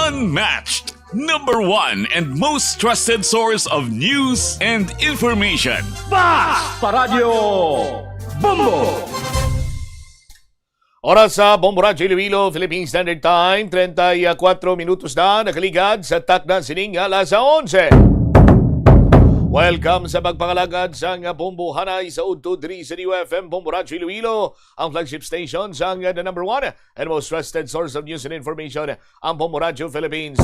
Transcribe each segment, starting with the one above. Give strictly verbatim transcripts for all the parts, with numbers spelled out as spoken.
Unmatched, number one and most trusted source of news and information. Bas Paradyo Bombo! Oras sa Bombo Radyo Iloilo, Philippine Standard Time, treinta y cuatro minutos na nakaligad sa takna sining alas onse. Welcome sa pagpangalagad sang Bombo Hanay sa udto diri sa D U F M Bombo Radyo Iloilo, ang flagship station sang the number one and most trusted source of news and information, ang Bombo Radyo Philippines.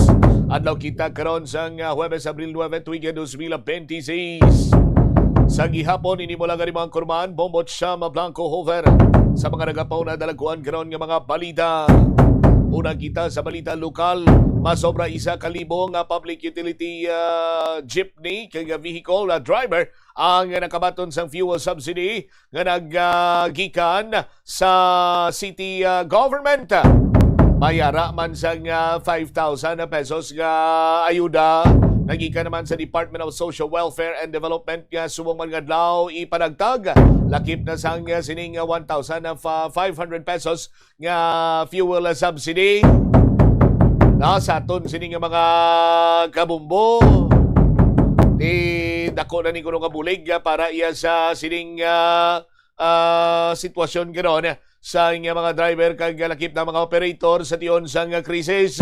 Adlaw kita karon sang, ah, Huwebes, Abril nuebe, tuig dos mil benti seis. Sa gihapon, ini mo lang ang mga kurman, Bombo Chama Blanco Hover. Sa mga nagapauna, dalaguan karon nga mga balita. Una kita sa balita lokal, masobra isa ka libo nga public utility, ah, jeepney kag vehicle, ah, driver ang nakabaton sang fuel subsidy nga naggikan sa city, ah, government. May ara man sang, ah, five thousand pesos nga ayuda nagikan naman sa Department of Social Welfare and Development nga subong man nga adlaw ipanagtag. Lakip na sang, ah, sining, ah, one thousand five hundred pesos nga fuel subsidy. Na sa aton sini nga mga kabumbo, di dako na ni kuno nga bulig, ah, para iya sa sining, ah, ah, sitwasyon karon sa nga mga driver kag lakip na mga operator sa tion sang, ah, krisis.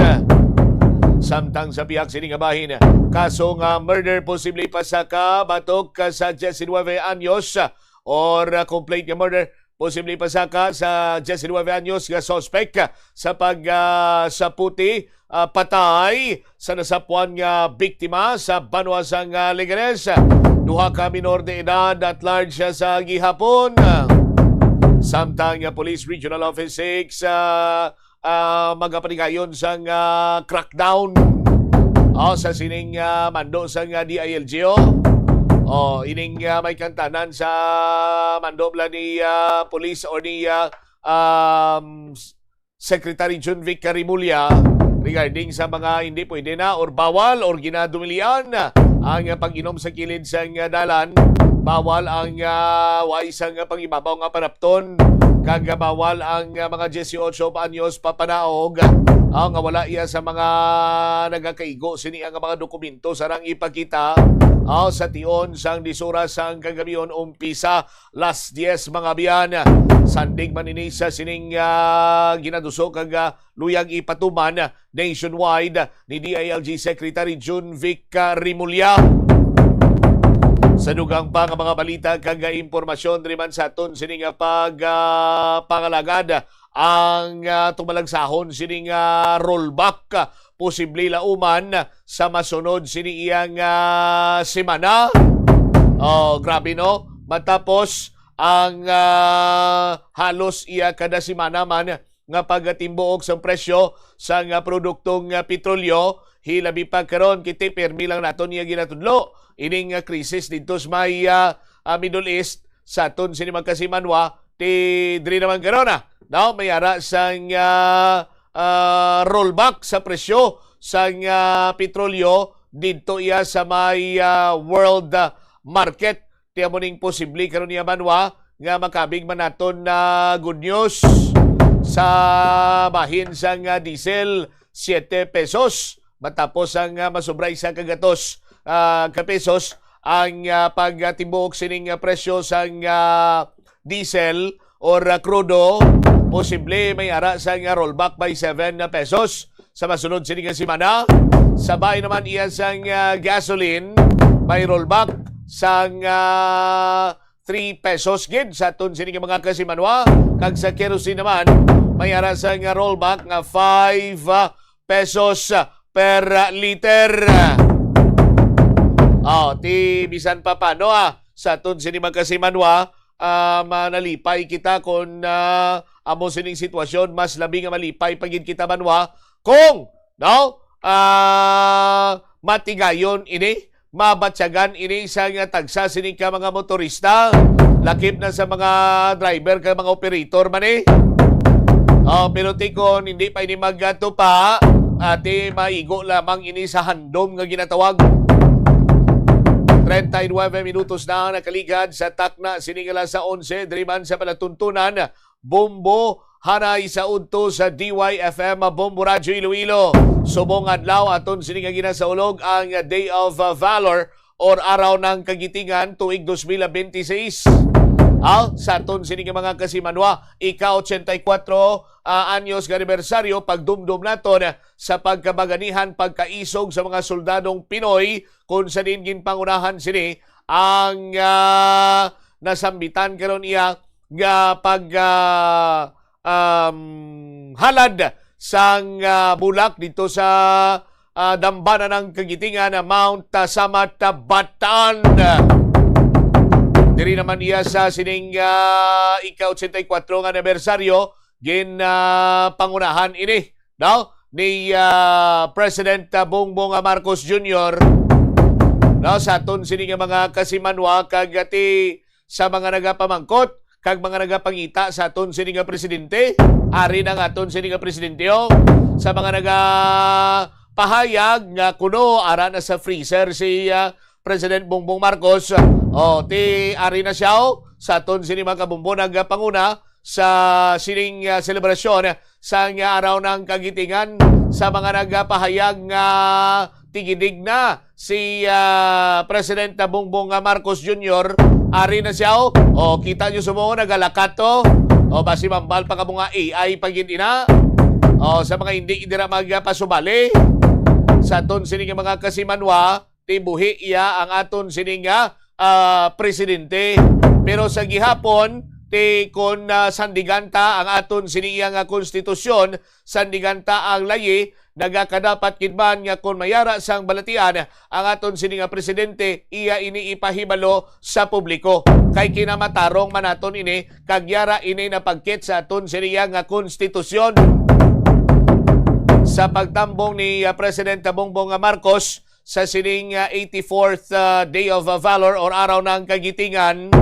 Samtang sa pihak sini nga bahin, kaso nga murder posible pasaka batok sa diecinuebe anyos or, ah, complete nga murder posible pasaka sa diecinuebe anyos nga suspek sa pag, ah, saputi, ah, patay sa nasapuan nga biktima sa banwa sang, ah, Leganes. Duha ka minor de edad at large sa gihapon. Samtang, ah, Police Regional Office six, ah, ah, magapatigayon sang, ah, crackdown, oh, sa sining, ah, mando sang, ah, D I L G O. Oh, ining, ah, may kantanan sa mando bala ni, ah, police or ni, ah, um, s-, Secretary Junvic Remulla regarding sa mga hindi pwede na or bawal or ginadumilian ang pag-inom sa kilid sang dalan. Bawal ang, ah, way sang pangibabaw nga panapton, kag bawal ang, ah, mga dieciocho pa anyos papanaog, ah, nga wala iya sa mga nagakaigo sini ang mga dokumento sarang ipakita, ah, sa tion sang diyes oras sang kagabihon umpisa las dies, mga biyan. Sandig man ini sa sining, ah, ginaduso kag, ah, luyag ipatuman nationwide ni D I L G Secretary Junvic, ah, Remulla. Sa dugang pa nga mga balita kag impormasyon diri man sa aton sini nga pag, ah, pangalagad, ang, ah, tumalagsahon sini nga rollback, ah, posible lauman sa masunod sini iyang, ah, semana. Oh, grabe, no? Matapos ang, ah, halos iya kada semana man nga pagtimbuok sang presyo sang, ah, produktong, ah, petrolyo, hilabi pa karon, kiti pirmi lang naton iya ginatudlo. Ining, ah, krisis didto sa may, ah, ah, Middle East, sa aton sini magkasimanwa, ti diri naman karon, ah, no? May ara sang, ah, ah, rollback sa presyo sang, ah, petrolyo didto iya sa may, ah, world, ah, market. Ti amo ning posible karon niya, Manwa, nga makabig man naton na good news sa bahin sang, ah, diesel, siete pesos. Matapos ang, ah, masubra isa ka gatos, ah, ka pesos ang, ah, pagtibuok sining, ah, presyo sang, ah, diesel or, ah, krudo, posible may ara sang, ah, rollback by seven na pesos. Sa masunod sini nga semana, sabay naman iya sang, ah, gasoline, may rollback sang, ah, three pesos gid sa aton sini nga mga kasimanwa, kag sa kerosene naman, may ara sang, ah, rollback nga five, ah, pesos per liter. Oh, ti bisan pa paano, ah, sa aton sini magkasimanwa, ah, manalipay kita kon, ah, amo sining sitwasyon, mas labi nga malipay pa gid kita, Manwa, kung, no, ah, matigayon ini, mabatyagan ini sa nga tagsa sini ka mga motorista, lakip na sa mga driver kag mga operator man, eh. Oh, pero ti kon hindi pa ini magatupa, ati maigo lamang ini sa handom nga ginatawag. Treinta y nueve minutos na ang nakaligad sa takna sining alas onse, diri man sa palatuntunan, Bombo Hanay sa udto sa D Y F M Bombo Radyo Iloilo. Subong adlaw aton sini nga ginasaulog ang Day of uh, Valor or Araw ng Kagitingan tuig dos mil benti seis. Ah, sa aton sini nga mga kasimanwa, ika-ochenta y kuatro, ah, anyos nga anibersaryo, pagdumdom naton sa pagkabaganihan, pagkaisog sa mga soldadong Pinoy, kung sa diin ginpangunahan sini ang, ah, nasambitan karon iya nga pag, ah, um, halad sang, ah, bulak dito sa, ah, Dambana ng Kagitingan, ah, Mount, ah, Samat, ah, Bataan. Diri naman iya sa sining, ah, ika-ochenta y kuatro nga anibersaryo, gin, ah, pangunahan ini, no? Ni, ah, President, ah, Bongbong, ah, Marcos Junior, no? Sa aton sini nga mga kasimanwa kag ati sa mga nagapamangkot kag mga nagapangita sa aton sini nga presidente, ari na nga aton sini nga presidente, oh. Sa mga nagapahayag nga kuno ara na sa freezer si, ah, President Bongbong Marcos, oh, ti ari na siya, oh, sa aton sini mga kabombo nagapanguna sa sining, ah, selebrasyon sa nga Araw ng Kagitingan. Sa mga nagapahayag nga tigidig na si, ah, President Bongbong Marcos Junior, ari na siya, oh. O, kita nyo subong, nagalakat to. O, basi mambal pa ka mga A I pa gid ina. O, sa mga hindi dira magpasubali, sa aton sini nga mga kasimanwa, ti buhi iya ang aton sini nga, ah, presidente. Pero sa gihapon, ti kon, ah, sandigan ta ang aton sini iya nga konstitusyon, sandigan ta ang layi, nagakadapat gid man nga kon mayara sang balatian ang aton sini nga presidente, iya ini ipahibalo sa publiko. Kay kinamatarong man naton ini, kag yara ini napagkit sa aton sini iya nga konstitusyon. Sa pagtambong ni, ah, President Bongbong Marcos, sa sining, ah, eighty-fourth, ah, Day of, ah, Valor or Araw ng Kagitingan,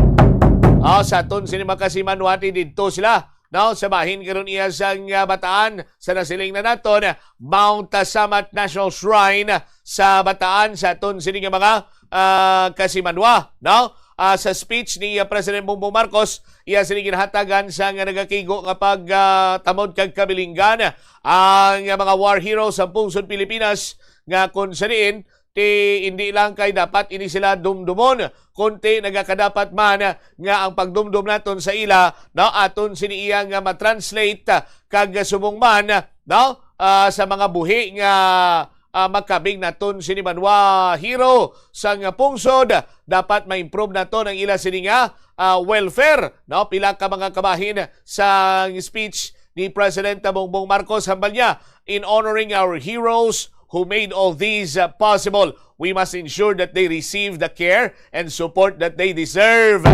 ah, sa aton sini makasimanwati didto sila, no, sa bahin karon iya sang, ah, Bataan, sa nasiling na naton Mount, ah, Samat National Shrine sa Bataan, sa aton sini nga mga, ah, kasimanwa, no? Ah, sa speech ni, ah, President Bongbong Marcos, iya sini ginhatagan sa nga nagakigo nga pag, ah, tamod kag kabilinggan ang mga war heroes sa pungsod Pilipinas, nga kung sa diin, ti hindi lang kay dapat ini sila dumdumon, kundi nagakadapat man nga ang pagdumdom naton sa ila, no, aton sini iya nga ma-translate, ah, kag subong man, no, ah, sa mga buhi nga, ah, makabig naton sini banwa hero sang pungsod, dapat ma-improve naton ang ila sini nga, ah, welfare, no? Pila ka mga kabahin sa speech ni President Bongbong Marcos, hambal niya, "In honoring our heroes who made all these, uh, possible, we must ensure that they receive the care and support that they deserve."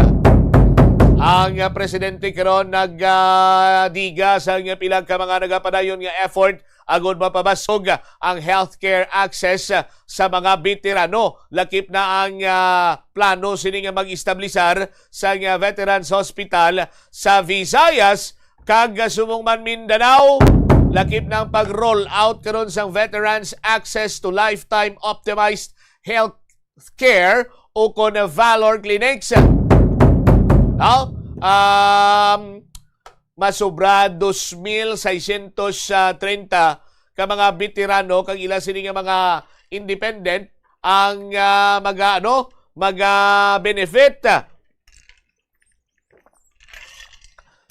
Ang, uh, presidente karon nag, uh, diga sa nga pila ka mga nagapadayon nga effort agud mapabasog ang healthcare access, uh, sa mga veterano. Lakip na ang, uh, plano sini nga mag-establisar sa nga Veterans Hospital sa Visayas. Kag subong man Mindanao, lakip na ang pag-roll out karon sang Veterans Access to Lifetime Optimized Health Care o kon Valor Clinics. No? Um, masobra dos mil seiscientos treinta ka mga veterano kag ila sini nga mga independent ang, ah, maga-, ano, maga-benefit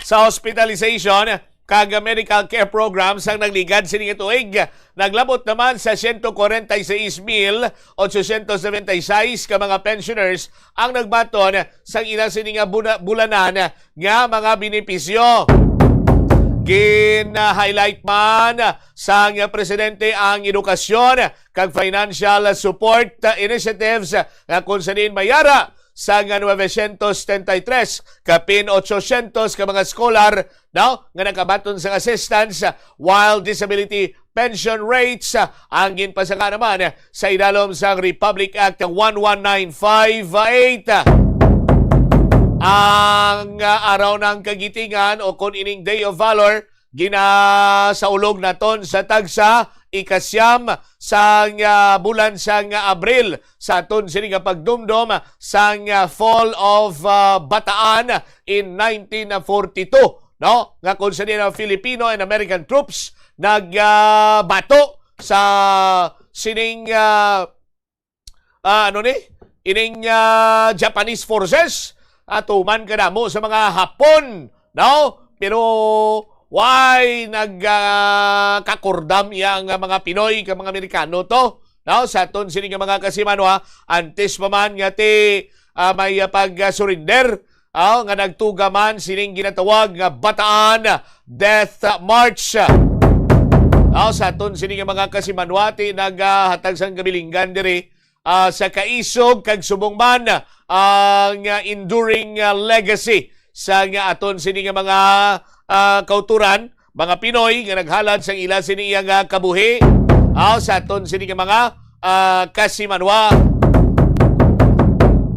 sa hospitalization kag medical care programs ang nagligad sini nga tuig. Naglabot naman sa siyento kwarenta y seis mil otsosyentos nobenta y seis ka mga pensioners ang nagbaton sang ila sini nga buna-, bulanan nga mga benepisyo. Gin-highlight man sang presidente ang edukasyon kag financial support initiatives nga kung sa diin mayara sa nga novecientos setenta y tres kapin ochocientos ka mga scholar, no, nga nakabaton sang assistance, while disability pension rates, ah, ang ginpasaka naman sa idalom sang Republic Act one one nine five eight. Ang, ah, Araw ng Kagitingan o kon ining Day of Valor, ginasaulog naton sa tagsa, ikasyam sang, ah, bulan sang Abril, sa aton sini nga pagdumdom sang, ah, Fall of, ah, Bataan in nineteen forty-two. no, nga kung sa diin ang Filipino and American troops nagbato sa sining, ah, ah, ano ni? Ining, ah, Japanese forces, ah, tuman kadamo sa mga Hapon, no? Pero why nag, ah, kakordam iya nga mga Pinoy kag mga Amerikano to? No? Sa aton sini nga mga kasimanwa, antes pa man nga ti, ah, may, ah, pag-surrender, ah, nga nagtuga man sining ginatawag nga Bataan Death March. Ah, sa aton sini nga mga kasimanwa, ti nagahatag sang kabilinggan diri, ah, sa kaisog kag subong man ang, ah, enduring, ah, legacy sa nga aton sini nga mga, ah, kauturan, mga Pinoy nga naghalad sang ila sini iya nga kabuhi, ah, sa aton sini nga mga, ah, kasimanwa.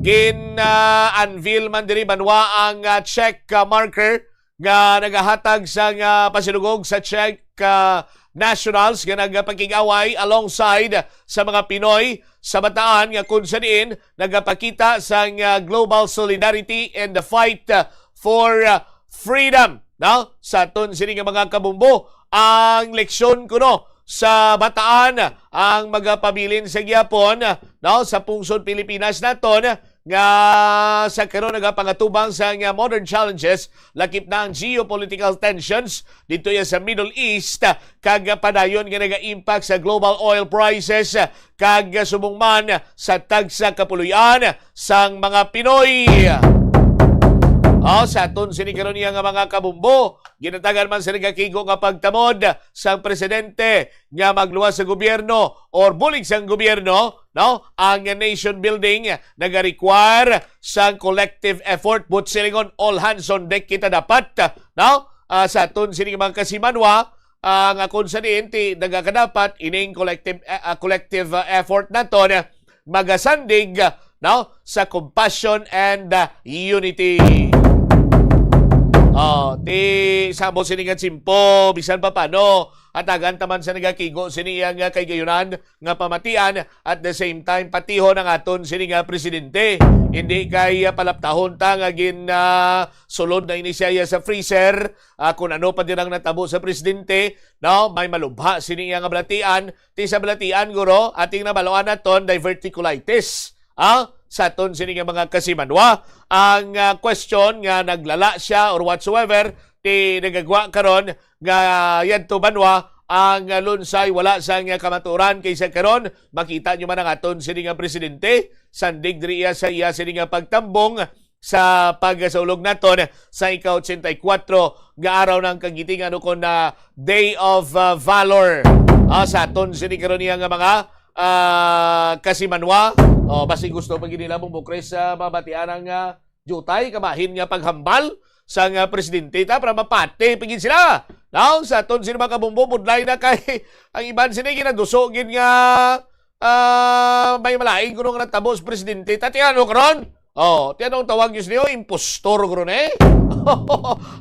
Gin, ah, unveil man diri banwa ang, ah, check, ah, marker nga nagahatag sang, ah, pasidungog sa Czech, ah, nationals nga nagapakig-away alongside sa mga Pinoy sa Bataan, nga kung sa diin nagapakita sang, ah, global solidarity and the fight, ah, for, ah, freedom, no? Sa aton sini nga mga kabumbo, ang leksyon kuno sa Bataan ang magapabilin sa gihapon, no, sa pungsod Pilipinas naton, nga sa karon nagapangatubang sa nga modern challenges, lakip na ang geopolitical tensions dito ya sa Middle East, kag padayon nga naga-impact sa global oil prices, kag subong man sa tagsa kapuloy-an sang mga Pinoy. Oh, sa aton sini karon niya nga mga kabumbo, ginatagan man sa nagakigo nga pagtamod sang presidente nga magluwas sa gobyerno or bulig sang gobyerno, no? Ang nation building nagarequire sang collective effort, but silingon, all hands on deck kita dapat, no? Ah, sa aton sining mga kasimanwa, ah, nga kung sa diin ti nagakadapat ining collective, ah, ah, collective, ah, effort naton magasandig, ah, no, sa compassion and, ah, unity. Oh, ti sa amo sini nga tiyempo, bisan pa paano, hatagan ta man sa nagakigo sini iya nga kahigayonan nga pamatian, at the same time patihon ang aton sini nga presidente. Hindi kay, ah, palaptahon ta nga gin, ah, sulod na ini siya iya sa freezer, ah, kung ano pa din ang natabo sa presidente, no? May malubha sini iya nga balatian, ti sa balatian, guro, ating nabaluan naton, diverticulitis. Ah, sa aton sini nga mga kasimanwa, ang, ah, question nga naglala siya or whatsoever, ti nagagwa karon nga yadto banwa ang, ah, lunsay wala sang, ah, kamatuoran, kay sa karon makita nyo man ang aton sini nga presidente, sandig diri iya sa iya sini nga pagtambong sa pagsaulog naton sa ika-ochenta y kuwatro nga araw ng Kagitingan, ukon na Day of, ah, Valor. Ah, sa aton sini karon niya nga mga, ah, kasimanwa. Oh, basi gusto pa gid nila mong bukres sa mabatian ang, ah, jutay, kabahin nga paghambal sa nga presidente ta para mapati pa gid sila. Now, sa aton sini mga kabumbo, budlay na kay ang iban sini ginaduso gid nga, ah, may malain kuno nga natabo sa presidente. Tatiano karon? Oh, ti anong tawag yun niyo? Impostor, guro, eh?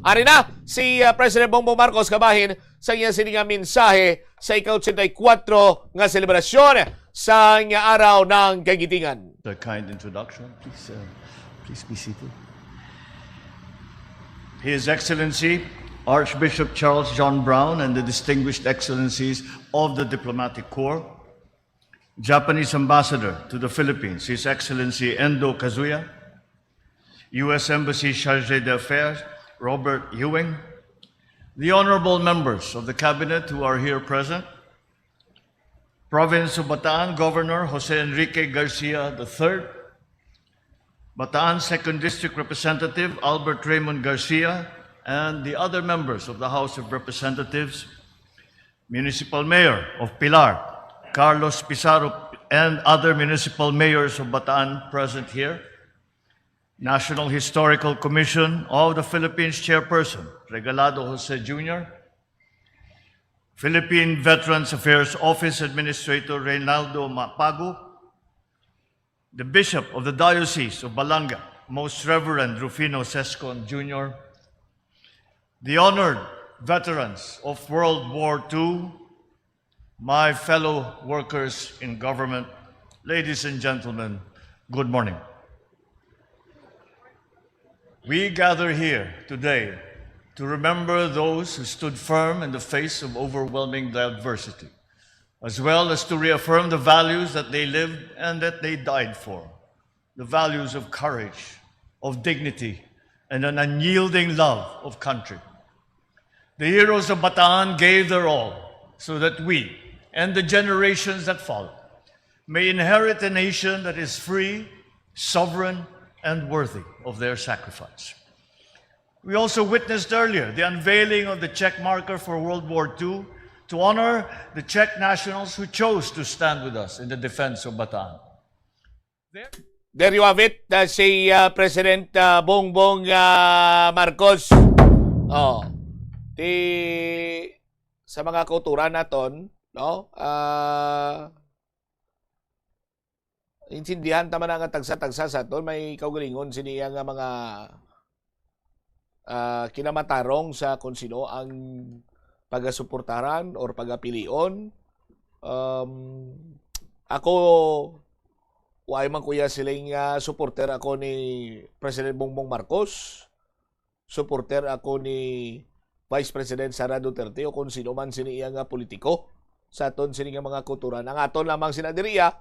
Ari na si, ah, President Bongbong Marcos kabahin sa iya sini nga mensahe sa ika-ochenta y kuwatro nga selebrasyon sa nga Araw ng Kagitingan. A kind introduction. Please, uh, please be seated. His Excellency Archbishop Charles John Brown and the distinguished excellencies of the diplomatic corps, Japanese Ambassador to the Philippines, His Excellency Endo Kazuya, U S Embassy Charge d'Affaires Robert Ewing, the honorable members of the cabinet who are here present, Province of Bataan Governor Jose Enrique Garcia the third, Bataan Second District Representative Albert Raymond Garcia, and the other members of the House of Representatives, Municipal Mayor of Pilar, Carlos Pizarro, and other municipal mayors of Bataan present here, National Historical Commission of the Philippines Chairperson Regalado Jose Junior, Philippine Veterans Affairs Office Administrator Reynaldo Mapago, the Bishop of the Diocese of Balanga, Most Reverend Rufino Sescon Junior, the honored veterans of World War Two, my fellow workers in government, ladies and gentlemen, good morning. We gather here today to remember those who stood firm in the face of overwhelming adversity, as well as to reaffirm the values that they lived and that they died for, the values of courage, of dignity, and an unyielding love of country. The heroes of Bataan gave their all so that we and the generations that follow may inherit a nation that is free, sovereign, and worthy of their sacrifice. We also witnessed earlier the unveiling of the check marker for World War Two to honor the Czech nationals who chose to stand with us in the defense of Bataan. There you have it, uh, si uh, President uh, Bongbong uh, Marcos. Oh, ti sa mga kauturan naton, no? Uh, intindihan ta man nga tagsa-tagsa sa aton may kaugalingon sini nga mga uh, kinamatarong sa kung sino ang pagasuportaran or pagapilion. Um, ako, wala man kuya siling uh, supporter ako ni President Bongbong Marcos. Supporter ako ni Vice President Sara Duterte o kung sino man sini iya nga politiko sa aton sini nga mga kauturan. Ang aton lamang sina diriya,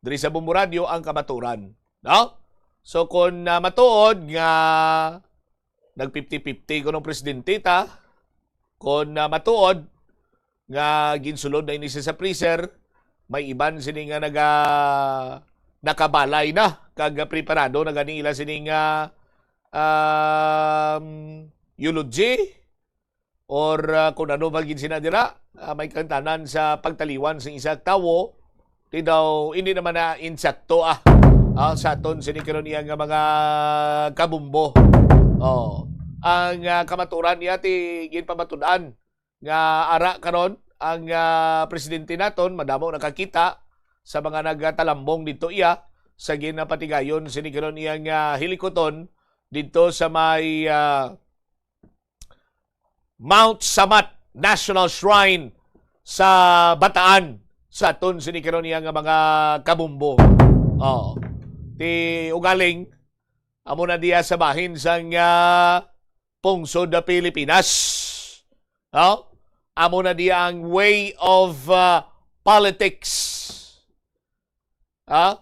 diri sa Bombo Radio, ang kamaturan. No? So kung uh, matuod nga nag fifty fifty kuno presidente ta, kung uh, matuod nga ginsulod na ini sa freezer, may iban sini nga naga nakabalay na kag preparado na gani ila sini nga um, eulogy or uh, kung ano ba gid sina dira, uh, may kantanan sa pagtaliwan sa isa tawo, di daw hindi naman na insakto ah, uh, sa aton sini karon iya nga mga kabumbo. Oh, ang uh, kamaturan niya ti ginpamatud-an nga ara karon ang uh, presidente naton madamo nakakita sa mga nagatalambong dito iya sa ginapatigayon sini karon iyang uh, hilikoton dito sa may uh, Mount Samat National Shrine sa Bataan sa aton sini karon niya nga mga kabumbo. Oh. Ti ugaling amo na diya sa bahin sang uh, pungsod na Pilipinas. Oh? Amo na diya ang way of uh, politics. Ha?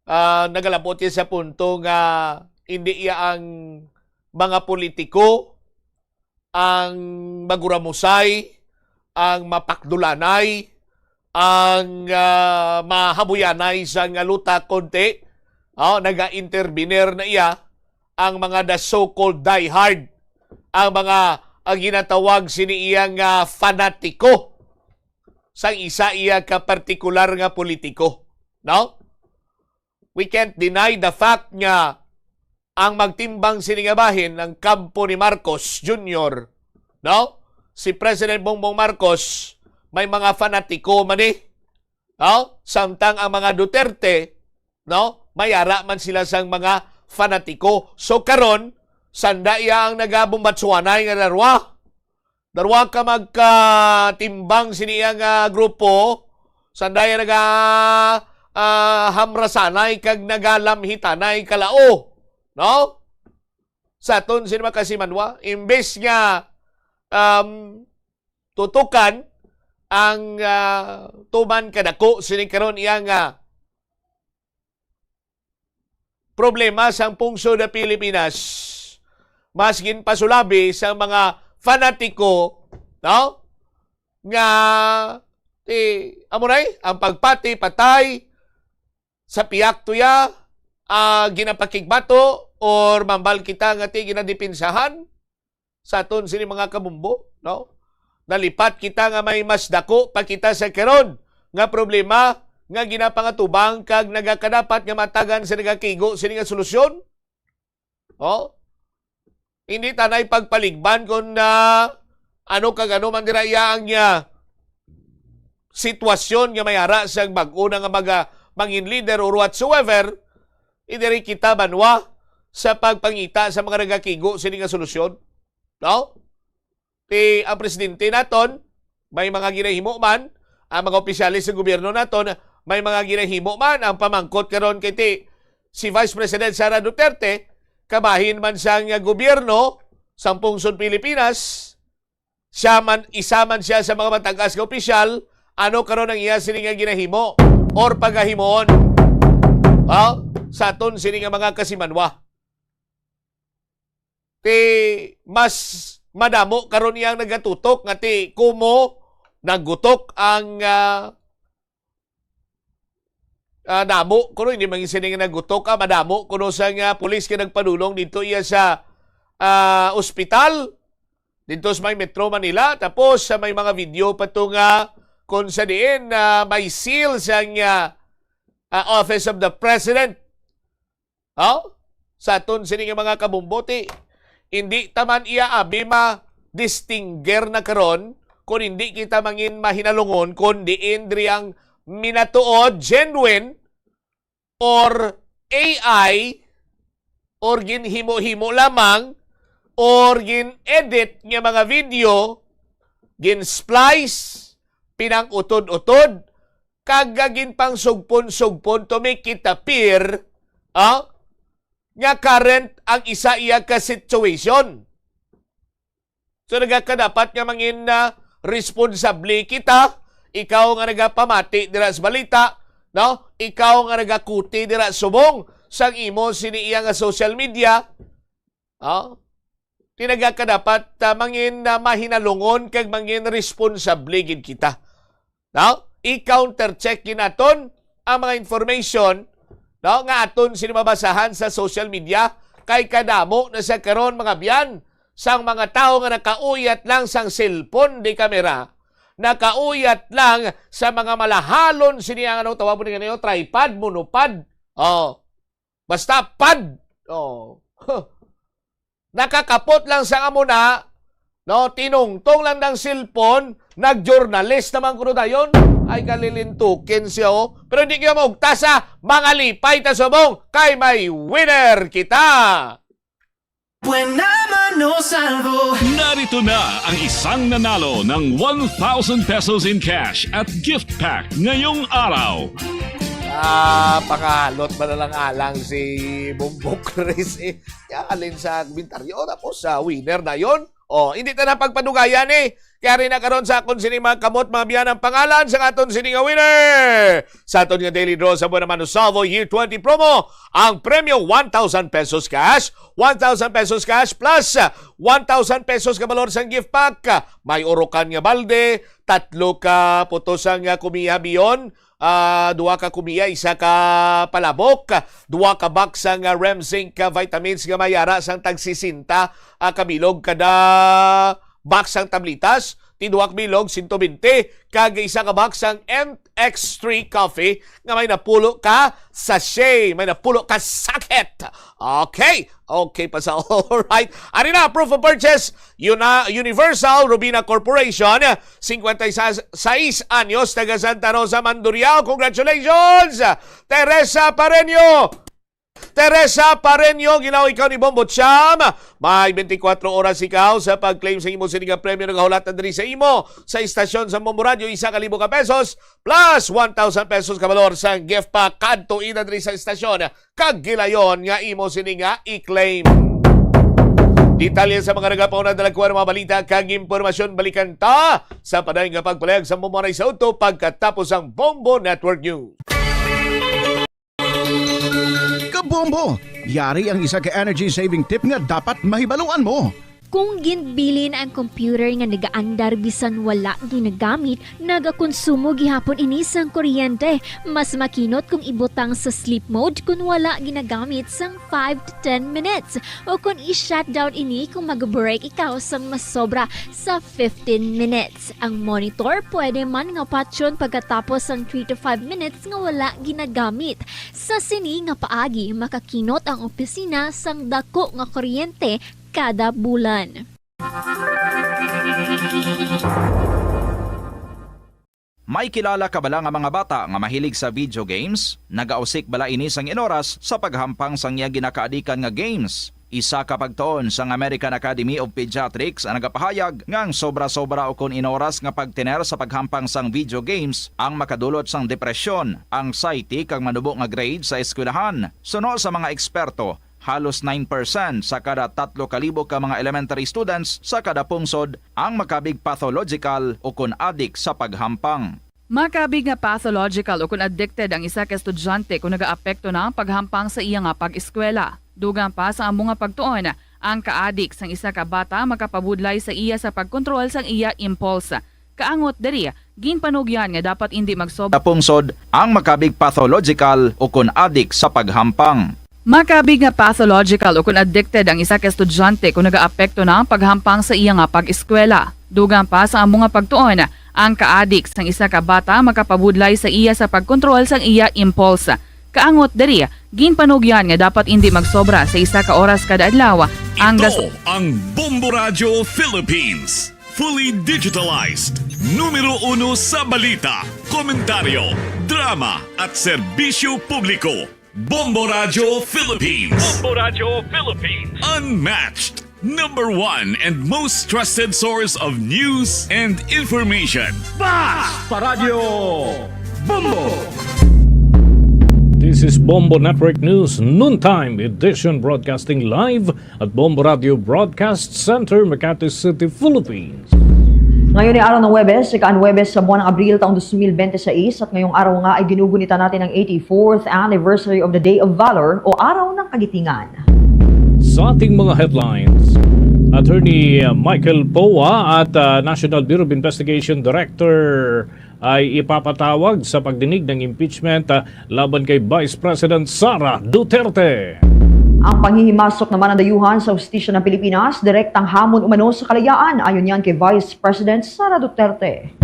Uh, nagalabot siya sa punto nga hindi iya ang mga politiko ang maguramusay, ang mapakdulanay, ang uh, mahabuyanay sa nga luta, kundi oh, naga-intervenir na iya ang mga the so-called diehard, ang mga ang ginatawag sini iya nga fanatiko sang isa iya ka partikular nga politiko, no? We can't deny the fact nga ang magtimbang sini nga bahin ang kampo ni Marcos Junior, no? Si President Bongbong Marcos may mga fanatiko man ni, no? Samtang ang mga Duterte, no? May ara man sila sang mga fanatiko. So karon, sanda iya ang nagabumbatsuanay nga darwa. Darwa ka magkatimbang sini iya nga grupo, sanda iya naga uh, hamrasanay kag nagalamhitanay kalao, no? Sa aton sini makasimanwa, imbes nga um, tutukan ang uh, tuman kadako sini karon iya nga problema sang pungsod sa Pilipinas, mas ginpasulabi sa mga fanatiko, no? Nga ti amo nay ang pagpati patay sa pihak tuya uh, ginapakigbato or mambal kita nga ti ginadipinsahan sa aton sini mga kabumbo, no? Nalipat kita nga may mas dako pa kita sa karon nga problema nga ginapangatubang kag nagakadapat nga matagan sa nagakigo sini nga solusyon. Oh? Hindi tanay pagpaligban kung na ano kag ano man dira iya ang uh, sitwasyon nga may ara sa bag-o na nga mga mangin leader or whatsoever, idiri kita banwa sa pagpangita sa mga nagakigo sini nga solusyon. No? Ti ang presidente naton may mga ginahimo man, ang mga opisyales sa gobyerno naton may mga ginahimo man. Ang pamangkot karon kay ti si Vice President Sara Duterte, kabahin man sang gobyerno, sang pungsod Pilipinas, siya man, isa man siya sa mga matagas nga opisyal, ano karon ang iya sini nga ginahimo or pagahimuon? Ha? Sa aton sini nga mga kasimanwa. Ti mas madamo karon iyang nagatutok nga ti kumo naggutok ang, ah, ah, damo kuno, hindi man sini nga naggutok, ah, madamo kuno sa nga pulis nga nagpadulong dito iya sa, ah, ospital dito sa may Metro Manila. Tapos sa may mga video pa to nga kung sa diin, ah, may seal sa nga, ah, Office of the President. Oh? Sa aton sini nga mga kabumboti, hindi ta man iya abi ma-distinguer na karon kung hindi kita mangin mahinalungon kung diin diri ang minatuod, genuine, or A I, or ginhimo-himo lamang, or gin-edit nga mga video, gin-splice, pinang-utod-utod, kag ginpangsugpon-sugpon to make it appear, ah, nga current ang isa iya ka situation. So, nagakadapat nga mangin, ah, responsable kita, ikaw nga nagapamati dira sa balita, no? Ikaw nga nagakuti dira subong sang imo sini iya nga social media, ah, ti nagakadapat, ah, mangin, ah, mahinalungon kag mangin responsable gid kita. No? I-counter check gid naton ang mga information, no, nga aton sini mabasahan sa social media, kay kadamo na sa karon, mga biyan, sang mga tawo nga nakauyat lang sang cellphone de camera, nakauyat lang sa mga malahalon sini ang, ano tawag mo ni, tripod, monopod. Oh. Basta pad. Oh. Nakakapot lang sa amo na, no, tinungtong lang ng cellphone, nag-journalist naman kuno dayon. Ay, kalilintukin siya, oh. Pero hindi kayo maugtasa, mga lipay ta subong, kay may winner kita. Buena mano salvo. Narito na ang isang nanalo ng one thousand pesos in cash at gift pack ngayong araw. Ah, pangahalot ba na lang alang si Bumbok Chris, eh? Kaya alin sa komentaryo, tapos sa winner na yon. Oh, hindi ta na pagpadugayan, eh. Kaya rin na karon sa akon sini mga kamot, mga biyan, ang pangalan sa aton sini nga winner. Sa aton nga daily draw sa Buena Mano Salvo Year twenty promo, ang premyo one thousand pesos cash, one thousand pesos cash plus one thousand pesos ka balor sang gift pack. May urukan nga balde, tatlo ka putos nga kumiha biyon, ah, duha ka kumiya, isa ka palabok, duha ka box sang, ah, Remzinc, ah, vitamins nga may ara sang tag sesenta, ah, ka bilog kada box sang tablitas, ti duha ka bilog, sento bente, kag isa ka box sang M X three coffee nga may napulo ka sachet, may napulo ka sakit. Okay, okay pa sa all right. Ari na, proof of purchase, Una-, Universal Robina Corporation, cincuenta y seis anyos, taga Santa Rosa, Mandurriao. Congratulations, Teresa Pareño! Teresa Pareño, ginaw ikaw ni Bombo Cham. May twenty-four oras ikaw sa pag-claim sa imo sini nga premyo. Nagahulat na diri sa imo sa istasyon sa Bombo Radio, isa ka libo ka pesos plus one thousand pesos ka balor sa gift pack. Kadto ina diri sa istasyon kag gilayon nga imo sini nga i-claim. Detalye sa mga nagapauna, dalagkuan, mga balita kag impormasyon, balikan ta sa padayon nga pagpalayag sa Bombo Maray sa Udto pagkatapos ang Bombo Network News. Kabombo! Yari ang isa ka energy saving tip nga dapat mahibaluan mo. Kung ginbilin ang computer nga nagaandar bisan wala ginagamit, nagakonsumo gihapon ini sang kuryente. Mas makinot kung ibutang sa sleep mode kung wala ginagamit sang five to ten minutes, o kung i-shutdown ini kung mag-break ikaw sang masobra sa fifteen minutes. Ang monitor pwede man nga patyon pagkatapos sang three to five minutes nga wala ginagamit. Sa sini nga paagi, makakinot ang opisina sang dako nga kuryente kada bulan. May kilala ka bala nga mga bata nga mahilig sa video games? Nagausik bala ini sang inoras sa paghampang sang iya ginakaadikan nga games? Isa ka pagtuon sang American Academy of Pediatrics ang nagapahayag nga ang sobra-sobra ukon inoras nga pagtener sa paghampang sang video games ang makadulot sang depresyon, anxiety, kag manubo nga grade sa eskwelahan. Suno sa mga eksperto, Halos nine percent sa kada tatlo ka libo ka mga elementary students sa kada pungsod ang makabig pathological o kon adik sa paghampang. Makabig nga pathological o kon addicted ang isa ka estudyante kon nagaapekto na ang paghampang sa iya nga pag-eskwela. Dugang pa sa amo nga pagtuon, ang kaadik sang isa ka bata makapabudlay sa iya sa pagkontrol sang iya impulse. Kaangot diri, ginpanugyan nga dapat indi magsobra pungsod ang makabig pathological o kon adik sa paghampang. Makabig nga pathological o kon addicted ang isa ka estudyante kon nagaapekto na ang paghampang sa iya nga pag-eskwela. Dugang pa sa amo nga pagtuon, ang kaadik sang isa ka bata makapabudlay sa iya sa pagkontrol sang iya impulse. Kaangot diri, ginpanugyan nga dapat indi magsobra sa isa ka oras kada adlaw ang gas- Ito ang Bombo Radio Philippines. Fully digitalized. Numero uno sa balita, komentaryo, drama, at serbisyo publiko. Bombo Radio Philippines. Bombo Radio Philippines. Unmatched. Number one and most trusted source of news and information. Bas pa Radyo Bombo. This is Bombo Network News, noontime edition, broadcasting live at Bombo Radio Broadcast Center, Makati City, Philippines. Ngayon ay araw ng Huwebes, ika-Huwebes sa buwan ng Abril taong dos mil bente seis, at ngayong araw nga ay ginugunitan natin ang eighty-fourth anniversary of the Day of Valor o Araw ng Kagitingan. Sa ating mga headlines, Attorney Michael Poa at, ah, National Bureau of Investigation Director ay ipapatawag sa pagdinig ng impeachment, ah, laban kay Vice President Sara Duterte. Ang panghihimasok naman ng dayuhan sa hustisya ng Pilipinas, direktang hamon umano sa kalayaan, ayon yan kay Vice President Sara Duterte.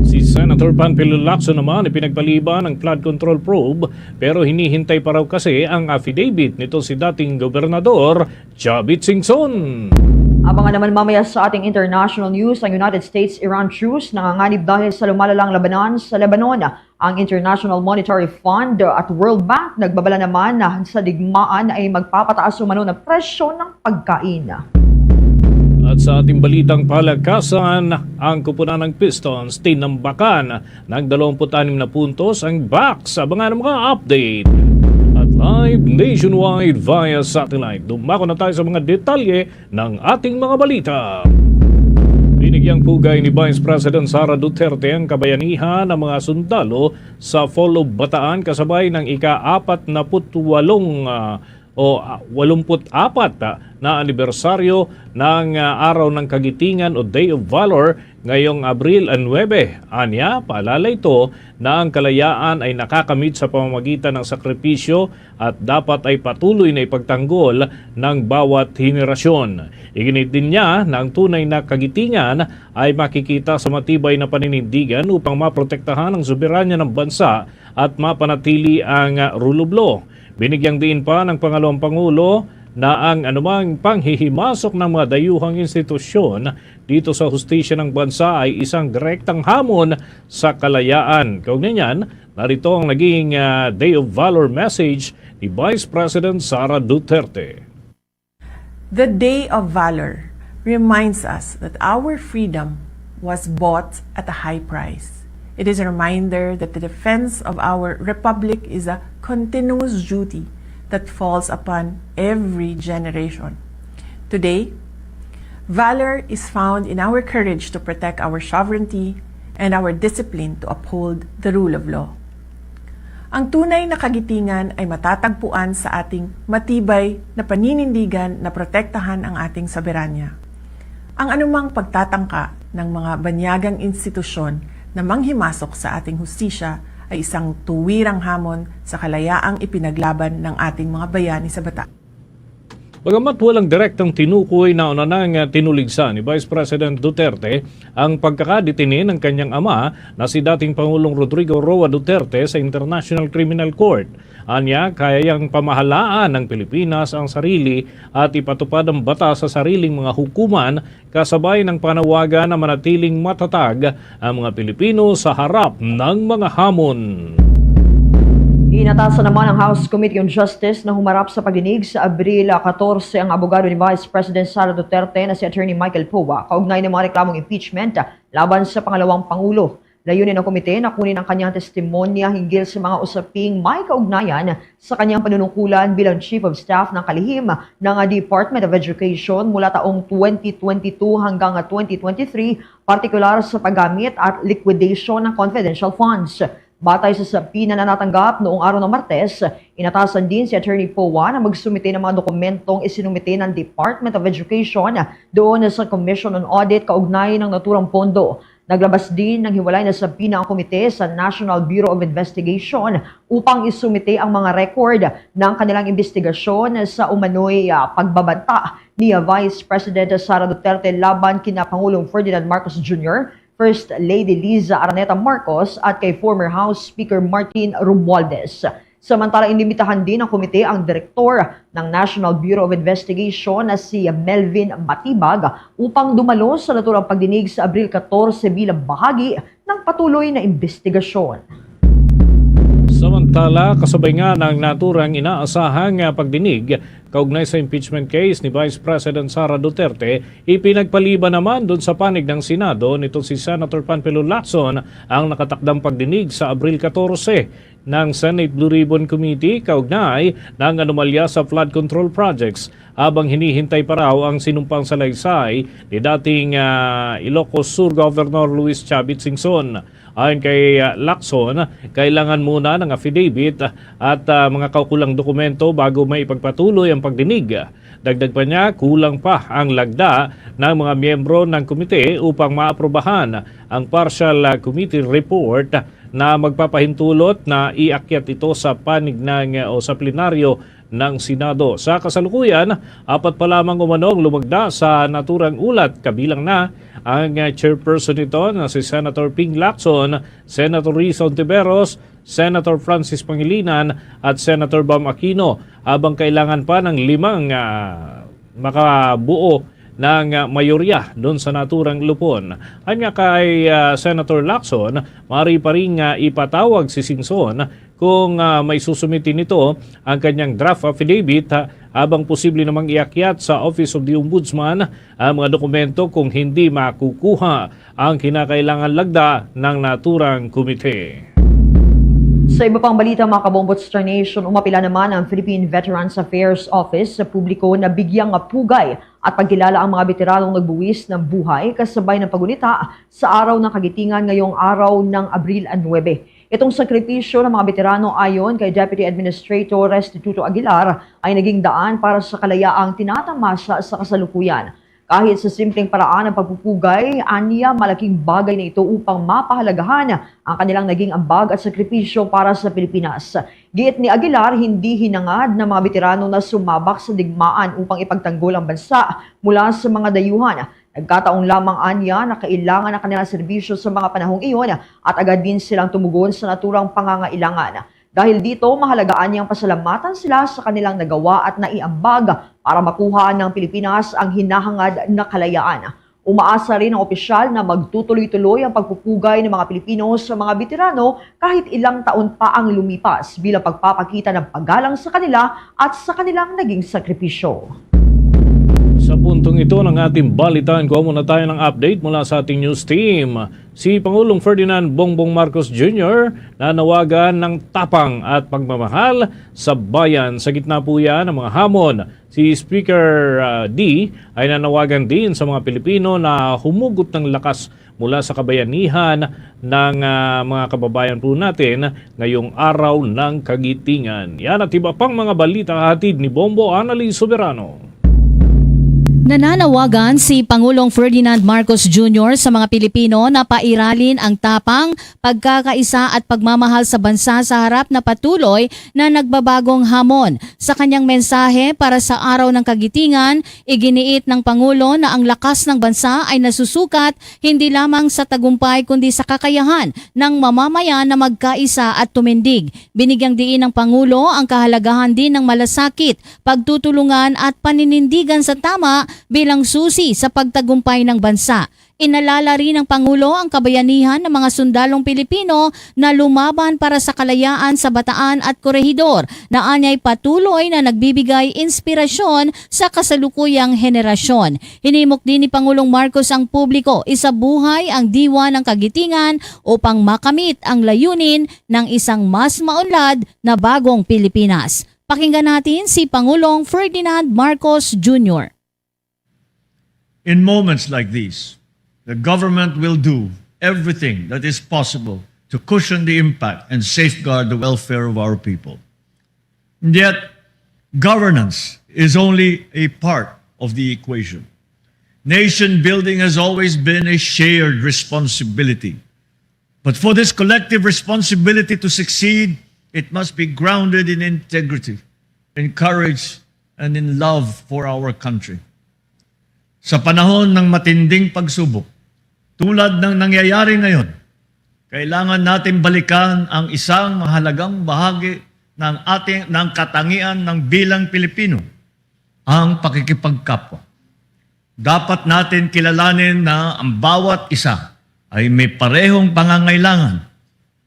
Si Senator Panfilo Lacson naman ipinagpaliban ang flood control probe, pero hinihintay pa raw kasi ang affidavit nito si dating Gobernador Chavit Singson. Abangan naman mamaya sa ating international news, ang United States-Iran truce nanganganib dahil sa lumalalang labanan sa Lebanon. Ang International Monetary Fund at World Bank nagbabala naman na sa digmaan ay magpapataas umano ng presyo ng pagkain. At sa ating balitang palakasan, ang kupunan ng Pistons tinambakan ng dalawampu't anim na puntos ang Bucks. Abangan ang mga update at live nationwide via satellite. Dumako na tayo sa mga detalye ng ating mga balita. Binigyang pugay ni Vice President Sara Duterte ang kabayanihan ng mga sundalo sa Follob, Bataan, kasabay ng ika-apat na put walong, ah, o, ah, walumput apat, ah, na anibersaryo ng, ah, Araw ng Kagitingan o Day of Valor ngayong Abril nuebe. Anya, paalala ito na ang kalayaan ay nakakamit sa pamamagitan ng sakripisyo at dapat ay patuloy na ipagtanggol ng bawat henerasyon. Iginit din niya na ang tunay na kagitingan ay makikita sa matibay na paninindigan upang maprotektahan ang soberanya ng bansa at mapanatili ang, ah, rule of law. Binigyang diin pa ng pangalawang pangulo na ang anumang panghihimasok ng mga dayuhang institusyon dito sa hustisya ng bansa ay isang direktang hamon sa kalayaan. Kaugnay niyan, narito ang naging, ah, Day of Valor message ni Vice President Sara Duterte. The Day of Valor reminds us that our freedom was bought at a high price. It is a reminder that the defense of our republic is a continuous duty that falls upon every generation. Today, valor is found in our courage to protect our sovereignty and our discipline to uphold the rule of law. Ang tunay na kagitingan ay matatagpuan sa ating matibay na paninindigan na protektahan ang ating soberanya. Ang anumang pagtatangka ng mga banyagang institusyon na manghimasok sa ating hustisya ay isang tuwirang hamon sa kalayaang ipinaglaban ng ating mga bayani sa Bataan. Bagamat walang direktang tinukoy, nauna nang tinuligsa ni Vice President Duterte ang pagkakadetine ng kanyang ama na si dating Pangulong Rodrigo Roa Duterte sa International Criminal Court. Anya, kayang pamahalaan ng Pilipinas ang sarili at ipatupad ang batas sa sariling mga hukuman, kasabay ng panawagan na manatiling matatag ang mga Pilipino sa harap ng mga hamon. Inatasan naman ng House Committee on Justice na humarap sa pagdinig sa Abril katorse ang abogado ni Vice President Sara Duterte na si Attorney Michael Poa kaugnay ng mga reklamong impeachment laban sa pangalawang pangulo. Layunin ng komite na kunin ang kanyang testimonya hinggil sa mga usaping may kaugnayan sa kanyang panunungkulan bilang Chief of Staff ng kalihim ng Department of Education mula taong twenty twenty-two hanggang twenty twenty-three, partikular sa paggamit at liquidation ng confidential funds. Batay sa subpoena na natanggap noong araw ng Martes, inatasan din si Attorney Poa na magsumite ng mga dokumentong isinumite ng Department of Education doon sa Commission on Audit kaugnay ng naturang pondo. Naglabas din ng hiwalay na subpoena ang komite sa National Bureau of Investigation upang isumite ang mga record ng kanilang investigasyon sa umano'y, ah, pagbabanta ni, ah, Vice President Sara Duterte laban kina Pangulong Ferdinand Marcos Junior, First Lady Liza Araneta Marcos at kay former House Speaker Martin Romualdez. Samantala, inimbitahan din ng komite ang direktor ng National Bureau of Investigation na si Melvin Matibag upang dumalo sa naturang pagdinig sa Abril katorse bilang bahagi ng patuloy na investigasyon. Samantala, kasabay nga ng naturang inaasahang, ah, pagdinig kaugnay sa impeachment case ni Vice President Sara Duterte, ipinagpaliban naman dun sa panig ng Senado nito si Senator Panfilo Lacson ang nakatakdang pagdinig sa Abril katorse ng Senate Blue Ribbon Committee kaugnay ng anomalya sa flood control projects, habang hinihintay pa raw ang sinumpang salaysay ni dating, ah, Ilocos Sur Governor Luis Chavit Singson. Ayon kay, ah, Lacson, kailangan muna ng affidavit at, ah, mga kaukulang dokumento bago maipagpatuloy ang pagdinig. Dagdag pa niya, kulang pa ang lagda ng mga miyembro ng komite upang maaprubahan ang partial, ah, committee report na magpapahintulot na iakyat ito sa panig ng, o sa plenaryo ng Senado. Sa kasalukuyan, apat pa lamang umano ang lumagda sa naturang ulat, kabilang na ang, ah, chairperson nito na si Senator Ping Lacson, Senator Risa Ontiveros, Senator Francis Pangilinan at Senator Bam Aquino, habang kailangan pa ng limang, ah, makabuo ng, ah, mayorya doon sa naturang lupon. Ayon nga kay, ah, Senator Lacson, maaari pa rin nga ipatawag si Singson kung, ah, may susumiti nito ang kanyang draft affidavit, ha, habang posible namang iakyat sa Office of the Ombudsman ang mga dokumento kung hindi makukuha ang kinakailangan lagda ng naturang komite. Sa iba pang balita, mga kabombo, Star Nation, umapila naman ang Philippine Veterans Affairs Office sa publiko na bigyang pugay at pagkilala ang mga veteranong nagbuwis ng buhay kasabay ng pagunita sa Araw ng Kagitingan ngayong araw ng Abril nuebe. Itong sakripisyo ng mga veterano, ayon kay Deputy Administrator Restituto Aguilar, ay naging daan para sa kalayaang tinatamasa sa kasalukuyan. Kahit sa simpleng paraan ang pagpupugay, anya malaking bagay na ito upang mapahalagahan ang kanilang naging ambag at sakripisyo para sa Pilipinas. Giit ni Aguilar, hindi hinangad ng mga veterano na sumabak sa digmaan upang ipagtanggol ang bansa mula sa mga dayuhan. Nagkataon lamang anya na kailangan ang kanilang serbisyo sa mga panahong iyon at agad din silang tumugon sa naturang pangangailangan. Dahil dito, mahalaga anyang pasalamatan sila sa kanilang nagawa at naiambag para makuha ng Pilipinas ang hinahangad na kalayaan. Umaasa rin ang opisyal na magtutuloy-tuloy ang pagpupugay ng mga Pilipino sa mga veterano kahit ilang taon pa ang lumipas, bilang pagpapakita ng paggalang sa kanila at sa kanilang naging sakripisyo. Sa puntong ito ng ating balitaan, kuha muna tayo ng update mula sa ating news team. Si Pangulong Ferdinand Bongbong Marcos Junior nanawagan ng tapang at pagmamahal sa bayan. Sa gitna po yan ng mga hamon, si Speaker, ah, D ay nanawagan din sa mga Pilipino na humugot ng lakas mula sa kabayanihan ng, ah, mga kababayan po natin ngayong araw ng Kagitingan. Yan at iba pang mga balita hatid ni Bombo Annalyn Soberano. Nananawagan si Pangulong Ferdinand Marcos Junior sa mga Pilipino na pairalin ang tapang, pagkakaisa at pagmamahal sa bansa sa harap na patuloy na nagbabagong hamon. Sa kanyang mensahe para sa Araw ng Kagitingan, iginiit ng Pangulo na ang lakas ng bansa ay nasusukat hindi lamang sa tagumpay kundi sa kakayahan ng mamamayan na magkaisa at tumindig. Binigyang diin ng Pangulo ang kahalagahan din ng malasakit, pagtutulungan at paninindigan sa tama bilang susi sa pagtagumpay ng bansa. Inalala rin ng Pangulo ang kabayanihan ng mga sundalong Pilipino na lumaban para sa kalayaan sa Bataan at Corregidor, na anya'y patuloy na nagbibigay inspirasyon sa kasalukuyang henerasyon. Hinimok din ni Pangulong Marcos ang publiko isabuhay ang diwa ng kagitingan upang makamit ang layunin ng isang mas maunlad na bagong Pilipinas. Pakinggan natin si Pangulong Ferdinand Marcos Junior. In moments like these, the government will do everything that is possible to cushion the impact and safeguard the welfare of our people. And yet, governance is only a part of the equation. Nation building has always been a shared responsibility. But for this collective responsibility to succeed, it must be grounded in integrity, in courage, and in love for our country. Sa panahon ng matinding pagsubok, tulad ng nangyayari ngayon, kailangan natin balikan ang isang mahalagang bahagi ng ating ng katangian ng bilang Pilipino, ang pakikipagkapwa. Dapat natin kilalanin na ang bawat isa ay may parehong pangangailangan,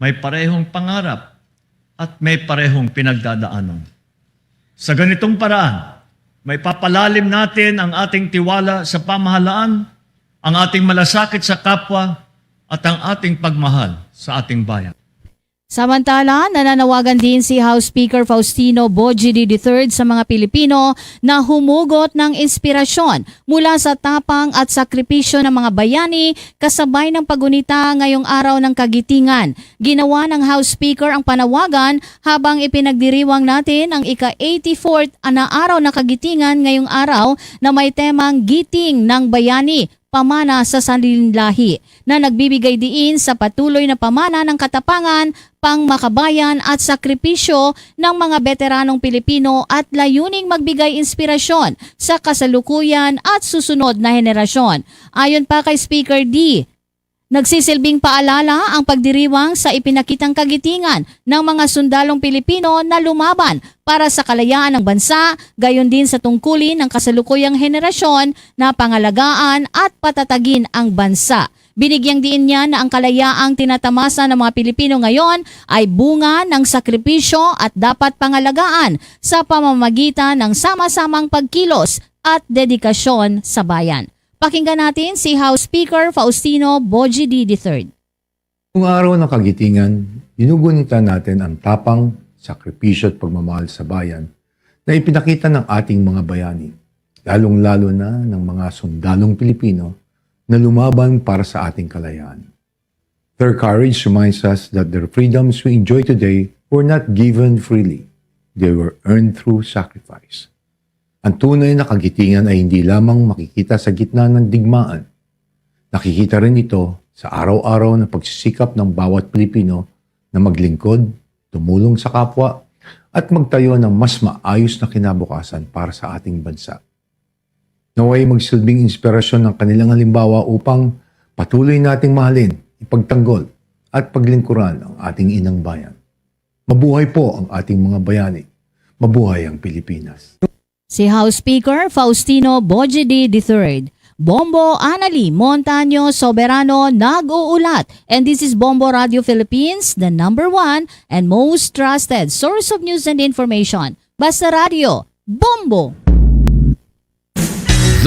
may parehong pangarap, at may parehong pinagdadaanan. Sa ganitong paraan, maipapalalim natin ang ating tiwala sa pamahalaan, ang ating malasakit sa kapwa, at ang ating pagmahal sa ating bayan. Samantala, nananawagan din si House Speaker Faustino Boji the third sa mga Pilipino na humugot ng inspirasyon mula sa tapang at sakripisyo ng mga bayani kasabay ng paggunita ngayong araw ng kagitingan. Ginawa ng House Speaker ang panawagan habang ipinagdiriwang natin ang ika-eighty-fourth na araw ng kagitingan ngayong araw na may temang Giting ng Bayani, Pamana sa Sanlinlahi, na nagbibigay diin sa patuloy na pamana ng katapangan, pangmakabayan at sakripisyo ng mga beteranong Pilipino at layuning magbigay inspirasyon sa kasalukuyan at susunod na henerasyon. Ayon pa kay Speaker D, nagsisilbing paalala ang pagdiriwang sa ipinakitang kagitingan ng mga sundalong Pilipino na lumaban para sa kalayaan ng bansa, gayon din sa tungkulin ng kasalukuyang henerasyon na pangalagaan at patatagin ang bansa. Binigyang diin niya na ang kalayaang tinatamasa ng mga Pilipino ngayon ay bunga ng sakripisyo at dapat pangalagaan sa pamamagitan ng sama-samang pagkilos at dedikasyon sa bayan. Pakinggan natin si House Speaker Faustino Boji the third. Ngayong araw ng kagitingan, ginugunitan natin ang tapang, sakripisyo at pagmamahal sa bayan na ipinakita ng ating mga bayani, lalong-lalo na ng mga sundalong Pilipino na lumaban para sa ating kalayaan. Their courage reminds us that the freedoms we enjoy today were not given freely. They were earned through sacrifice. Ang tunay na kagitingan ay hindi lamang makikita sa gitna ng digmaan. Nakikita rin ito sa araw-araw na pagsisikap ng bawat Pilipino na maglingkod, tumulong sa kapwa, at magtayo ng mas maayos na kinabukasan para sa ating bansa. Naway magsilbing inspirasyon ang kanilang halimbawa upang patuloy nating mahalin, ipagtanggol, at paglingkuran ang ating inang bayan. Mabuhay po ang ating mga bayani. Mabuhay ang Pilipinas. Si House Speaker Faustino Bojidi the third. Bombo Anali Montaño Soberano nag-uulat. And this is Bombo Radio Philippines, the number one and most trusted source of news and information. Basta Radio, Bombo!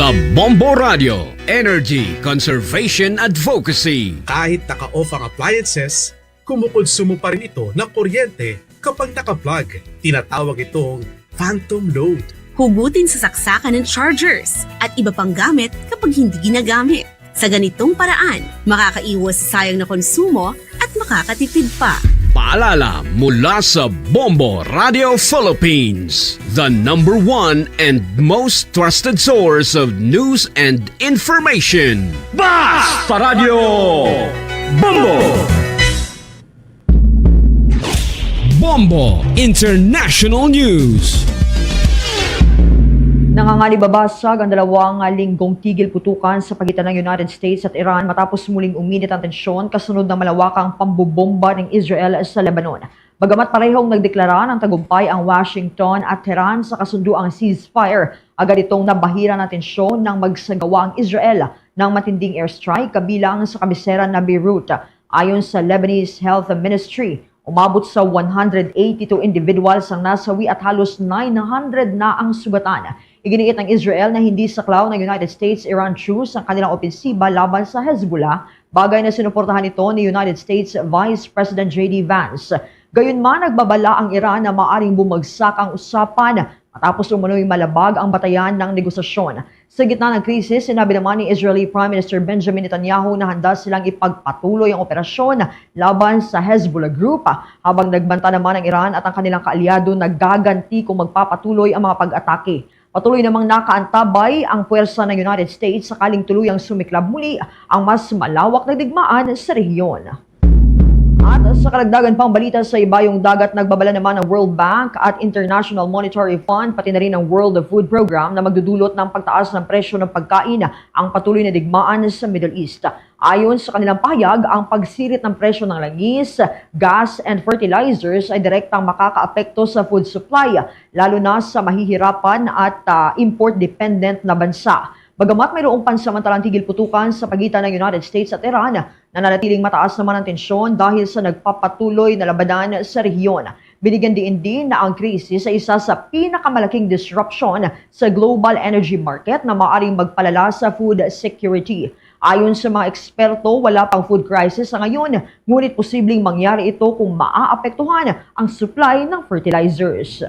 The Bombo Radio, energy, conservation, advocacy. Kahit naka-off ang appliances, kumukonsumo pa rin ito ng kuryente kapag naka-plug. Tinatawag itong phantom load. Hugutin sa saksakan ng chargers at iba pang gamit kapag hindi ginagamit. Sa ganitong paraan, makakaiwas sa sayang na konsumo at makakatipid pa. Paalala mula sa Bombo Radio Philippines, the number one and most trusted source of news and information. Basta Radio Bombo! Bombo International News. Nanganganib babasag ang dalawang linggong tigil putukan sa pagitan ng United States at Iran matapos muling uminit ang tensyon kasunod ng malawakang pambobomba ng Israel sa Lebanon. Bagamat parehong nagdeklara ng tagumpay ang Washington at Tehran sa kasunduang ceasefire, agad itong nabahiran ng tensyon nang magsagawa ang Israel ng matinding airstrike kabilang sa kabisera na Beirut. Ayon sa Lebanese Health Ministry, umabot sa one hundred eighty-two individuals ang nasawi at halos nine hundred na ang sugatan. Iginiit ng Israel na hindi saklaw ng United States-Iran truce ang kanilang opensiba laban sa Hezbollah, bagay na sinuportahan ito ni United States Vice President J D Vance. Gayunman, nagbabala ang Iran na maaring bumagsak ang usapan matapos umano'y malabag ang batayan ng negosasyon. Sa gitna ng krisis, sinabi naman ni Israeli Prime Minister Benjamin Netanyahu na handa silang ipagpatuloy ang operasyon laban sa Hezbollah Group, habang nagbanta naman ang Iran at ang kanilang kaalyado na gaganti kung magpapatuloy ang mga pag-atake. Patuloy namang nakaantabay ang puwersa ng United States sakaling tuluyang sumiklab muli ang mas malawak na digmaan sa rehiyon. At sa karagdagan pang balita sa ibayong dagat, nagbabala naman ang World Bank at International Monetary Fund, pati na rin ang World Food Program, na magdudulot ng pagtaas ng presyo ng pagkain ang patuloy na digmaan sa Middle East. Ayon sa kanilang pahayag, ang pagsirit ng presyo ng langis, gas, and fertilizers ay direktang makakaapekto sa food supply, lalo na sa mahihirapan at, ah, import-dependent na bansa. Bagamat mayroong pansamantalang tigil putukan sa pagitan ng United States at Iran, nananatiling mataas naman ang tensyon dahil sa nagpapatuloy na labanan sa rehiyon. Binigyan diin din na ang krisis ay isa sa pinakamalaking disruption sa global energy market na maaaring magpalala sa food security. Ayon sa mga eksperto, wala pang food crisis sa ngayon, ngunit posibleng mangyari ito kung maaapektuhan ang supply ng fertilizers.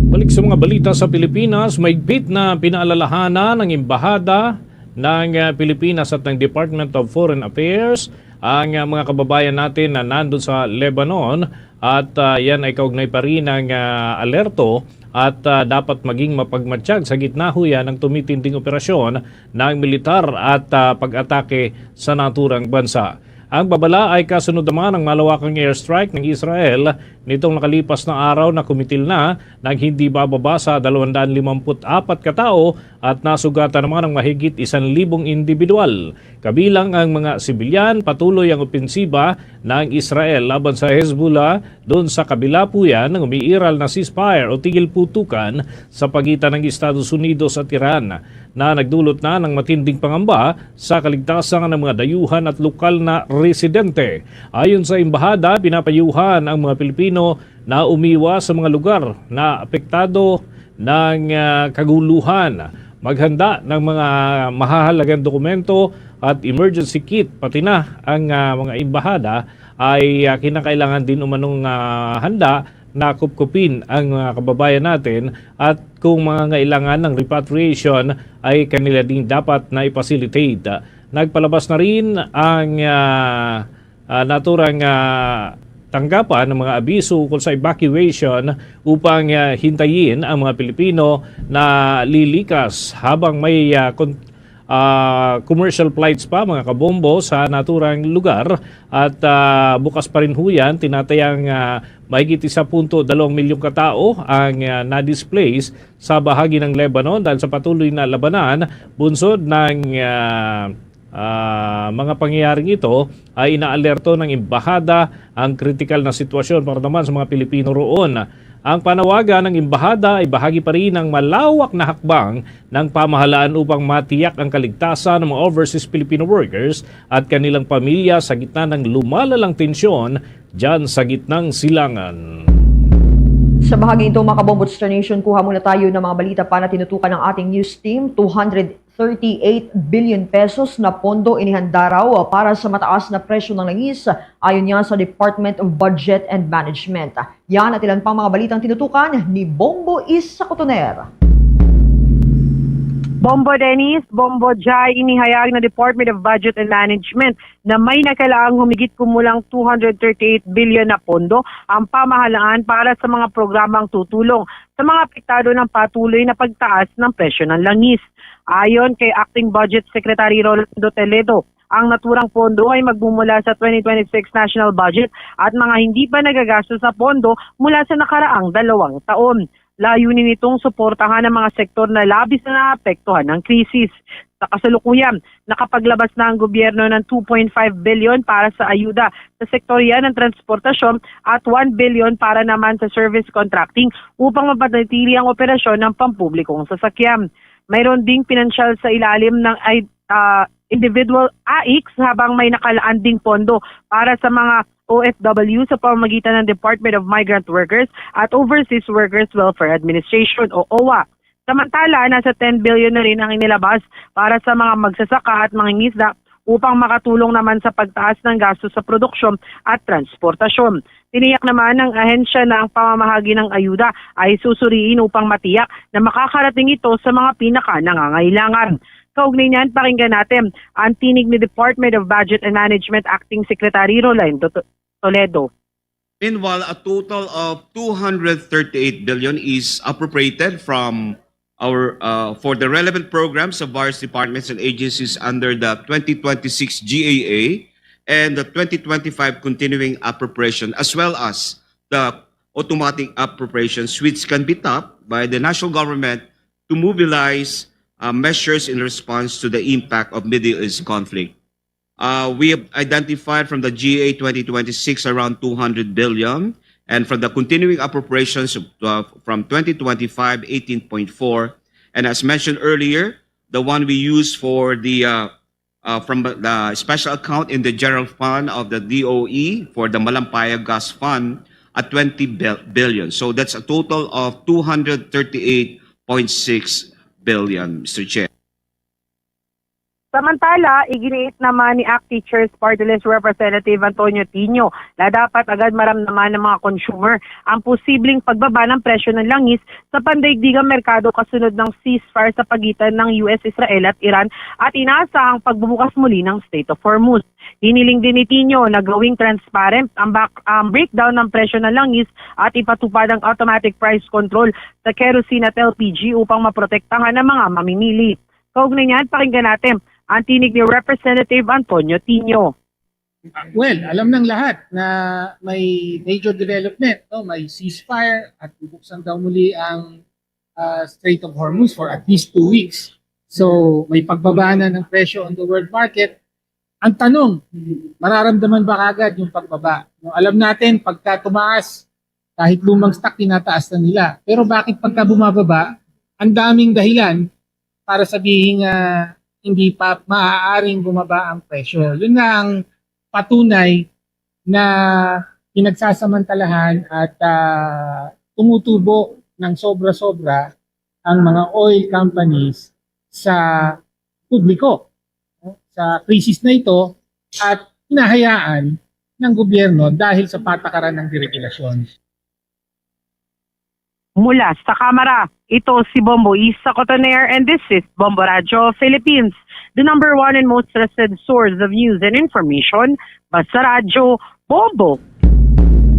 Balik sa mga balita sa Pilipinas, mahigpit na pinaalalahanan ng Embahada ng, ah, Pilipinas at ng Department of Foreign Affairs ang, ah, mga kababayan natin na nandun sa Lebanon at, ah, yan ay kaugnay pa rin ng, ah, alerto at, ah, dapat maging mapagmatsyag sa gitna ho yan ng tumitinding operasyon ng militar at, ah, pag-atake sa naturang bansa. Ang babala ay kasunod naman ng malawakang airstrike ng Israel nitong nakalipas na araw na kumitil na ng hindi bababa sa dalawang daan limampu't apat ka tawo at nasugatan naman ang mahigit isang libong individual. Kabilang ang mga sibilyan, patuloy ang opensiba ng Israel laban sa Hezbollah doon sa kabila po yan ng umiiral na ceasefire o tigil putukan sa pagitan ng Estados Unidos at Iran na nagdulot na ng matinding pangamba sa kaligtasan ng mga dayuhan at lokal na residente. Ayon sa embahada, pinapayuhan ang mga Pilipino na umiwas sa mga lugar na apektado ng, ah, kaguluhan, maghanda ng mga mahahalagang dokumento at emergency kit, pati na ang, ah, mga embahada ay, ah, kinakailangan din umanong, ah, handa na kupkupin ang mga kababayan natin at kung mga kailangan ng repatriation ay kanila ding dapat na i-facilitate. Nagpalabas na rin ang, ah, ah, naturang, ah, tanggapan ng mga abiso ukol sa evacuation upang, ah, hintayin ang mga Pilipino na lilikas habang may, ah, kon-, ah, commercial flights pa, mga kabombo, sa naturang lugar. At, ah, bukas pa rin ho yan, tinatayang, ah, mahigit isa punto dalawang milyong katao ang, ah, na-displace sa bahagi ng Lebanon dahil sa patuloy na labanan bunsod ng, ah, ah, mga pangyayaring ito ay inaalerto ng embahada ang kritikal na sitwasyon para naman sa mga Pilipino roon. Ang panawagan ng embahada ay bahagi pa rin ng malawak na hakbang ng pamahalaan upang matiyak ang kaligtasan ng mga overseas Filipino workers at kanilang pamilya sa gitna ng lumalalang tensyon dyan sa gitnang silangan. Sa bahaging ito, mga kabombo, Star Nation, kuha muna tayo ng mga balita pa na tinutukan ng ating news team. Two hundred thirty-eight billion pesos na pondo inihanda raw para sa mataas na presyo ng langis, ayon niya sa Department of Budget and Management. Yan at ilan pang mga balitang tinutukan ni Bombo Isa Cotoner. Bombo Dennis, Bombo Jai, inihayag na Department of Budget and Management na may nakalaang humigit kumulang two hundred thirty-eight billion na pondo ang pamahalaan para sa mga programang tutulong sa mga apektado ng patuloy na pagtaas ng presyo ng langis. Ayon kay Acting Budget Secretary Rolando Toledo, ang naturang pondo ay magmumula sa twenty twenty-six national budget at mga hindi pa nagagastos sa pondo mula sa nakaraang dalawang taon. Layunin nitong suportahan ang mga sektor na labis na naapektuhan ng krisis. Sa kasalukuyan, nakapaglabas na ang gobyerno ng two point five billion para sa ayuda sa sektorya ng transportasyon at one billion para naman sa service contracting upang mapanatili ang operasyon ng pampublikong sasakyan. Mayroon ding pinansyal sa ilalim ng I- ah, individual AICS, habang may nakalaan ding pondo para sa mga O F W sa pamamagitan ng Department of Migrant Workers at Overseas Workers Welfare Administration o owa. Samantala, nasa ten billion na rin ang inilabas para sa mga magsasaka at mangingisda upang makatulong naman sa pagtaas ng gasto sa produksyon at transportasyon. Tiniyak naman ng ahensya na ang pamamahagi ng ayuda ay susuriin upang matiyak na makakarating ito sa mga pinakanangangailangan. Kaugnay niyan, pakinggan natin ang tinig ni Department of Budget and Management Acting Secretary Rolando To- Toledo. Meanwhile, a total of two hundred thirty-eight billion is appropriated from our uh, for the relevant programs of various departments and agencies under the twenty twenty-six G A A and the twenty twenty-five continuing appropriation, as well as the automatic appropriations, which can be tapped by the national government to mobilize uh, measures in response to the impact of Middle East conflict. Uh, we have identified from the G A twenty twenty-six around two hundred billion, and from the continuing appropriations uh, from twenty twenty-five, eighteen point four, and as mentioned earlier, the one we use for the uh, uh, from the special account in the general fund of the D O E for the Malampaya Gas Fund at twenty billion. So that's a total of two hundred thirty-eight point six billion, Mister Chair. Samantala, iginiit naman ni ACT Teachers Party List Representative Antonio Tino na dapat agad maramdaman ng mga consumer ang posibleng pagbaba ng presyo ng langis sa pandaigdigang merkado kasunod ng ceasefire sa pagitan ng U S, Israel at Iran at inaasahang pagbubukas muli ng Strait of Hormuz. Hiniling din ni Tino na gawing transparent ang, back, ang breakdown ng presyo ng langis at ipatupad ang automatic price control sa kerosene at L P G upang maprotektahan ang mga mamimili. Kaugnay niyan, pakinggan natin ang tinig ni Representative Antonio Tino. Well, alam ng lahat na may major development, no? May ceasefire at bubuksan daw muli ang uh, Strait of Hormuz for at least two weeks. So, may pagbaba na ng presyo on the world market. Ang tanong, mararamdaman ba kagad yung pagbaba? No, alam natin, pagka tumaas, kahit lumang stock, tinataas na nila. Pero bakit pagka bumababa, ang daming dahilan para sabihin nga hindi pa maaaring bumaba ang presyo. Yun nga ang patunay na pinagsasamantalahan at uh, tumutubo ng sobra-sobra ang mga oil companies sa publiko, no, sa krisis na ito at hinahayaan ng gobyerno dahil sa patakaran ng deregulasyon. Mula sa Kamara, ito si Bombo Isa Cotoner and this is Bombo Radyo Philippines, the number one and most trusted source of news and information. Basta Radyo, Bombo!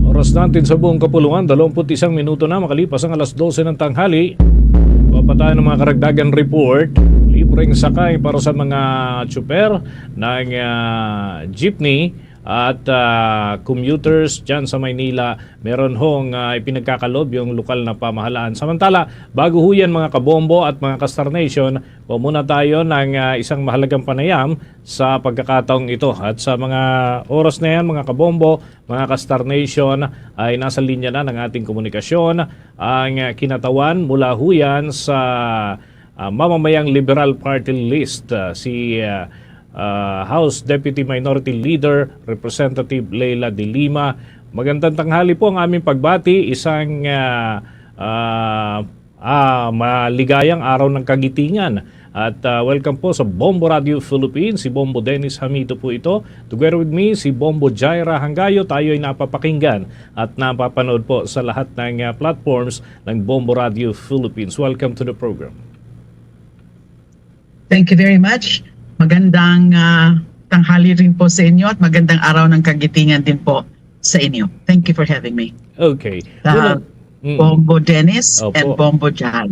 Oras natin sa buong kapulungan, dalawampu't isang minuto na makalipas ang alas dose ng tanghali. Papatayan ng mga karagdagan report, libreng sakay para sa mga tsuper ng ah, jeepney at ah, commuters dyan sa Maynila. Meron hong ah, ipinagkakalob yung lokal na pamahalaan. Samantala, bago ho yan, mga kabombo at mga ka-Star Nation, kuha muna tayo ng ah, isang mahalagang panayam sa pagkakataong ito. At sa mga oras na yan, mga kabombo, mga ka-Star Nation, ay nasa linya na ng ating komunikasyon ang ah, kinatawan mula ho yan sa ah, mamamayang Liberal Party List, ah, si ah, ah, House Deputy Minority Leader Representative Leila de Lima. Magandang tanghali po ang aming pagbati. Isang ah, ah, ah, maligayang araw ng kagitingan. At ah, welcome po sa Bombo Radio Philippines. Si Bombo Dennis Hamito po ito. Together with me, si Bombo Jaira Hangayo. Tayo ay napapakinggan at napapanood po sa lahat ng ah, platforms ng Bombo Radio Philippines. Welcome to the program. Thank you very much. Magandang ah, tanghali rin po sa inyo at magandang araw ng kagitingan din po sa inyo. Thank you for having me. Okay. Uh, Unang- Mm. Bombo Dennis Opo. and Bombo Jai.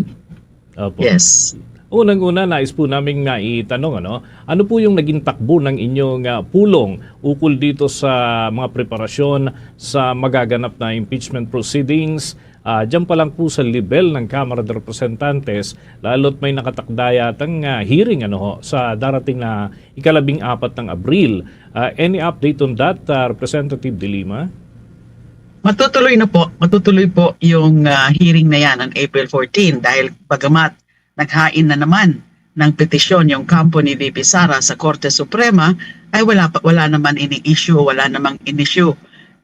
Opo. Yes. Unang-una, nais po naming naitanong, ano, ano po yung naging takbo ng inyong ah, pulong ukol dito sa mga preparasyon sa magaganap na impeachment proceedings? Ah, diyan pa lang po sa level ng Kamara de Representantes, lalo't may nakatakda yatang ah, hearing, ano ho, sa darating na ikalabing apat ng Abril. Ah, any update on that, ah, Representative De Lima? Matutuloy na po, matutuloy po yung ah, hearing na yan on April fourteen dahil bagamat naghain na naman ng petisyon yung kampo ni V P Sara sa Korte Suprema, ay wala pa, wala naman ini-issue, wala namang in-issue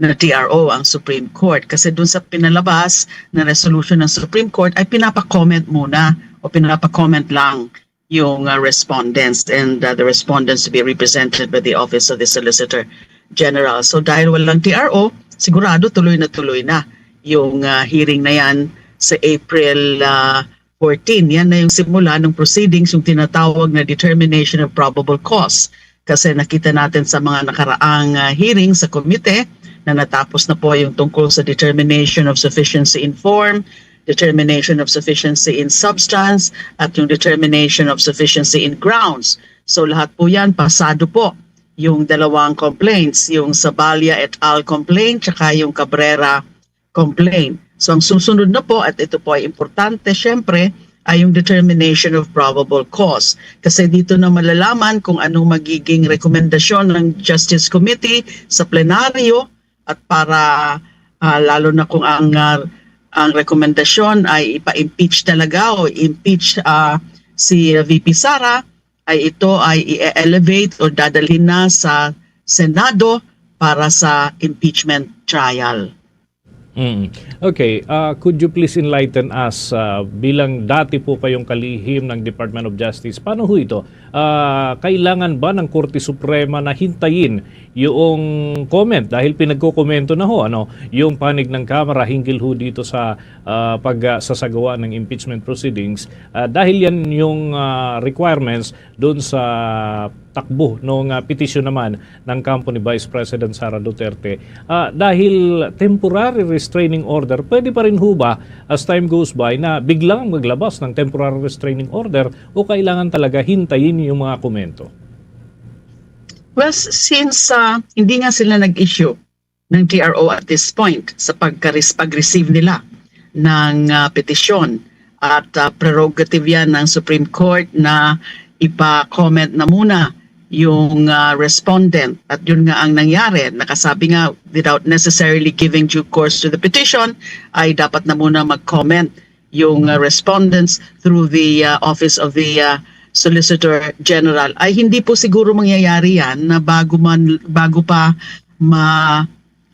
na T R O ang Supreme Court. Kasi dun sa pinalabas na resolution ng Supreme Court ay pinapa-comment muna o pinapa-comment lang yung uh, respondents and uh, the respondents to be represented by the Office of the Solicitor General. So dahil walang T R O, sigurado tuloy na tuloy na yung uh, hearing na yan sa April uh, fourteen. Yan na yung simula ng proceedings, yung tinatawag na determination of probable cause. Kasi nakita natin sa mga nakaraang uh, hearing sa komite na natapos na po yung tungkol sa determination of sufficiency in form, determination of sufficiency in substance, at yung determination of sufficiency in grounds. So lahat po yan pasado po yung dalawang complaints, yung Saballa et al complaint tsaka yung Cabrera complaint. So ang susunod na po, at ito po ay importante, syempre, ay yung determination of probable cause. Kasi dito na malalaman kung anong magiging rekomendasyon ng Justice Committee sa plenaryo at para uh, lalo na kung ang uh, ang rekomendasyon ay ipa-impeach talaga o impeach uh, si V P Sara, ay ito ay i-elevate o dadalhin na sa Senado para sa impeachment trial. Mm. Okay, uh, could you please enlighten us, uh, bilang dati po kayong kalihim ng Department of Justice, paano ho ito? Uh, kailangan ba ng Korte Suprema na hintayin yung comment dahil pinagkokomento na ho ano yung panig ng Kamara hinggil ho dito sa uh, pagsasagawa ng impeachment proceedings uh, dahil yan yung uh, requirements doon sa takbo ng uh, petisyon naman ng kampo ni Vice President Sara Duterte uh, dahil temporary restraining order, pwede pa rin ho ba as time goes by na biglang maglabas ng temporary restraining order o kailangan talaga hintayin yung mga komento? Well, since uh, hindi nga sila nag-issue ng T R O at this point sa pagka-, pag-receive nila ng uh, petisyon at uh, prerogative yan ng Supreme Court na ipa-comment na muna yung uh, respondent. At yun nga ang nangyari. Nakasabi nga, without necessarily giving due course to the petition, ay dapat na muna mag-comment yung uh, respondents through the uh, Office of the uh, Solicitor General. Ay hindi po siguro mangyayari yan na bago man bago pa ma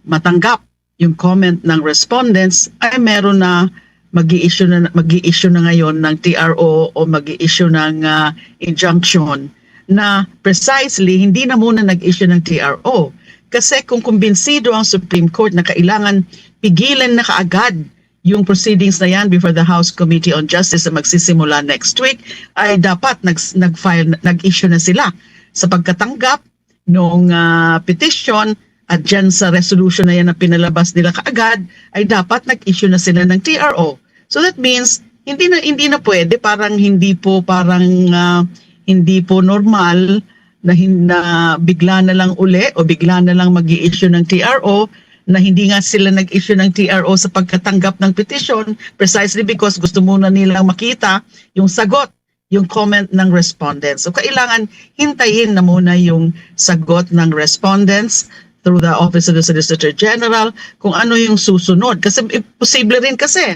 matanggap yung comment ng respondents ay meron na mag-i-issue na mag-i-issue na ngayon ng T R O o mag-i-issue ng uh, injunction na precisely hindi na muna nag-issue ng T R O. Kasi kung kumbinsido ang Supreme Court na kailangan pigilan na kaagad yung proceedings na yan before the House Committee on Justice na magsisimula next week, ay dapat nag, nag-file, nag-issue na sila sa pagkatanggap ng uh, petition at dyan sa resolution na yan na pinalabas nila kaagad, ay dapat nag-issue na sila ng T R O. So that means, hindi na hindi na pwede, parang hindi po parang uh, hindi po normal na, hin- na bigla na lang uli o bigla na lang mag-i-issue ng T R O na hindi nga sila nag-issue ng T R O sa pagkatanggap ng petition precisely because gusto muna nilang makita yung sagot, yung comment ng respondents. So kailangan hintayin na muna yung sagot ng respondents through the Office of the Solicitor General kung ano yung susunod. Kasi posible rin kasi,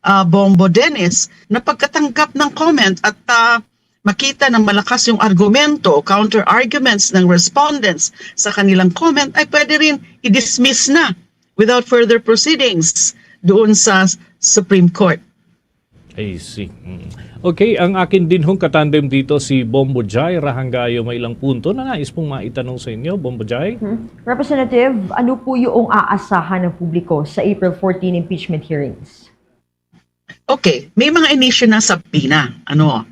uh, Bombo Dennis, na pagkatanggap ng comment at uh, makita ng malakas yung argumento o counter-arguments ng respondents sa kanilang comment, ay pwede rin i-dismiss na without further proceedings doon sa Supreme Court. I see. Okay, ang akin din hong katandem dito si Bombo Jai Rahangayo, may ilang punto na nais pong maitanong sa inyo, Bombo Jai. Hmm. Representative, ano po yung aasahan ng publiko sa April fourteen impeachment hearings? Okay, may mga inisyu na sa Pina. Ano?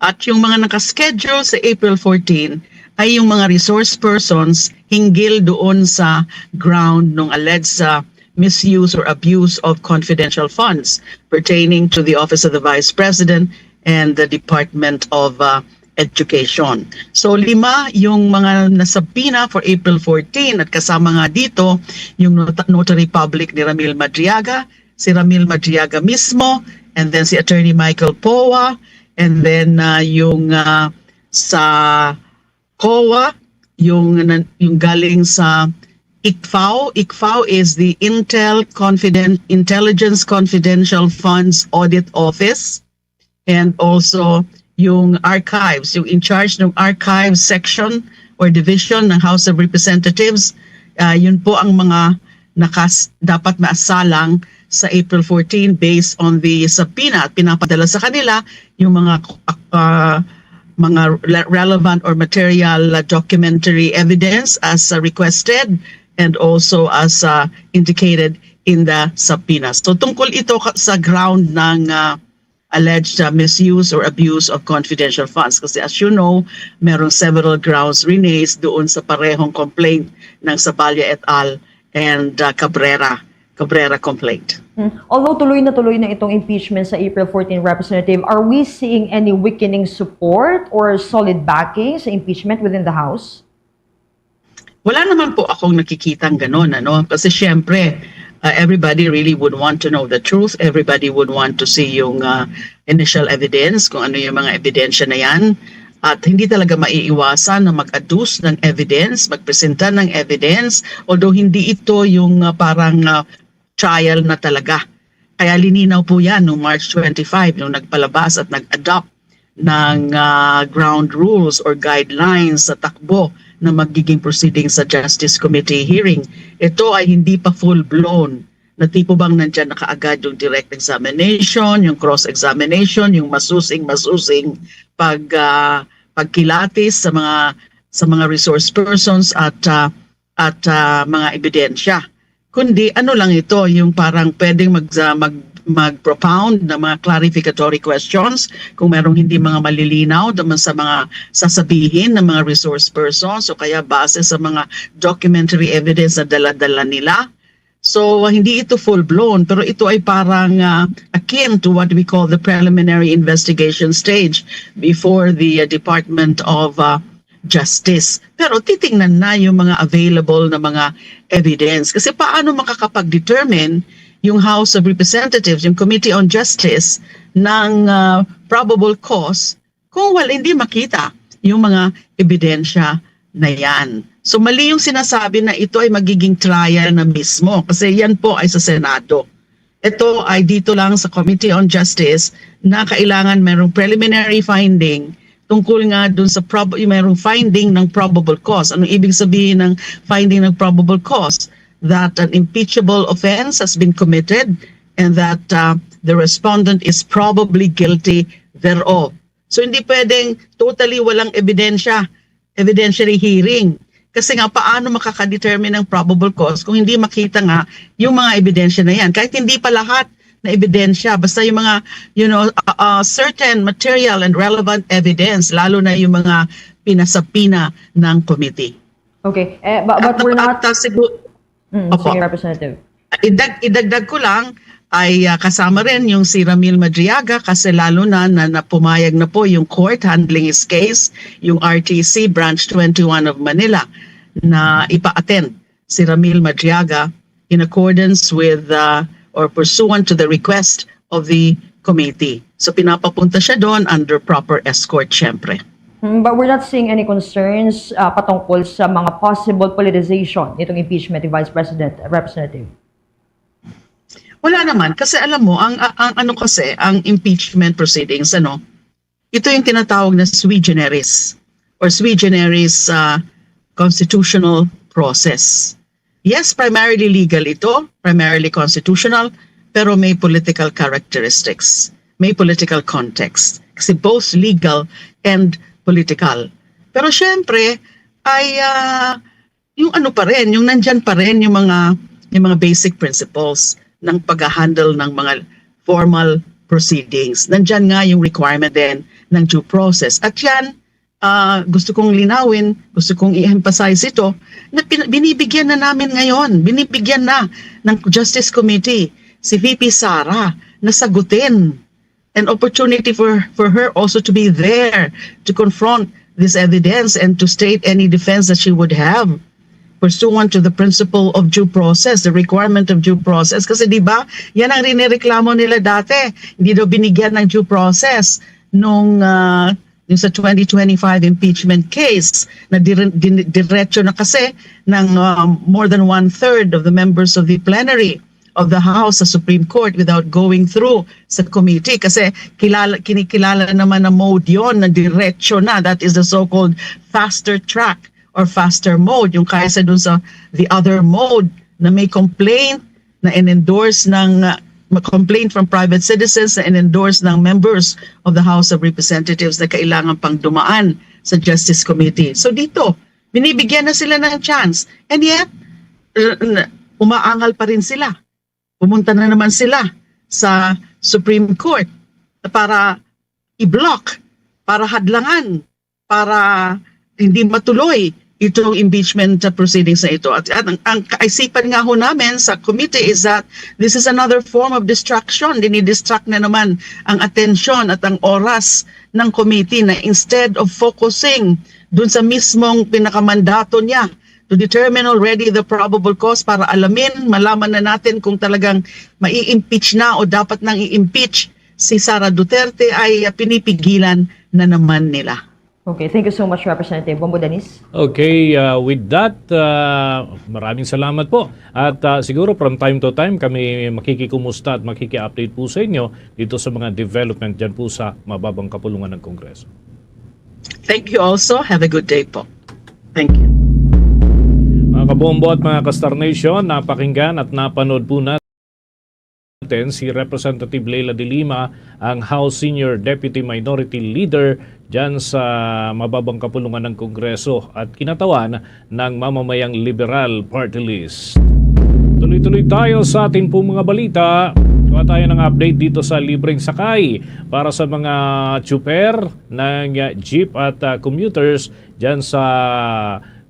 At yung mga nakaschedule sa April fourteen ay yung mga resource persons hinggil doon sa ground nung alleged sa misuse or abuse of confidential funds pertaining to the Office of the Vice President and the Department of uh, Education. So lima yung mga nasabina for April fourteen at kasama nga dito yung not- notary public ni Ramil Madriaga, si Ramil Madriaga mismo, and then si Attorney Michael Poa, and then uh, yung uh, sa COA, yung, yung galing sa ICFAO. ICFAO is the Intel Confident, Intelligence Confidential Funds Audit Office. and also yung archives, yung in charge ng archives section or division ng House of Representatives, ah, yun po ang mga nakas dapat maasalang sa April fourteen based on the subpoena at pinapadala sa kanila yung mga ah, mga re- relevant or material uh, documentary evidence as uh, requested and also as uh, indicated in the subpoena. So tungkol ito ka- sa ground ng uh, alleged uh, misuse or abuse of confidential funds, kasi as you know, merong several grounds, Rene, doon sa parehong complaint ng Saballa et al. And uh, Cabrera, Cabrera complaint. Mm. Although tuloy na tuloy na itong impeachment sa April fourteen, Representative, are we seeing any weakening support or solid backing sa impeachment within the House? Wala naman po akong nakikitang ganon, ano? Kasi syempre, uh, everybody really would want to know the truth. Everybody would want to see yung uh, initial evidence, kung ano yung mga ebidensya na yan. At hindi talaga maiiwasan na mag-adduce ng evidence, magpresenta ng evidence, although hindi ito yung uh, parang uh, trial na talaga. Kaya lininaw po yan noong March twenty-five, nung nagpalabas at nag-adopt ng uh, ground rules or guidelines sa takbo na magiging proceeding sa Justice Committee hearing. Ito ay hindi pa full-blown na tipo bang nandyan nakaagad yung direct examination, yung cross-examination, yung masusing-masusing pag, uh, pagkilatis sa mga sa mga resource persons at uh, at uh, mga ebidensya. Kundi ano lang ito, yung parang pwedeng mag, uh, mag, mag-propound ng mga clarificatory questions kung merong hindi mga malilinaw naman sa mga sasabihin ng mga resource persons o kaya base sa mga documentary evidence na dala-dala nila. So, hindi ito full-blown, pero ito ay parang uh, akin to what we call the preliminary investigation stage before the uh, Department of uh, Justice. Pero titingnan na yung mga available na mga evidence. Kasi paano makakapag-determine yung House of Representatives, yung Committee on Justice, ng uh, probable cause kung wala, hindi makita yung mga ebidensya na yan. So mali yung sinasabi na ito ay magiging trial na mismo kasi yan po ay sa Senado. Ito ay dito lang sa Committee on Justice na kailangan merong preliminary finding tungkol nga dun sa prob- yung merong finding ng probable cause. Anong ibig sabihin ng finding ng probable cause? That an impeachable offense has been committed and that uh, the respondent is probably guilty thereof. So hindi pwedeng totally walang ebidensya, evidentiary hearing. Kasi nga, paano makakadetermine ng probable cause kung hindi makita nga yung mga ebidensya na yan? Kahit hindi pa lahat na ebidensya, basta yung mga, you know, uh, uh, certain material and relevant evidence, lalo na yung mga pinasapina ng committee. Okay, eh, but, but we're not... At, uh, sigu- Mm, Opo. Sige, Representative. Idag, idagdag ko lang, ay ah, kasama rin yung si Ramil Madriaga kasi lalo na na napumayag na po yung court handling his case, yung R T C Branch twenty-one of Manila, na ipa-attend si Ramil Madriaga in accordance with uh, or pursuant to the request of the committee. So pinapapunta siya doon under proper escort, syempre. Mm, but we're not seeing any concerns uh, patungkol sa mga possible politicization nitong impeachment ni Vice President, Representative. Wala naman, kasi alam mo, ang, ang ano kasi, ang impeachment proceedings, ano, ito yung tinatawag na sui generis or sui generis uh, constitutional process. Yes, primarily legal ito, primarily constitutional, pero may political characteristics, may political context. Kasi both legal and political. Pero syempre, ay uh, yung ano pa rin, yung nandyan pa rin yung mga yung mga basic principles ng pag-handle ng mga formal proceedings. Nandyan nga yung requirement din ng due process. At yan, uh, gusto kong linawin, gusto kong i-emphasize ito, na binibigyan na namin ngayon, binibigyan na ng Justice Committee si V P Sara na sagutin an opportunity for, for her also to be there to confront this evidence and to state any defense that she would have pursuant to the principle of due process, the requirement of due process. Kasi di ba, yan ang rinireklamo nila dati. Hindi daw binigyan ng due process nung uh, yung sa twenty twenty-five impeachment case na dire- din- diretso na kasi ng um, more than one-third of the members of the plenary of the House sa Supreme Court without going through sa committee, kasi kilala, kinikilala naman na mode yon na diretso na, that is the so-called faster track or faster mode, yung kaysa dun sa the other mode na may complaint na in-endorse ng uh, complaint from private citizens na in-endorse ng members of the House of Representatives na kailangan pang dumaan sa Justice Committee. So dito, binibigyan na sila ng chance. And yet, uh, n- umaangal pa rin sila. Pumunta na naman sila sa Supreme Court para i-block, para hadlangan, para hindi matuloy itong impeachment proceedings na ito. At, at ang, ang kaisipan nga ho namin sa committee is that this is another form of distraction. Dinidistract na naman ang atensyon at ang oras ng committee na instead of focusing dun sa mismong pinakamandato niya to determine already the probable cause para alamin, malaman na natin kung talagang mai-impeach na o dapat nang i-impeach si Sara Duterte, ay pinipigilan na naman nila. Okay, thank you so much, Representative Bombo Danis. Okay, uh, with that, uh, maraming salamat po. At uh, siguro from time to time kami makikikumusta at makiki-update po sa inyo dito sa mga development dyan po sa mababang kapulungan ng Kongreso. Thank you also. Have a good day po. Thank you. Mga kabombo at mga ka-Star Nation, napakinggan at napanood po natin si Representative Leila de Lima, ang House Senior Deputy Minority Leader dyan sa mababang kapulungan ng Kongreso at kinatawan ng mamamayang Liberal Party List. Tuloy-tuloy tayo sa ating pong mga balita. Kuha tayo ng update dito sa libreng sakay para sa mga tsuper ng uh, jeep at uh, commuters dyan sa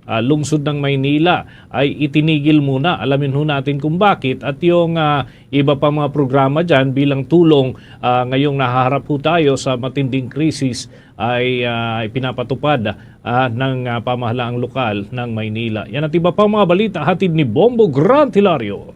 uh, lungsod ng Maynila ay itinigil muna. Alamin ho natin kung bakit at yung uh, iba pa mga programa dyan bilang tulong uh, ngayong nahaharap ho tayo sa matinding krisis ay uh, ipinapatupad uh, ng uh, pamahalaang lokal ng Maynila. Yan at iba pa mga balita hatid ni Bombo Grant Hilario.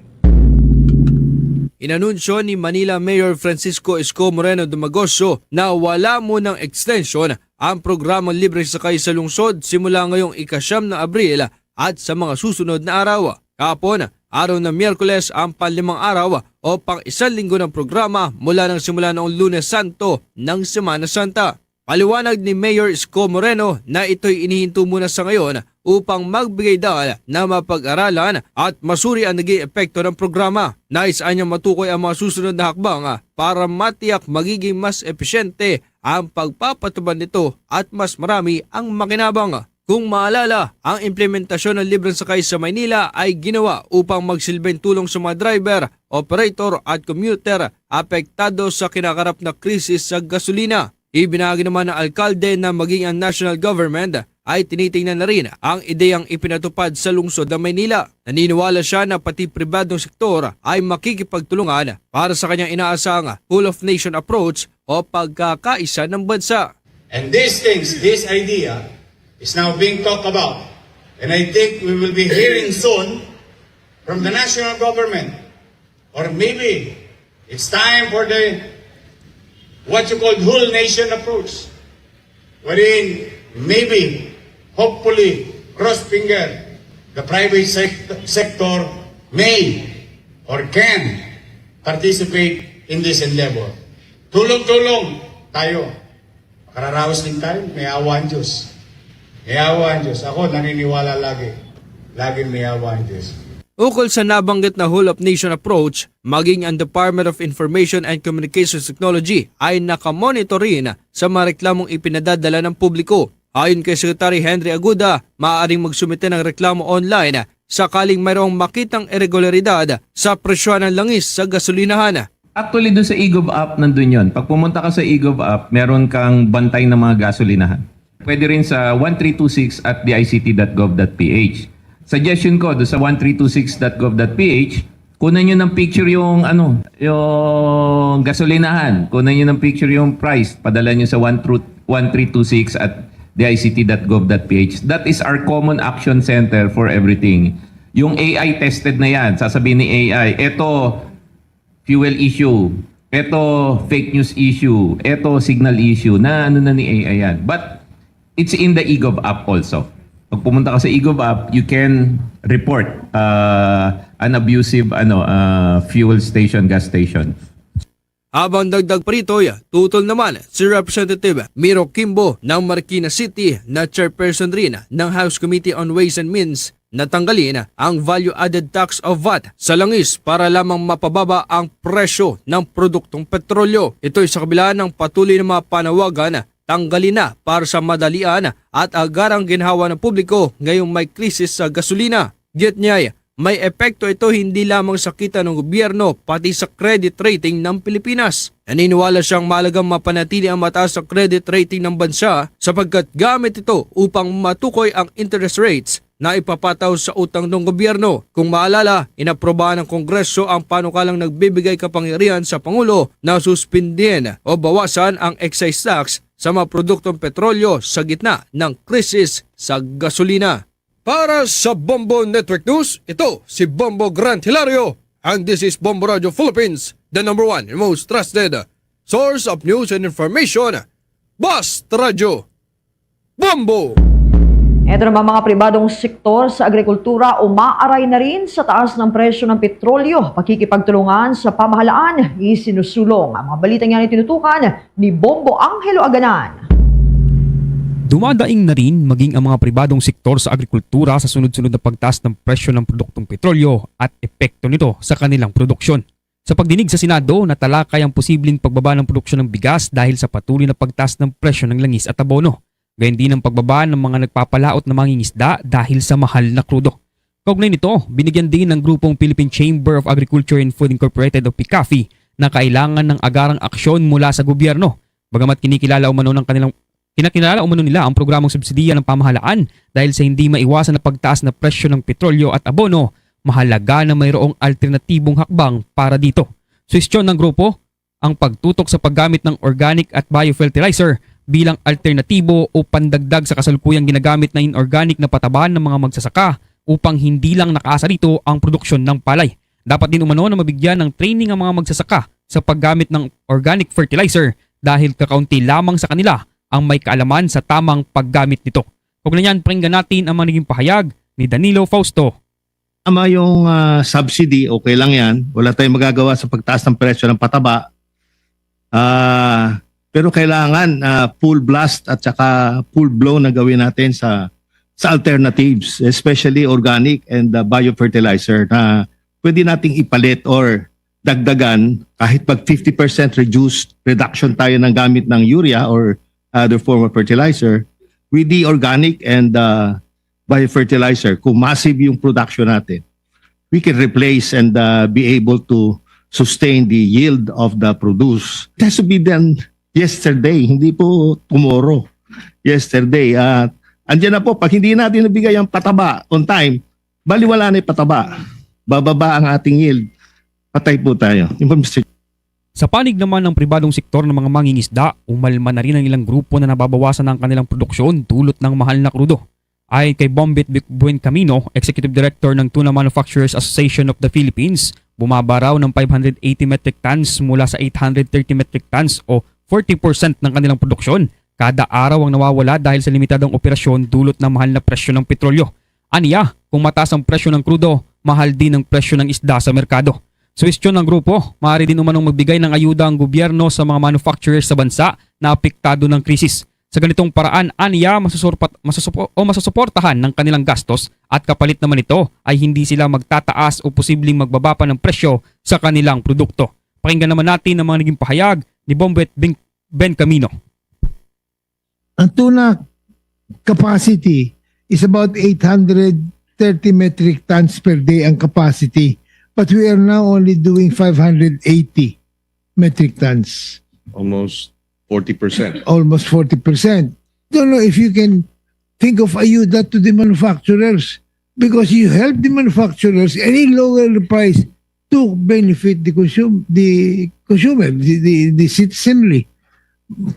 Inanunsyo ni Manila Mayor Francisco Isko Moreno Dumagoso na wala mo ng extension ang programang libre sakay sa lungsod simula ngayong ikasyam na Abril at sa mga susunod na araw. Kahapon, araw na Miyerkules ang panlimang araw o pang isang linggo ng programa mula ng simula noong Lunes Santo ng Semana Santa. Paliwanag ni Mayor Isko Moreno na ito'y inihinto muna sa ngayon upang magbigay daan na mapag-aralan at masuri ang naging epekto ng programa. Nais niya matukoy ang mga susunod na hakbang para matiyak magiging mas episyente ang pagpapatupad nito at mas marami ang makinabang. Kung maalala, ang implementasyon ng libreng sakay sa Maynila ay ginawa upang magsilbing tulong sa mga driver, operator at commuter apektado sa kinakarap na krisis sa gasolina. Ibinahagi naman ng alkalde na maging ang national government ay tinitingnan na rin ang ideyang ipinatupad sa lungsod ng Maynila. Naniniwala siya na pati pribadong sektor ay makikipagtulungan para sa kanyang inaasahang whole of nation approach o pagkakaisa ng bansa. And these things, this idea, is now being talked about. And I think we will be hearing soon from the national government, or maybe it's time for the what you call whole nation approach, wherein maybe, hopefully, cross finger, the private sec- sector may or can participate in this endeavor. Tulong-tulong tayo. Kararaos din tayo, may awa ang Diyos. May awa ang Diyos. Ako naniniwala lagi, lagi may awa ang Diyos. Ukol sa nabanggit na whole of nation approach, maging ang Department of Information and Communications Technology ay nakamonitor rin sa mga reklamong ipinadadala ng publiko. Ayon kay Secretary Henry Aguda, maaaring magsumite ng reklamo online sakaling mayroong makitang irregularidad sa presyo ng langis sa gasolinahan. Actually, doon sa eGov app, nandun yun. Pag pumunta ka sa eGov app, meron kang bantay ng mga gasolinahan. Pwede rin sa one three two six at D I C T dot gov dot P H. Suggestion ko, doon sa one three two six dot gov dot P H, kunan nyo ng picture yung, ano, yung gasolinahan. Kunan nyo ng picture yung price. Padala nyo sa one three two six at D I C T dot gov dot P H. That is our common action center for everything. Yung A I tested na yan. Sasabihin ni A I, eto, fuel issue, eto fake news issue, eto signal issue, na ano na ni A I yan. But it's in the eGov app also. Pag pumunta ka sa eGov app, you can report uh, an abusive ano uh, fuel station, gas station. Habang dagdag pa rito, tutol naman si Representative Miro Kimbo ng Marikina City na chairperson rin ng House Committee on Ways and Means na tanggalin ang value-added tax o VAT sa langis para lamang mapababa ang presyo ng produktong petrolyo. Ito'y sa kabila ng patuloy na mga panawagan tanggalin na para sa madalian at agarang ginhawa ng publiko ngayong may krisis sa gasolina. Git niya, may epekto ito hindi lamang sa kita ng gobyerno pati sa credit rating ng Pilipinas. Naniniwala siyang mahalagang mapanatili ang mataas na credit rating ng bansa sapagkat gamit ito upang matukoy ang interest rates na ipapataw sa utang ng gobyerno. Kung maalala, inaprobahan ng Kongreso ang panukalang nagbibigay kapangyarihan sa Pangulo na suspindin o bawasan ang excise tax sa mga produktong petrolyo sa gitna ng krisis sa gasolina. Para sa Bombo Network News, ito si Bombo Grant Hilario, and this is Bombo Radio Philippines, the number one and most trusted source of news and information. Basta Radyo Bombo! Ito naman, mga pribadong sektor sa agrikultura umaaray na rin sa taas ng presyo ng petrolyo. Pakikipagtulungan sa pamahalaan, isinusulong. Ang mga balita niyan ay tinutukan ni Bombo Angelo Aganan. Dumadaing na rin maging ang mga pribadong sektor sa agrikultura sa sunod-sunod na pagtaas ng presyo ng produktong petrolyo at epekto nito sa kanilang produksyon. Sa pagdinig sa Senado, natalakay ang posibleng pagbaba ng produksyon ng bigas dahil sa patuloy na pagtaas ng presyo ng langis at abono. Gayon din ang pagbaba ng mga nagpapalaot na mangingisda dahil sa mahal na krudo. Kaugnay nito, binigyan din ng grupong Philippine Chamber of Agriculture and Food Incorporated o PCAFI na kailangan ng agarang aksyon mula sa gobyerno. Bagamat kinikilala umano ng kanilang kinakilala umano nila ang programang subsidiya ng pamahalaan dahil sa hindi maiwasan na pagtaas na presyo ng petrolyo at abono, mahalaga na mayroong alternatibong hakbang para dito. Suwestyon ng grupo ang pagtutok sa paggamit ng organic at biofertilizer bilang alternatibo o pandagdag sa kasalukuyang ginagamit na inorganic na pataba ng mga magsasaka upang hindi lang nakaasa dito ang produksyon ng palay. Dapat din umano na mabigyan ng training ang mga magsasaka sa paggamit ng organic fertilizer dahil kakaunti lamang sa kanila ang may kaalaman sa tamang paggamit nito. Kaugnay niyan, pakinggan natin ang mga naging pahayag ni Danilo Fausto. Tama yung ah, subsidy, okay lang yan. Wala tayong magagawa sa pagtaas ng presyo ng pataba. Ah, pero kailangan ah, full blast at saka full blow na gawin natin sa sa alternatives, especially organic and ah, biofertilizer na pwede nating ipalit or dagdagan kahit pag fifty percent reduced reduction tayo ng gamit ng urea or other form of fertilizer with the organic and ah, biofertilizer, kung massive yung production natin, we can replace and uh, be able to sustain the yield of the produce. It has to be done yesterday, hindi po tomorrow. Yesterday. At andyan na po, pag hindi natin nabigay ang pataba on time, baliwala na yung pataba. Bababa ang ating yield. Patay po tayo. Yung po, Mister Sa panig naman ng pribadong sektor ng mga mangingisda, umalma na rin ang ilang grupo na nababawasan na ang kanilang produksyon dulot ng mahal na krudo. Ayon kay Bombit Buencamino, Executive Director ng Tuna Manufacturers Association of the Philippines, bumaba raw ng five hundred eighty metric tons mula sa eight hundred thirty metric tons o forty percent ng kanilang produksyon kada araw ang nawawala dahil sa limitadong operasyon dulot ng mahal na presyo ng petrolyo. Aniya, kung mataas ang presyo ng krudo, mahal din ang presyo ng isda sa merkado. Suwestyon ng grupo, maaari din umanong magbigay ng ayuda ang gobyerno sa mga manufacturers sa bansa na apektado ng krisis. Sa ganitong paraan, aniya, masusurpat, masusupo, o masusuportahan ng kanilang gastos at kapalit naman nito ay hindi sila magtataas o posibleng magbaba pa ng presyo sa kanilang produkto. Pakinggan naman natin ang mga naging pahayag ni Bombet Ben, Ben Camino. Ang tuna capacity is about eight hundred thirty metric tons per day ang capacity. But we are now only doing five hundred eighty metric tons. Almost forty percent. Almost forty percent. Don't know if you can think of ayuda to the manufacturers because you help the manufacturers, any lower the price to benefit the consum the consumer, the, the, the citizenry.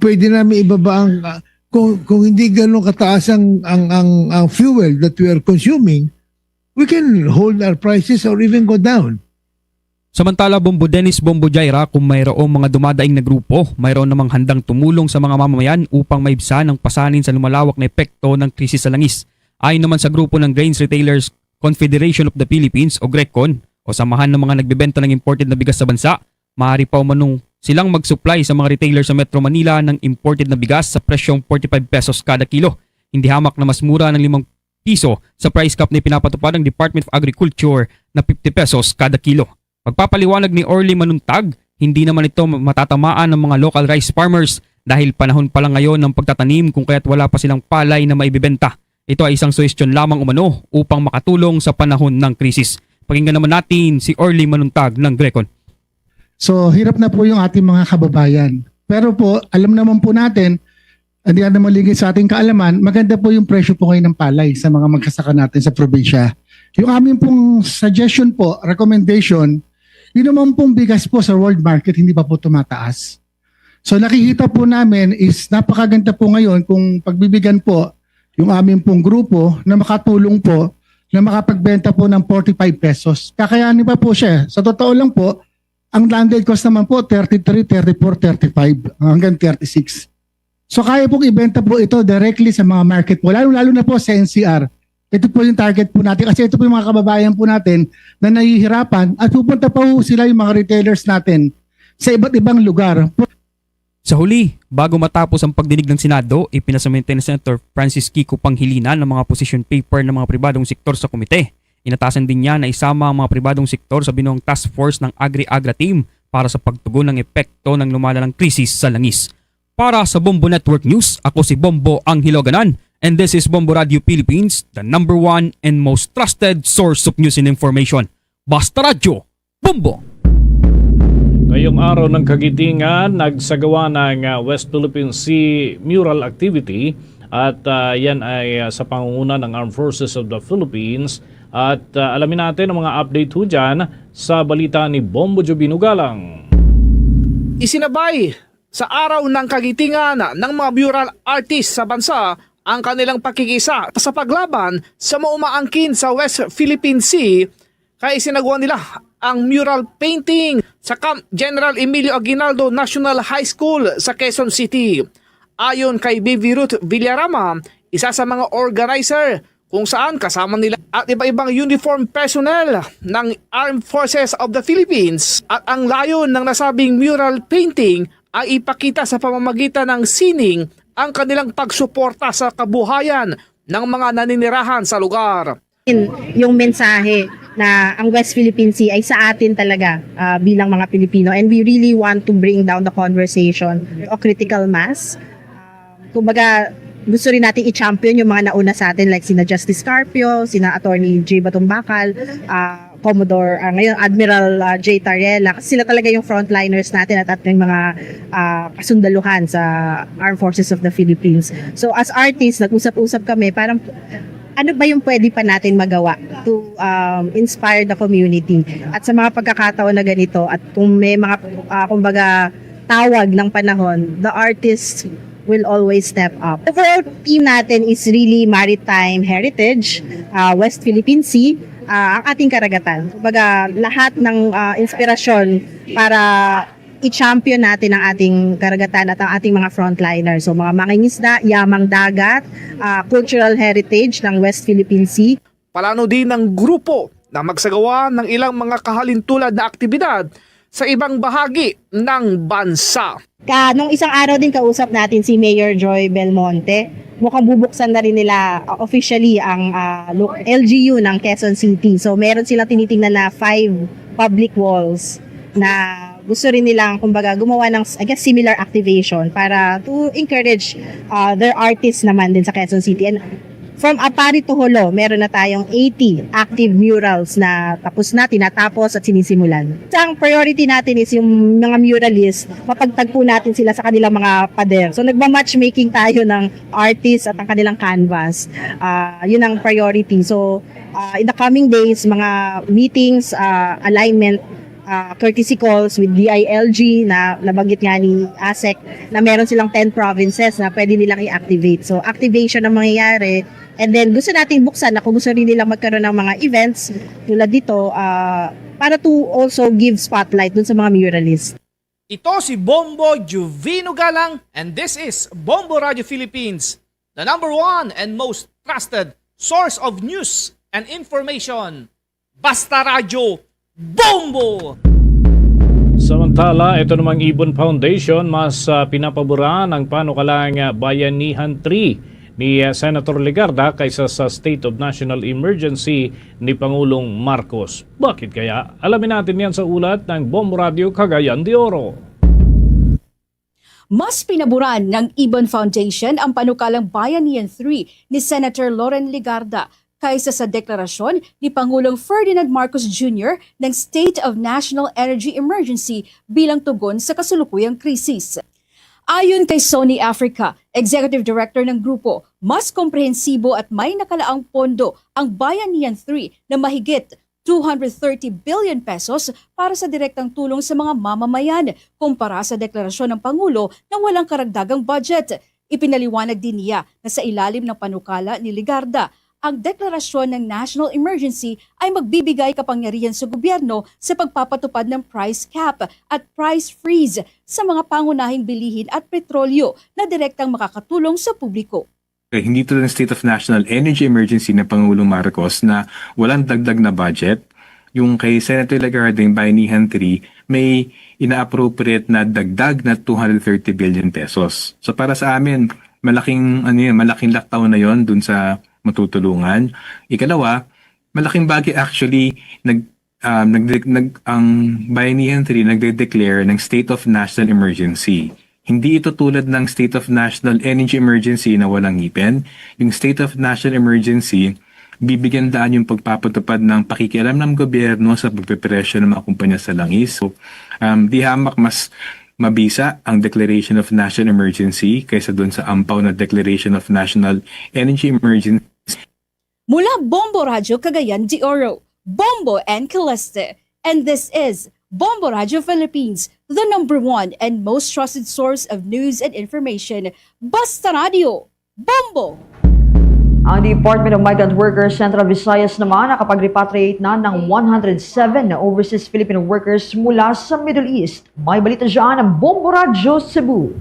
Pwede namin ibaba ang, ah, kung, kung hindi ganun kataas ang, ang, ang, ang fuel that we are consuming, we can hold our prices or even go down. Samantala, Bombo Dennis, Bombo Jaira, kung mayroong mga dumadaing na grupo, mayroon namang handang tumulong sa mga mamamayan upang maibsan ang pasanin sa lumalawak na epekto ng krisis sa langis. Ayon naman sa grupo ng Grains Retailers Confederation of the Philippines o GRECON o samahan ng mga nagbebenta ng imported na bigas sa bansa, maaari pa umano silang mag-supply sa mga retailer sa Metro Manila ng imported na bigas sa presyong forty-five pesos kada kilo. Hindi hamak na mas mura ng limang piso sa price cap na ipinapatupad ng Department of Agriculture na fifty pesos kada kilo. Pagpapaliwanag ni Orly Manuntag, hindi naman ito matatamaan ng mga local rice farmers dahil panahon pa lang ngayon ng pagtatanim kung kaya't wala pa silang palay na maibibenta. Ito ay isang suhestyon lamang umano upang makatulong sa panahon ng krisis. Pakinggan naman natin si Orly Manuntag ng GRECON. So, hirap na po yung ating mga kababayan. Pero po, alam naman po natin, hindi naman lingid sa ating kaalaman, maganda po yung presyo po ngayon ng palay sa mga magsasaka natin sa probinsya. Yung amin pong suggestion po, recommendation, yun naman pong bigas po sa world market, hindi pa po tumataas. So nakikita po namin is napakaganda po ngayon kung pagbibigyan po yung amin pong grupo na makatulong po na makapagbenta po ng forty-five pesos. Kakayanin pa po siya. Sa totoo lang po, ang landed cost naman po, thirty-three, thirty-four, thirty-five, hanggang thirty-six. So kaya pong ibenta po ito directly sa mga market po, lalo-lalo na po sa N C R. Ito po yung target po natin kasi ito po yung mga kababayan po natin na nahihirapan at pupunta pa po sila yung mga retailers natin sa iba't ibang lugar. Sa huli, bago matapos ang pagdinig ng Senado, ipinasumite ni Senator Francis Kiko Pangilinan ang mga position paper ng mga pribadong sektor sa komite. Inatasan din niya na isama ang mga pribadong sektor sa binuang task force ng Agri-Agra Team para sa pagtugon ng epekto ng lumalalang krisis sa langis. Para sa Bombo Network News, ako si Bombo Angelo Ganan, and this is Bombo Radio Philippines, the number one and most trusted source of news and information. Basta Radyo, Bombo! Ngayong araw ng Kagitingan, nagsagawa ng ah, West Philippine Sea Mural Activity at ah, yan ay ah, sa pangunguna ng Armed Forces of the Philippines. At ah, alamin natin ang mga update ho dyan sa balita ni Bombo Jovino Galang. Isinabay sa Araw ng Kagitingan ng mga mural artist sa bansa ang kanilang pakikisa sa paglaban sa maumangkin sa West Philippine Sea, kay isinagawa nila ang mural painting sa Camp General Emilio Aguinaldo National High School sa Quezon City. Ayon kay Vivi Ruth Villarama, isa sa mga organizer, kung saan kasama nila at iba-ibang uniform personnel ng Armed Forces of the Philippines, at ang layon ng nasabing mural painting ay ipakita sa pamamagitan ng sining ang kanilang pagsuporta sa kabuhayan ng mga naninirahan sa lugar. Yung mensahe na ang West Philippine Sea ay sa atin talaga ah, bilang mga Pilipino, and we really want to bring down the conversation to a critical mass. Kumbaga, gusto rin natin i-champion yung mga nauna sa atin, like sina Justice Carpio, sina Attorney Jay Batong Bakal, ah, Commodore, ah, ngayon Admiral ah, Jay Tarrella. Kasi sila talaga yung frontliners natin at ating mga ah, kasundaluhan sa Armed Forces of the Philippines. So as artists, nag-usap-usap kami, parang ano ba yung pwede pa natin magawa to um, inspire the community? At sa mga pagkakataon na ganito, at kung may mga, ah, kumbaga, tawag ng panahon, the artists will always step up. Overall theme natin is really maritime heritage, ah, West Philippine Sea, ah, ang ating karagatan. Kumbaga, lahat ng ah, inspirasyon para i-champion natin ang ating karagatan at ang ating mga frontliner. So mga mangingisda, yamang dagat, ah, cultural heritage ng West Philippine Sea. Palano din ng grupo na magsagawa ng ilang mga kahalintulad na aktibidad sa ibang bahagi ng bansa. Ka, nung isang araw din kausap natin si Mayor Joy Belmonte, mukhang bubuksan na rin nila uh, officially ang uh, lo- L G U ng Quezon City. So meron silang tinitingnan na five public walls na gusto rin nilang, kumbaga, gumawa ng, I guess, similar activation para to encourage uh, their artists naman din sa Quezon City. And from Aparri to Jolo, meron na tayong eighty active murals na tapos na, tinatapos at sinisimulan. Isang priority natin is yung mga muralist, mapagtagpo natin sila sa kanilang mga pader. So nagma-matchmaking tayo ng artist at ang kanilang canvas. Ah, yun ang priority. So ah, in the coming days, mga meetings, ah, alignment, ah, courtesy calls with D I L G na nabanggit nga ni ASEC na meron silang ten provinces na pwede nilang i-activate. So activation ang mangyayari. And then gusto nating buksan na kung gusto rin nilang magkaroon ng mga events tulad dito ah, para to also give spotlight dun sa mga muralists. Ito si Bombo Juvino Galang, and this is Bombo Radio Philippines, the number one and most trusted source of news and information. Basta Radyo, Bombo! Samantala, ito namang Ibon Foundation mas, ah, pinapaboran ang panukalang, ah, Bayanihan Three ni, ah, Senator Legarda kaysa sa State of National Emergency ni Pangulong Marcos. Bakit kaya? Alamin natin yan sa ulat ng Bombo Radio Cagayan de Oro. Mas pinaboran ng Ibon Foundation ang panukalang Bayanihan Three ni Senator Loren Legarda kaysa sa deklarasyon ni Pangulong Ferdinand Marcos Junior ng State of National Energy Emergency bilang tugon sa kasulukuyang krisis. Ayon kay Sony Africa, Executive Director ng grupo, mas komprehensibo at may nakalaang pondo ang Bayanihan Three na mahigit two hundred thirty billion pesos para sa direktang tulong sa mga mamamayan, kumpara sa deklarasyon ng Pangulo na walang karagdagang budget. Ipinaliwanag din niya na sa ilalim ng panukala ni Legarda, ang deklarasyon ng national emergency ay magbibigay kapangyarihan sa gobyerno sa pagpapatupad ng price cap at price freeze sa mga pangunahing bilihin at petrolyo na direktang makakatulong sa publiko. Kaya hindi tulad ng State of National Energy Emergency ng Pangulong Marcos na walang dagdag na budget. Yung kay Senator Legarda, yung Bayanihan Three, may ina-appropriate na dagdag na two hundred thirty billion pesos. So para sa amin, malaking, ano yun, malaking laktaw na yon dun sa matutulungan. Ikalawa, malaking bagay actually, nag, um, nag, nag, ang Bayanihan Three nagde-declare ng state of national emergency. Hindi ito tulad ng state of national energy emergency na walang ngipin. Yung state of national emergency, bibigyan daan yung pagpapatupad ng pakikialam ng gobyerno sa pagpepresyo ng mga kumpanya sa langis. So, um, di hamak mas mabisa ang declaration of national emergency kaysa dun sa ampaw na declaration of national energy emergency. Mula Bombo Radyo Cagayan de Oro, Bombo and Caleste. And this is Bombo Radyo Philippines, the number one and most trusted source of news and information. Basta Radyo, Bombo! Ang Department of Migrant Workers Central Visayas naman nakapag-repatriate na ng one hundred seven na overseas Filipino workers mula sa Middle East. May balita dyan ang Bombo Radyo Cebu.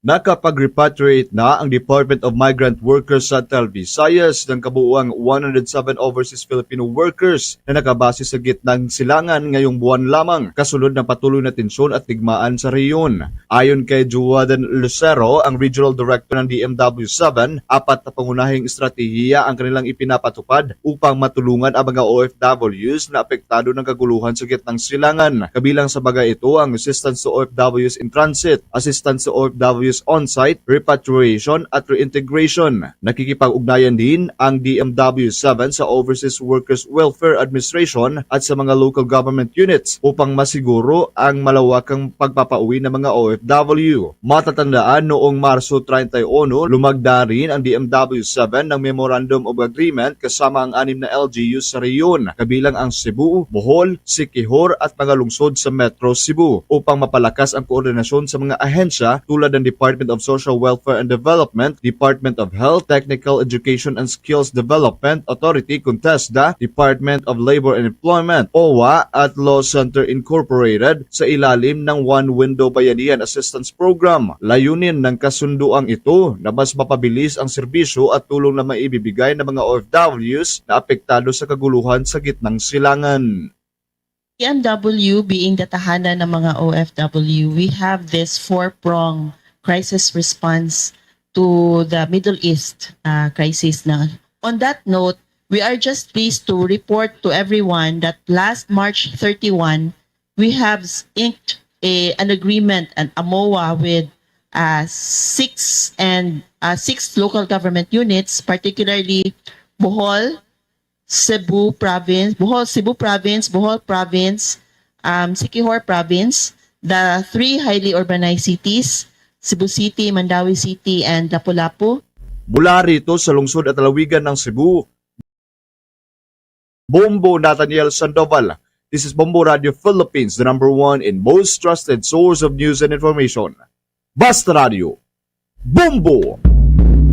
Nakapag-repatriate na ang Department of Migrant Workers Central Visayas ng kabuuang one hundred seven overseas Filipino workers na nakabase sa gitnang silangan ngayong buwan lamang, kasunod ng patuloy na tensyon at digmaan sa rehiyon. Ayon kay Juadan Lucero, ang Regional Director ng D M W seven, apat na pangunahing estratehiya ang kanilang ipinapatupad upang matulungan ang mga O F Ws na apektado ng kaguluhan sa gitnang silangan. Kabilang sa mga ito ang assistance to O F Ws in transit, assistance to O F Ws on-site, repatriation at reintegration. Nakikipag-ugnayan din ang D M W seven sa Overseas Workers Welfare Administration at sa mga local government units upang masiguro ang malawakang pagpapauwi ng mga O F W. Matatandaan, noong Marso treinta y uno, lumagda rin ang D M W seven ng Memorandum of Agreement kasama ang anim na L G Us sa rehiyon, kabilang ang Cebu, Bohol, Siquijor at mga lungsod sa Metro Cebu, upang mapalakas ang koordinasyon sa mga ahensya tulad ng Department of Social Welfare and Development, Department of Health, Technical Education and Skills Development Authority kun TESDA, Department of Labor and Employment, O W A, at Law Center Incorporated sa ilalim ng One Window Bayanihan Assistance Program. Layunin ng kasunduang ito na mas mapabilis ang serbisyo at tulong na maibibigay ng mga O F Ws na apektado sa kaguluhan sa gitnang silangan. D M W being the tahanan ng mga O F W, we have this four-prong crisis response to the Middle East uh, crisis. Na. On that note, we are just pleased to report to everyone that last March thirty-one, we have inked a, an agreement, an A M O A, with uh, six and uh, six local government units, particularly Bohol, Cebu Province, Bohol, Cebu Province, Bohol Province, um, Siquijor Province, the three highly urbanized cities, Cebu City, Mandaue City, and Lapu-Lapu. Mula rito sa lungsod at lalawigan ng Cebu, Bombo Nathaniel Sandoval. This is Bombo Radio Philippines, the number one and most trusted source of news and information. Basta Radio, Bombo!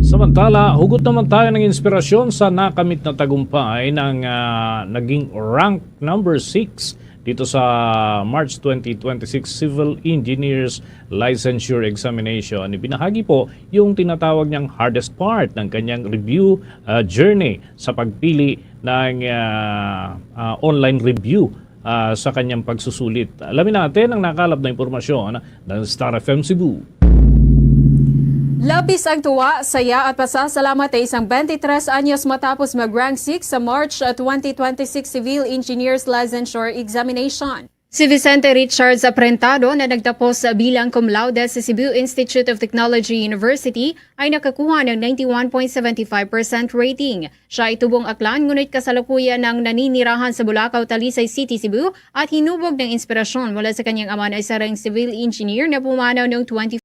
Samantala, hugot naman tayo ng inspirasyon sa nakamit na tagumpay ng ah, naging rank number six dito sa March twenty twenty-six Civil Engineers Licensure Examination. Ibinahagi po yung tinatawag niyang hardest part ng kanyang review, ah, journey sa pagpili ng, ah, ah, online review, ah, sa kanyang pagsusulit. Alamin natin ang nakalap na impormasyon ng Star F M Cebu. Labis ang tuwa, saya at pasasalamat ay isang twenty-three anyos matapos mag-rank six sa March, uh, twenty twenty-six Civil Engineers Licensure Examination. Si Vicente Richards Aprentado, na nagtapos bilang cum laude sa Cebu Institute of Technology University, ay nakakuha ng ninety-one point seven five percent rating. Siya ay tubong Aklan, ngunit kasalukuyan nang naninirahan sa Bulacao, Talisay City, Cebu, at hinubog ng inspirasyon mula sa kanyang ama na isa ring civil engineer na pumanaw noong twenty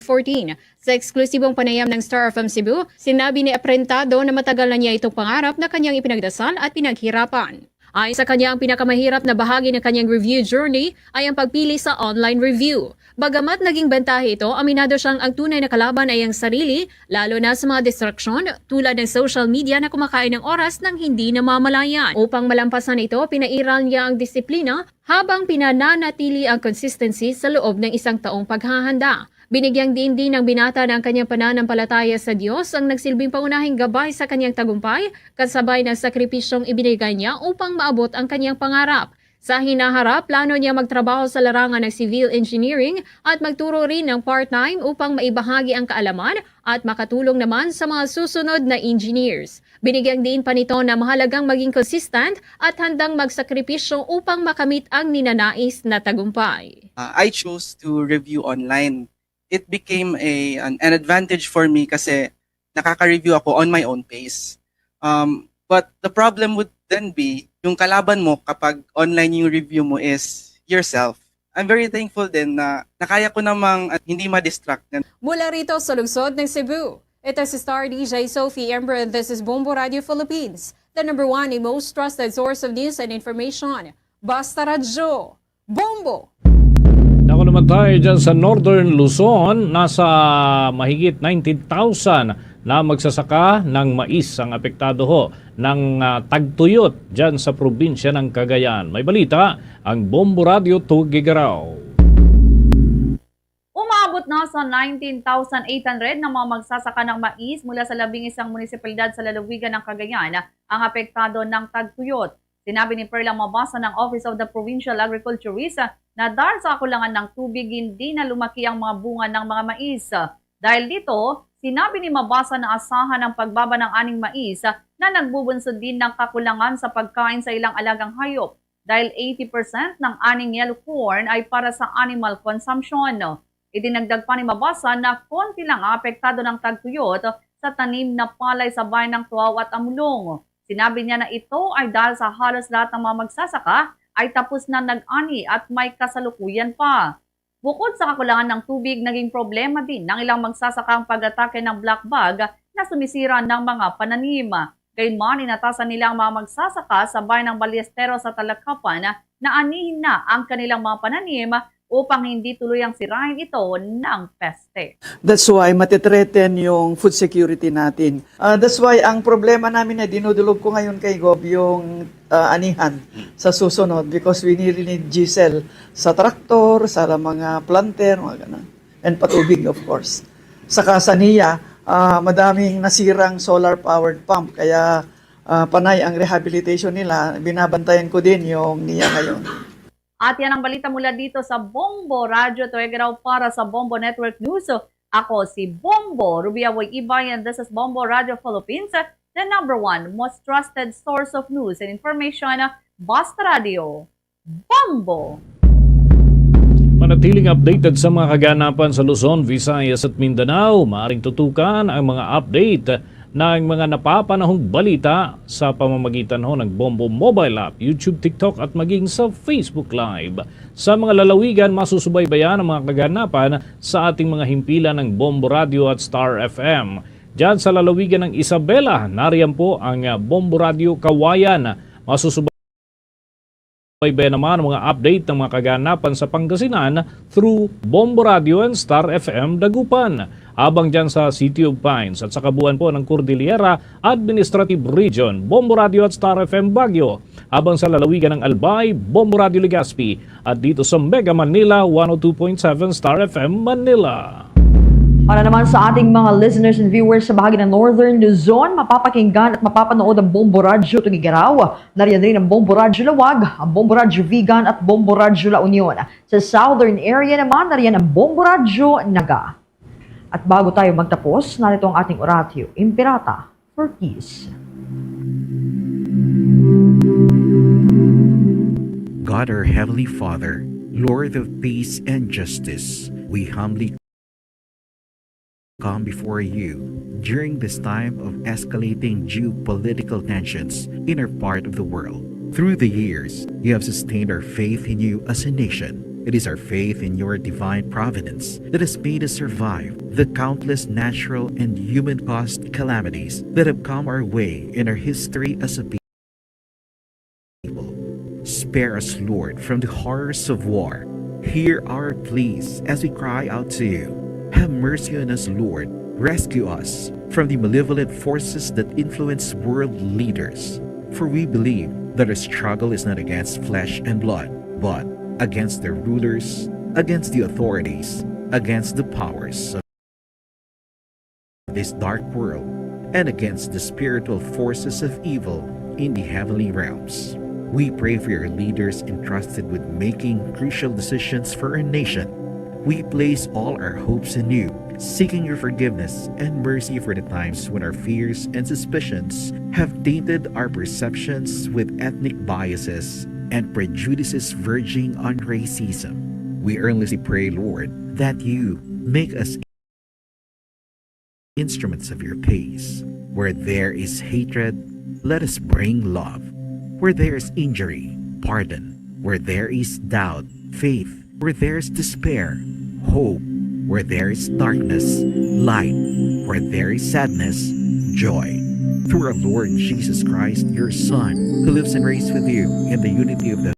fourteen. Sa eksklusibong panayam ng Star F M Cebu, sinabi ni Aprentado na matagal na niya itong pangarap na kanyang ipinagdasal at pinaghirapan. Ayon sa kanya, ang pinakamahirap na bahagi ng kanyang review journey ay ang pagpili sa online review. Bagamat naging bentahe ito, aminado siyang ang tunay na kalaban ay ang sarili, lalo na sa mga distraksyon tulad ng social media na kumakain ng oras nang hindi namamalayan. Upang malampasan ito, pinairal niya ang disiplina habang pinananatili ang consistency sa loob ng isang taong paghahanda. Binigyang diin din ng binata na ang kanyang pananampalataya sa Dios ang nagsilbing pangunahing gabay sa kanyang tagumpay, kasabay ng sakripisyong ibinigay niya upang maabot ang kanyang pangarap. Sa hinaharap, plano niya magtrabaho sa larangan ng civil engineering at magturo rin ng part-time upang maibahagi ang kaalaman at makatulong naman sa mga susunod na engineers. Binigyang diin pa nito na mahalagang maging consistent at handang magsakripisyo upang makamit ang ninanais na tagumpay. Uh, I chose to review online. It became a an, an advantage for me kasi nakaka-review ako on my own pace. Um, but the problem would then be, yung kalaban mo kapag online yung review mo is yourself. I'm very thankful din na nakaya ko namang, uh, hindi ma-distract. Mula rito sa lungsod ng Cebu, ito si Star D J Sophie Ember, and this is Bombo Radio Philippines, the number one and most trusted source of news and information. Basta Radyo, Bombo! Naku naman tayo dyan sa Northern Luzon. Nasa mahigit nineteen thousand na magsasaka ng mais ang apektado ho ng, ah, tagtuyot dyan sa probinsya ng Cagayan. May balita ang Bombo Radio Tugigarao. Umaabot na sa nineteen thousand eight hundred na mga magsasaka ng mais mula sa labing isang munisipalidad sa lalawigan ng Cagayan ang apektado ng tagtuyot. Sinabi ni Perla Mabasa ng Office of the Provincial Agriculturist na dahil sa kakulangan ng tubig, hindi na lumaki ang mga bunga ng mga mais. Dahil dito, sinabi ni Mabasa na asahan ang pagbaba ng aning mais na nagbubunsod din ng kakulangan sa pagkain sa ilang alagang hayop, dahil eighty percent ng aning yellow corn ay para sa animal consumption. Idinagdag pa ni Mabasa na konti lang ang apektado ng tagtuyot sa tanim na palay sa bayan ng Tuaw at Amulong. Sinabi niya na ito ay dahil sa halos lahat ng mga magsasaka ay tapos na nag-ani at may kasalukuyan pa. Bukod sa kakulangan ng tubig, naging problema din ng ilang magsasaka ang pag-atake ng black bug na sumisira ng mga pananim. Gayunman, inatasan nila ang mga magsasaka sa bayan ng Ballesteros sa Tlacapan na anihin na ang kanilang mga pananim upang hindi tuluyang sirain ito ng peste. That's why matitreaten yung food security natin. Uh, that's why ang problema namin na dinudulog ko ngayon kay Gob yung uh, anihan sa susunod because we really need diesel sa traktor, sa mga planter, mga ganun. And patubig, of course. Saka sa niya, uh, madaming nasirang solar-powered pump. Kaya uh, panay ang rehabilitation nila. Binabantayan ko din yung niya ngayon. At yan ang balita mula dito sa Bombo Radyo Tuwegeraw para sa Bombo Network News. Ako si Bombo Rubia Way Ibay and this is Bombo Radyo Philippines, the number one most trusted source of news and information. Basta Radio, Bombo! Manatiling updated sa mga kaganapan sa Luzon, Visayas at Mindanao. Maaring tutukan ang mga update ng mga napapanahong balita sa pamamagitan ho ng Bombo mobile app, YouTube, TikTok at maging sa Facebook Live. Sa mga lalawigan, masusubaybayan ang mga kaganapan sa ating mga himpilan ng Bombo Radio at Star F M. Diyan sa lalawigan ng Isabela, nariyan po ang, ah, Bombo Radio Kawayan. Masusubaybayan naman ang mga update ng mga kaganapan sa Pangasinan through Bombo Radio and Star F M Dagupan. Habang dyan sa City of Pines at sa kabuuan po ng Cordillera Administrative Region, Bombo Radio at Star F M Baguio. Habang sa lalawigan ng Albay, Bombo Radio Legazpi. At dito sa Mega Manila, one oh two point seven Star F M Manila. Para naman sa ating mga listeners and viewers sa bahagi ng Northern Luzon, mapapakinggan at mapapanood ang Bombo Radyo Tuguegarao. Nariyan rin ang Bombo Radyo Laoag, ang Bombo Radyo Vigan at Bombo Radyo La Union. Sa Southern area naman, nariyan ang Bombo Radyo Naga. At bago tayo magtapos, narito ang ating Oratio Imperata for Peace. God, our Heavenly Father, Lord of peace and justice, we humbly come before you during this time of escalating geopolitical tensions in our part of the world. Through the years, you have sustained our faith in you as a nation. It is our faith in your divine providence that has made us survive the countless natural and human caused calamities that have come our way in our history as a people. Spare us, Lord, from the horrors of war. Hear our pleas as we cry out to you. Have mercy on us, Lord. Rescue us from the malevolent forces that influence world leaders. For we believe that our struggle is not against flesh and blood, but against the rulers, against the authorities, against the powers of this dark world, and against the spiritual forces of evil in the heavenly realms. We pray for your leaders entrusted with making crucial decisions for our nation. We place all our hopes in you, seeking your forgiveness and mercy for the times when our fears and suspicions have tainted our perceptions with ethnic biases and prejudices verging on racism. We earnestly pray, Lord, that you make us instruments of your peace. Where there is hatred, let us bring love. Where there is injury, pardon. Where there is doubt, faith. Where there is despair, hope. Where there is darkness, light. Where there is sadness, joy. Through our Lord Jesus Christ, your Son, who lives and reigns with you in the unity of the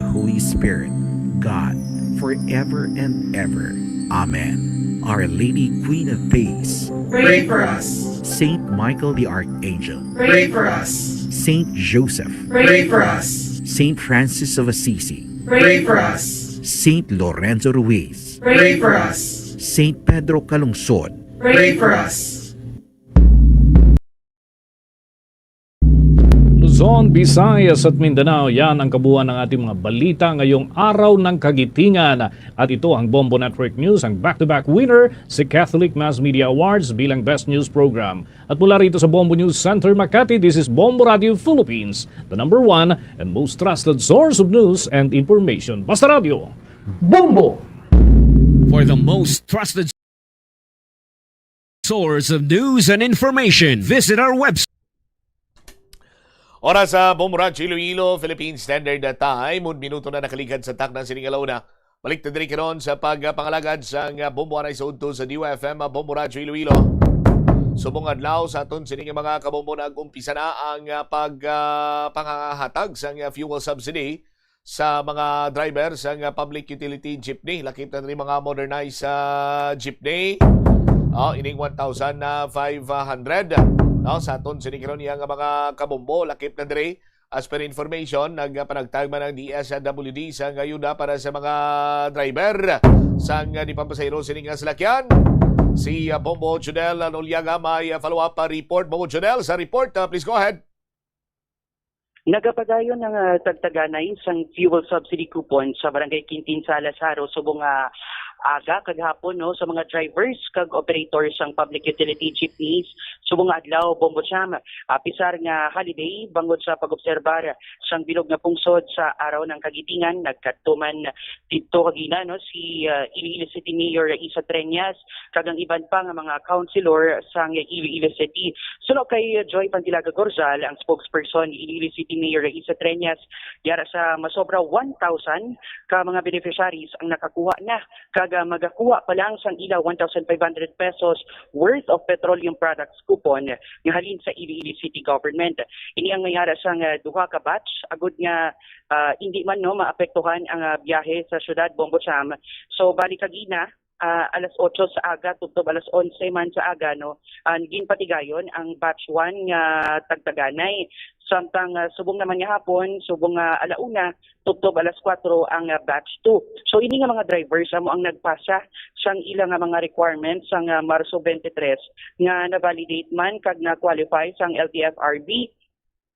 Holy Spirit, God, forever and ever. Amen. Our Lady, Queen of Peace, pray for us. Saint Michael the Archangel, pray for us. Saint Joseph, pray for us. Saint Francis of Assisi, pray for us. Saint Lorenzo Ruiz, pray for us. Saint Pedro Calungsod, pray for us. Luzon, Visayas at Mindanao, yan ang kabuuan ng ating mga balita ngayong araw ng Kagitingan. At ito ang Bombo Network News, ang back-to-back winner sa Catholic Mass Media Awards bilang Best News Program. At mula rito sa Bombo News Center, Makati, this is Bombo Radio Philippines, the number one and most trusted source of news and information. Basta Radio. Bombo! For the most trusted source of news and information, visit our website. Oras sa Bombo Radyo Iloilo, Philippine Standard Time. Un minuto na nakaligad sa takna sining alauna. Balik ta diri karon sa pagpangalagad sang Bombo anay sa udto sa D U F M Bombo Radyo Iloilo. Subong adlaw sa aton sining mga kabombo, nag-umpisa na ang ah, pag ah, panghatag sang ah, fuel subsidy sa mga driver sang ah, public utility jeepney. Lakip na diri mga modernized ah, jeepney. Oh, ining one thousand five hundred. No, sa aton sini karon iya nga mga kabombo, lakip na diri. As per information, nagpanagtag man ang D S W D sang ayuda para sa mga driver sang ah, di papasahero sini nga salakyan. Si ah, Bombo Junel Noliaga may ah, follow-up ah, report. Bombo Junel, sa report, ah, please go ahead. Nagapadayon ang ah, tagtaganay sang fuel subsidy coupon sa Barangay Quintin sa Lazaro subong nga aga kag hapon, no, sa mga drivers kag operators sang public utility jeepneys. Subong nga adlaw, Bombo Cham, ah, pisar nga holiday bangod sa pag-obserbar sang bilog nga pungsod sa Araw ng Kagitingan, nagkadto man didto kagina, no, si ah, Iloilo City Mayor Raisa Treñas kag ang iban pa nga mga councilor sang Iloilo City. Suno kay Joy Pantilaga Gorzal, ang spokesperson ni Iloilo City Mayor Raisa Treñas, yara sa masobra one thousand ka mga beneficiaries ang nakakuha na kag ah, magakuha pa lang sang ila one thousand five hundred pesos worth of petroleum products coupon nga halin sa Iloilo City Government. Ini ang may ara sang ah, duha ka batch agud nga ah, indi man, no, maapektuhan ang ah, biyahe sa syudad, Bombo Cham. So bali kagina, ah, alas otso sa aga tubtob alas onse man sa aga, no, ah, ginpatigayon ang batch one nga tagtaganay. Samtang, ah, subong naman nga hapon, subong nga ala una tubtob alas kuwatro ang, ah, batch two. So, ini nga mga drivers amo ang nagpasa sang ila nga mga requirements sang, ah, Marso twenty-three nga na-validate man kag na-qualify sang L T F R B.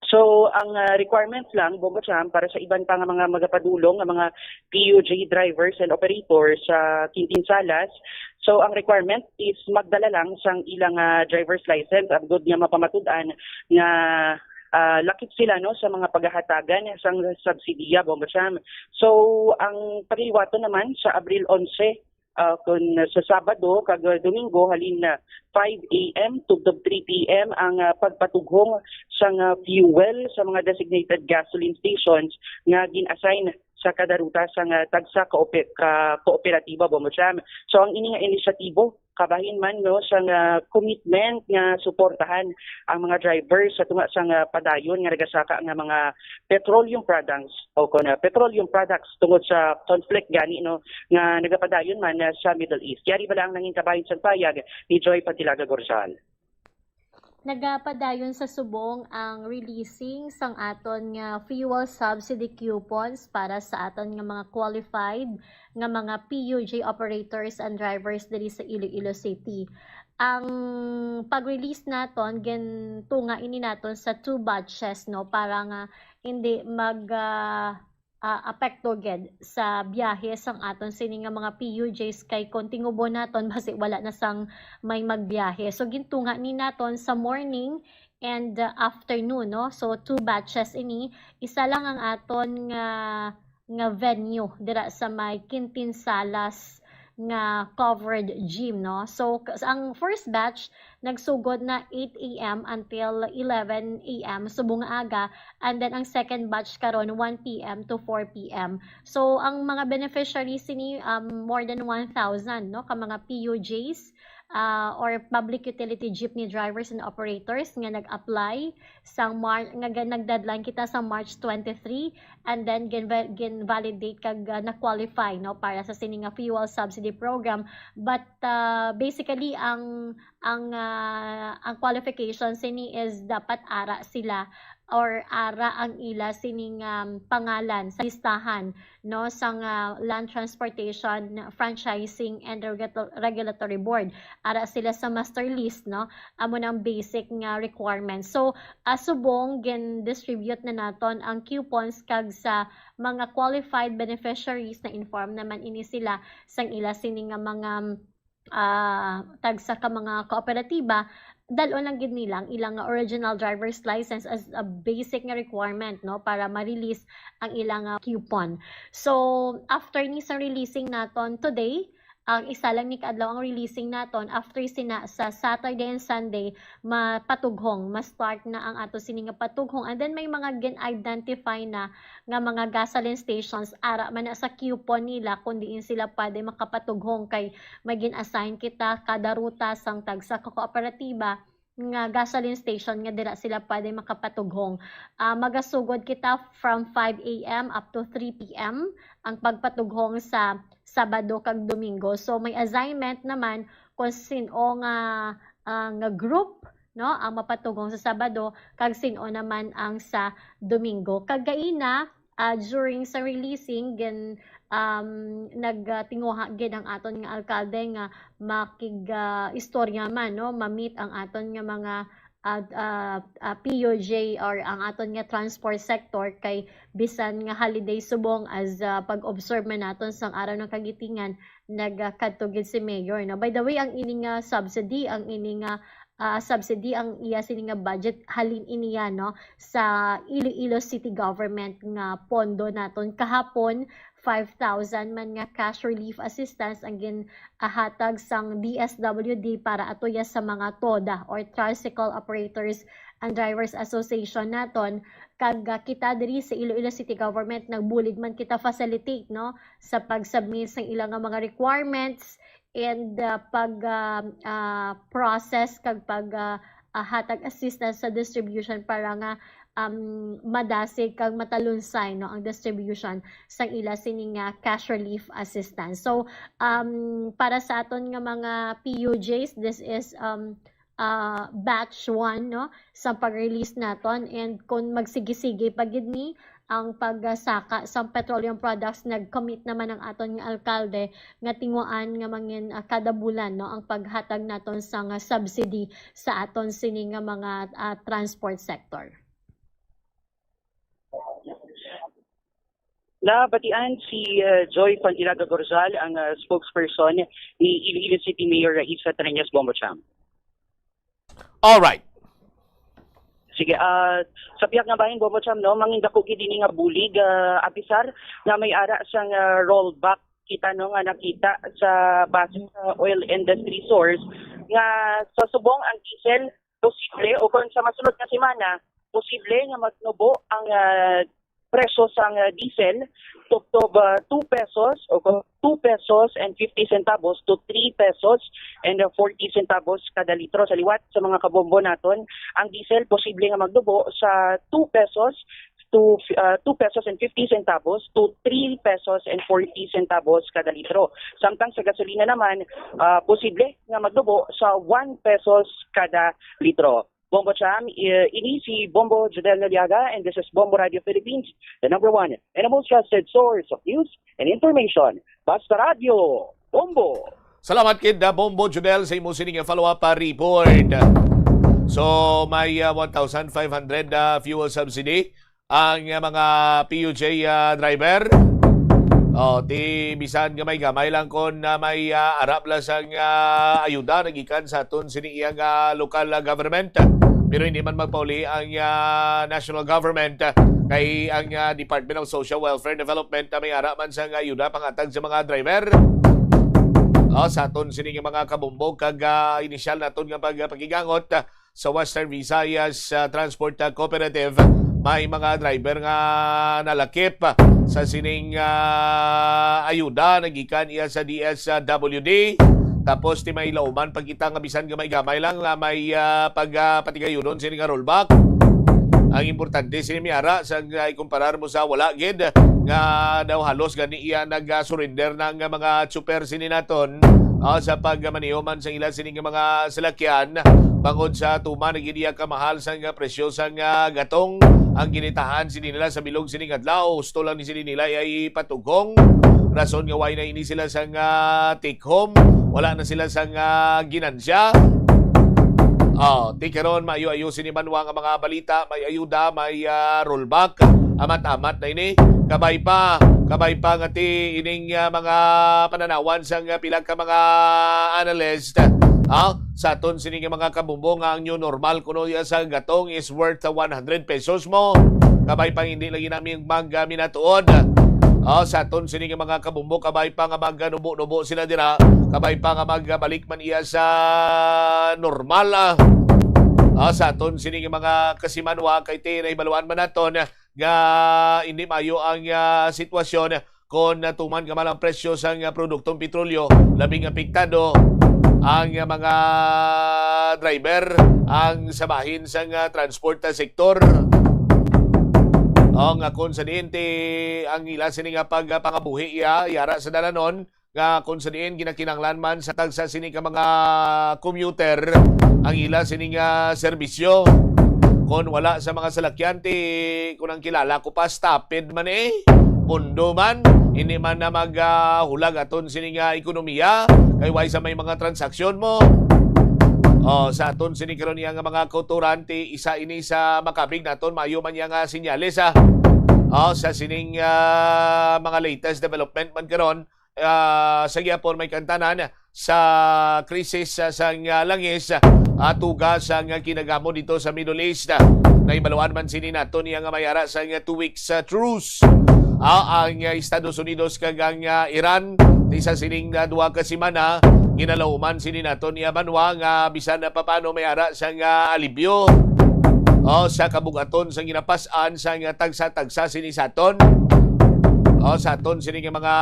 So, ang, ah, requirements lang, Bombo Cham, para sa iban pa nga mga magapadulong nga mga P U J drivers and operators sa Quintin Salas. So, ang requirement is magdala lang sang ilang, ah, driver's license, agod nga mapamatud-an nga, ah, lakip sila, no, sa mga paghahatagan sang subsidiya, Bombo Cham. So, ang paghiwaton naman sa Abril onse, ah, kun sa Sabado kag Domingo, halin na five A M tubtob three P M ang, ah, pagpatughong sang, ah, fuel sa mga designated gasoline stations nga gin-assign sa kada ruta sang, ah, tagsa ka ope-, ka kooperatiba, Bombo Cham. So, ang ini nga inisyatibo kabahin man, no, sang, ah, commitment nga suportahan ang mga driver sa tunga sang, ah, padayon nga nagasaka nga mga petroleum products o kon, ah, petroleum products tungod sa conflict gani, no, nga nagapadayon man, ah, sa Middle East. Yari bala ang nangin kabahin sang payag ni Joy Pantilaga Gorzal. Nagapadayon sa subong ang releasing sang aton nga fuel subsidy coupons para sa aton nga mga qualified nga mga P U J operators and drivers diri sa Iloilo City. Ang pag-release naton, gintunga ini naton sa two batches, no, para nga hindi mag, ah, ah, apekto gid sa biyahe sang aton sini nga mga P U Js, kay kung tingubon naton, basi wala na sang may magbiyahe. So, gintunga ni naton sa morning and, uh, afternoon, no? So, two batches ini. Isa lang ang aton nga, nga venue dira sa may Quintin Salas nga covered gym, no? So, k-, ang first batch nagsugod na eight A M until eleven A M subong nga aga, and then ang second batch karon one P M to four P M. So, ang mga beneficiaries sini, um, more than one thousand, no, ka mga P U Js, ah, or public utility jeepney drivers and operators nga nag-apply sang Mar-, nga ga-, nag-deadline kita sa March twenty-three, and then gin-, gin-validate kag, ah, na-qualify, no, para sa sini nga fuel subsidy program. But, ah, basically, ang, ang, ah, ang qualification sini is dapat ara sila or ara ang ila sining, um, pangalan sa listahan, no, sang, ah, Land Transportation Franchising and Regulato-, Regulatory Board. Ara sila sa master list, no? Amo nang basic nga requirements. So, ah, subong gin-distribute na naton ang coupons, kag sa mga qualified beneficiaries, na-inform naman ini sila sang ila sini nga mga, ah, tagsa ka mga kooperatiba, dal-on lang gid nila ang ilang original driver's license as a basic nga requirement, no, para ma-release ang ilang, ah, coupon. So, after ni sa releasing naton today, ang isa lang ni kaadlaw ang releasing naton. After sina, sa Saturday and Sunday, mapatughong, ma-start na ang ato sini nga patughong. And then may mga gin-identify na nga mga gasoline stations, ara man na sa coupon nila kung diin sila pwede makapatughong, kay may gin-assign kita kada ruta sang tagsa ka kooperatiba nga gasoline station nga dira sila pwede makapatughong. Ah, magasugod kita from five A M up to three P M ang pagpatughong sa Sabado kag Domingo. So, may assignment naman kung sin-o nga, ah, nga group, no, ang mapatughong sa Sabado, kag sin-o naman ang sa Domingo. Kag gaina, ah, during sa releasing, gin-, um, nagtinguha gid ang aton nga alkalde nga makig, ah, istorya man, no, ma-meet ang aton nga mga, ah, ah, ah, P U J or ang aton nga transport sector, kay bisan nga holiday subong, as, ah, pag-observe man naton sang Araw ng Kagitingan, nagkadto gid si Mayor, no? By the way, ang ini nga subsidy, ang ini nga, ah, subsidy, ang iya sini nga budget, halin ini yan, no, sa Iloilo City Government nga pondo naton. Kahapon, five thousand man nga cash relief assistance ang ginahatag sang D S W D para atoya sa mga TODA or Tricycle Operators and Drivers Association naton. Kag, ah, kita diri sa Iloilo City Government, nagbulig man kita facilitate, no, sa pag-submit sang ila nga mga requirements and, ah, pag, ah, ah, process kag pag, ah, ah, hatag assistance sa distribution para nga, um, madasig kag matalunsay, no, ang distribution sang ila sini nga cash relief assistance. So, um, para sa aton nga mga P U Js, this is, um, uh, batch one, no, sa pag-release naton. And kung magsige-sige pa gid ni ang pagsaka sang petroleum products, nag-commit naman ang aton nga alkalde nga tinguhaan nga mangin, ah, kada bulan, no, ang paghatag naton sang, ah, subsidy sa aton sini nga mga, ah, transport sector. Nabatian si, uh, Joy Pantilaga Gorzal, ang, uh, spokesperson ni Iloilo City Mayor Raisa Treñas, Bombo Cham. All right. Sige, ah, sa pihak nga bahin, Bombo Cham, no, mangindako gid ini nga bulig, ah, apisar nga may ara sang, ah, rollback kita, no, nga nakita sa base sa oil industry source nga sa subong ang diesel posible o kung sa masunod nga semana posible nga magnubo ang, ah, presyo sang, ah, diesel tubtob, ah, two pesos o kung two pesos and fifty centavos to three pesos and, ah, forty centavos kada litro. Sa liwat sa mga kabombo naton, ang diesel posible nga magnubo sa two pesos to, ah, two pesos and fifty centavos to three pesos and forty centavos kada litro. Samtang sa gasolina naman, ah, posible nga magnubo sa one pesos kada litro. Bombo Cham, eh, ini si Bombo Jodel Naliaga, and this is Bombo Radio Philippines, the number one and the most trusted source of news and information. Basta Radio, Bombo! Salamat kid, uh, Bombo Jodel, sa imo sining follow-up, uh, report. So, may, uh, one thousand five hundred, uh, fuel subsidy ang, uh, mga P U J, uh, driver. Oh, ti bisan gamay-gamay lang kon, uh, may, uh, arap lang sang, uh, ayuda nagikan sa aton sini iyang, uh, lokal, uh, government. Pero hindi man magpauli ang, uh, national government, uh, kay ang, uh, Department of Social Welfare Development, uh, may ara man sang ayuda pangatag sa mga driver. Oh, sa aton sini nga mga kabumbog kag, ah, inisyal naton nga pag-, pakigangot, ah, sa Western Visayas, ah, Transport, ah, Cooperative, may mga driver nga nalakip, ah, sa sining, ah, ayuda nagikan iya sa D S W D. Tapos ti may lauman pa kita nga bisan gamay-gamay lang nga may, ah, pag, ah, patigayunon sini nga rollback. Ang importante sini may ara sa, ah, ikumparar mo sa wala gid nga daw halos gani iya nag-surrender na nga mga tsuper sini naton, ah, sa pagmaneho man sa ila sini nga mga salakyan, bangod sa tuman na gid iya kamahal sang, ah, presyo sang, ah, gatong ang ginitahan sini nila sa bilog sini nga adlaw. Husto lang ni sini nila iya ipatughong rason nga wala na ini sila sang, ah, take home, wala na sila sang, ah, ginansya. Oh, ti karon maayo-ayo sini banwa nga mga balita, may ayuda, may, ah, rollback. Amat-amat na ini. Kabay pa, kabay pa nga ti ining, ah, mga pananawan sang, ah, pila ka mga analyst, ah, sa aton sini nga mga kabumbo nga ang new normal kuno ya sa gatong is worth, ah, one hundred pesos mo. Kabay pa hindi lagi nami mag, ah, minatuod. Ah, sa aton sini nga mga kabumbo, kabay pa nga maganubo-nubo sila dira. Kabay pa nga magbalik man iya sa normal, ah. Ah, sa aton sini nga mga kasimanwa, kay ti nahibaluan man naton nga hindi maayo ang, ah, sitwasyon kon natuman ka man ang presyo sang, ah, produktong petrolyo, labing apektado ang, ah, mga driver, ang sa bahin sang, ah, transport, ah, sektor. O nga kon sa diin ti ang ila sini nga pagpangabuhi iya yara sa dalanon, nga kon sa diin ginakinahanglan man sa tagsa sini ka mga commuter ang ila sini nga serbisyo. Kon wala sa mga salakyan ti, kon ang kilala ko pa, stopid man eh, pundo man, hindi man na maghulag aton sini nga ekonomiya, kay way sa may mga transaksyon mo. O, sa aton sini karon iya nga mga kauturan, ti isa ini sa makabig naton, maayo man iya nga sinyales, ah. O, sa sining, ah, mga latest development man karon, ah, sa gihapon may kantanan sa krisis, ah, sang, ah, langis, ah, tuga sang, ah, kinagamo dito sa Middle East. Ah, nahibaluan man sini naton iya nga may ara sang, ah, two weeks, ah, truce. Ah, ang, ah, Estados Unidos kag ang, ah, Iran, ti sa sining, ah, duha ka semana, ginalauman sini naton iya banwa nga bisan na papano may ara sang, ah, alibyo. O, sa kabugaton sang ginapas-an sang, ah, tagsa-tagsa sini sa aton. O, sa aton sini nga mga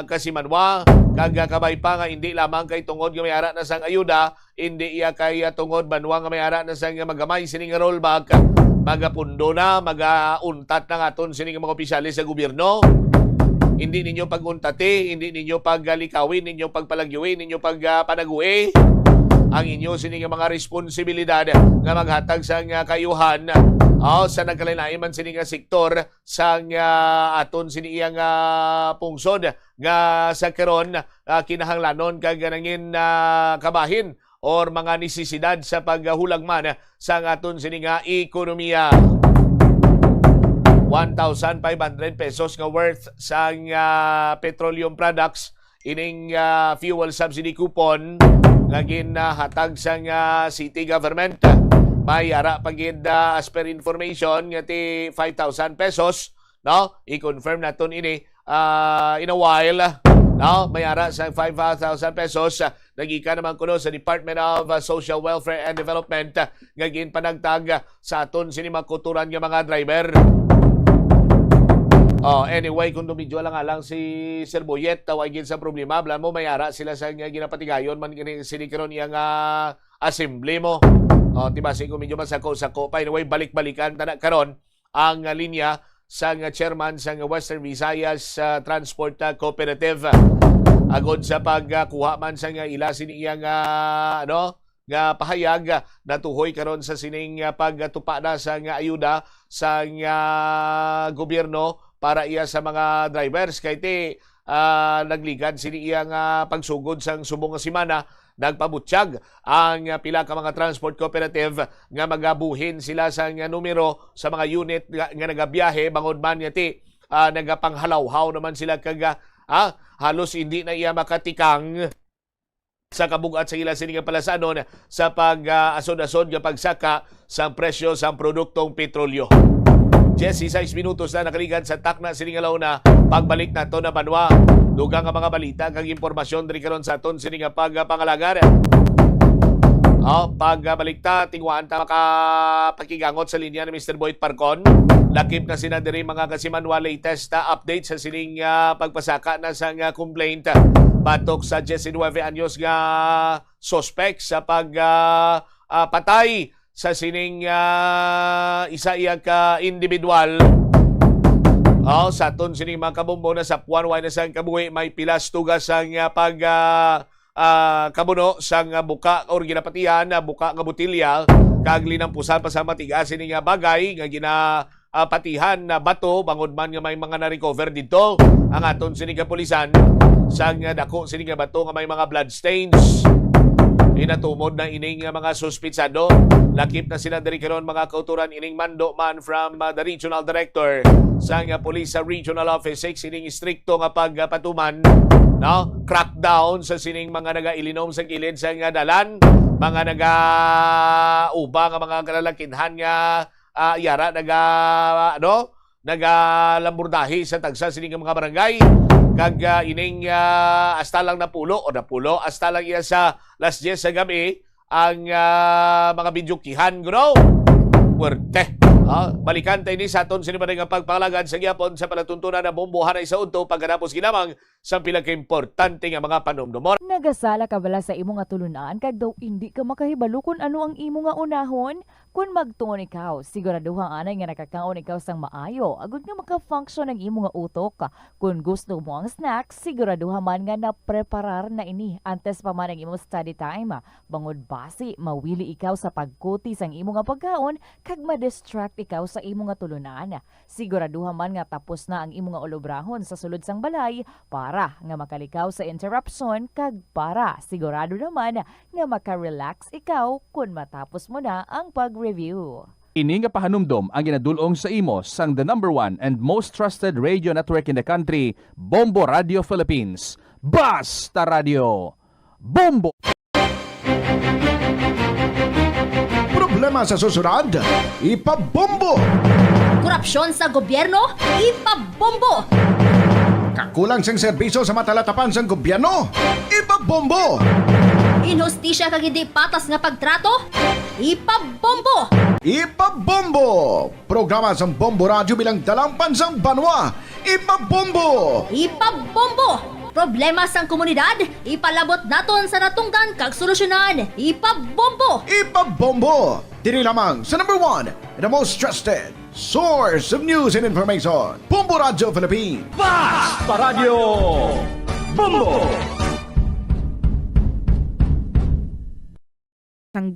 kasimanwa, kag, ah, kabay pa nga hindi lamang kay tungod nga may ara na sang ayuda, hindi iya kay, ah, tungod banwa nga may ara na sang magamay sini nga rollback. Magapundo na, magauntat na nga aton sini nga mga opisyales sa gobyerno. Hindi ninyo pag-untati, hindi ninyo paglikawin, ninyo pagpalagyuin, ninyo pagpanagui ang inyo sini nga mga responsibilidad nga maghatag sang, ah, kaayuhan, ah, sa nagkalain-lain man sini nga sektor sang, ah, aton sini iyang, ah, pungsod nga sa karon, ah, kinahanglanon kag nangin, ah, kabahin or mga nesesidad sa paghulagman sang aton sini nga ekonomiya. One thousand five hundred pesos nga worth sang, ah, petroleum products ining, ah, fuel subsidy coupon nga ginhatag sang, ah, city government. May ara pa gid, ah, as per information nga ti five thousand pesos, no? I-confirm naton ini, ah, in a while, no? May ara sa five thousand pesos, ah, nagikan naman kuno sa Department of, ah, Social Welfare and Development, ah, nga ginpanagtag, ah, sa aton sini mga kautoran nga mga driver. Oh, anyway, kung dumidyo lang nga lang si Sir Boyet, tawag gid sa problema, bala mo may ara sila sa nga ginapatigayon man gini sini karon iya nga assembly mo. Oh, di ba, si medyo masako-sako pa. Anyway, balik-balikan ta na karon ang, ah, linya sang, ah, chairman sang Western Visayas, ah, Transport, ah, Cooperative, agod sa pagkuha man sang, ah, ila sini iyang, ah, ano, nga pahayag, ah, natuhoy karon sa sining, ah, pagtupa na sang ayuda sang, ah, gobyerno para iya sa mga drivers. Kay ti, ah, nagligad sini iya nga pagsugod sang subong nga semana, nagpabutyag ang, ah, pila ka mga transport cooperative nga magabuhin sila sang numero sa mga unit nga, nga nagabiyahe, bangod man nga ti, ah, nagapanghalaw-haw naman sila kag, ah, ah, halos hindi na iya makatikang sa kabugat sa ila sini nga palasanon sa pag, ah, asod-asod nga pagsaka sang presyo sang produktong petrolyo. Diyes y seis minutos na nakaligad sa takna sini nga launa. Pagbalik nato na banwa, dugang nga mga balita kag impormasyon diri karon sa aton sini nga pagpangalagan. Oh, pagbalik ta, tingwaan ta makapakigangot sa linya ni Mister Boyd Parcon. Lakip na sina diri, mga kasimanwa, latest, ah, update sa sining, ah, pagpasaka na sang, ah, complaint, ah, batok sa diyes y nuebe anyos nga suspek sa pag, ah, ah, patay sa sining, ah, isa iya ka individual. Oh, sa aton sining mga kabombo, nasapuan way na sang kabuhi, may pilas tugas sang, ah, pag, ah, ah, kabuno sang, ah, buka or ginapatihan na buka nga botelya, kag linampusan pa sa matigas ini nga bagay nga gina, ah, patihan na bato, bangod man nga may mga na-recover didto ang aton sini kapulisan. Sang, ah, dako sini nga bato nga may mga blood stains. Inatumod na ining, ah, mga suspitsado. Lakip na sila diri karon, mga kautoran, ining mando man from, ah, the regional director sang, ah, police sa regional office six, ining istrikto nga pagpatuman, no? Crackdown sa sining mga nagailinom sa kilid sa nga dalan, mga nagauba nga mga kalalakinhan nga, ah, yara naga, ano, nagalamburdahi sa tagsa sini nga mga barangay, kag, ah, ining, ah, hasta lang napulo o napulo, hasta lang iya sa las diyes sa gabi ang, ah, mga bidyukihan, kuno. Puwerte. Ah, balikan ta ini sa aton sini pa nga pagpangalagad sa gihapon sa palatuntunan na bombohanay sa udto pagkatapos ginamang sa pila ka importante nga mga panumdumon. Nagasala ka bala sa imo nga tulunan kag daw indi ka makahibalo kon ano ang imo nga unahon? Kon magtuon ikaw, siguraduha anay nga nakakaon ikaw sang maayo agod nga maka-function ang imo nga utok. Kon gusto mo ang snack, siguraduha man nga napreparar na ini antes pa man ang imo study time. Bangod basi, mawili ikaw sa pagkuti sang imo nga pagkaon kag ma-distract ikaw sa imo nga tulunan. Siguraduha man nga tapos na ang imo nga ulobrahon sa sulod sang balay para nga makalikaw sa interruption kag para sigurado naman nga maka-relax ikaw kon matapos mo na ang pag-review. Ini nga pahanumdom ang ginadul-ong sa imo sang the number one and most trusted radio network in the country, Bombo Radio Philippines. Basta Radio! Bombo! Problema sa susunod, ipabombo! Korupsyon sa gobyerno, ipabombo! Kakulang sang serbisyo sa matalatapan sang gobyerno, ipabombo! Inhustisya kag hindi patas nga pagtrato, ipabombo! Ipabombo! Programa sang Bombo Radyo bilang dalangpan sang banwa, ipabombo! Ipabombo! Problema sang komunidad, ipalabot naton sa natungdan kag solusyonan. Ipabombo! Ipabombo! Diri lamang sa number one, the most trusted source of news and information, Bombo Radio Philippines. Basta Radyo Bombo! Sang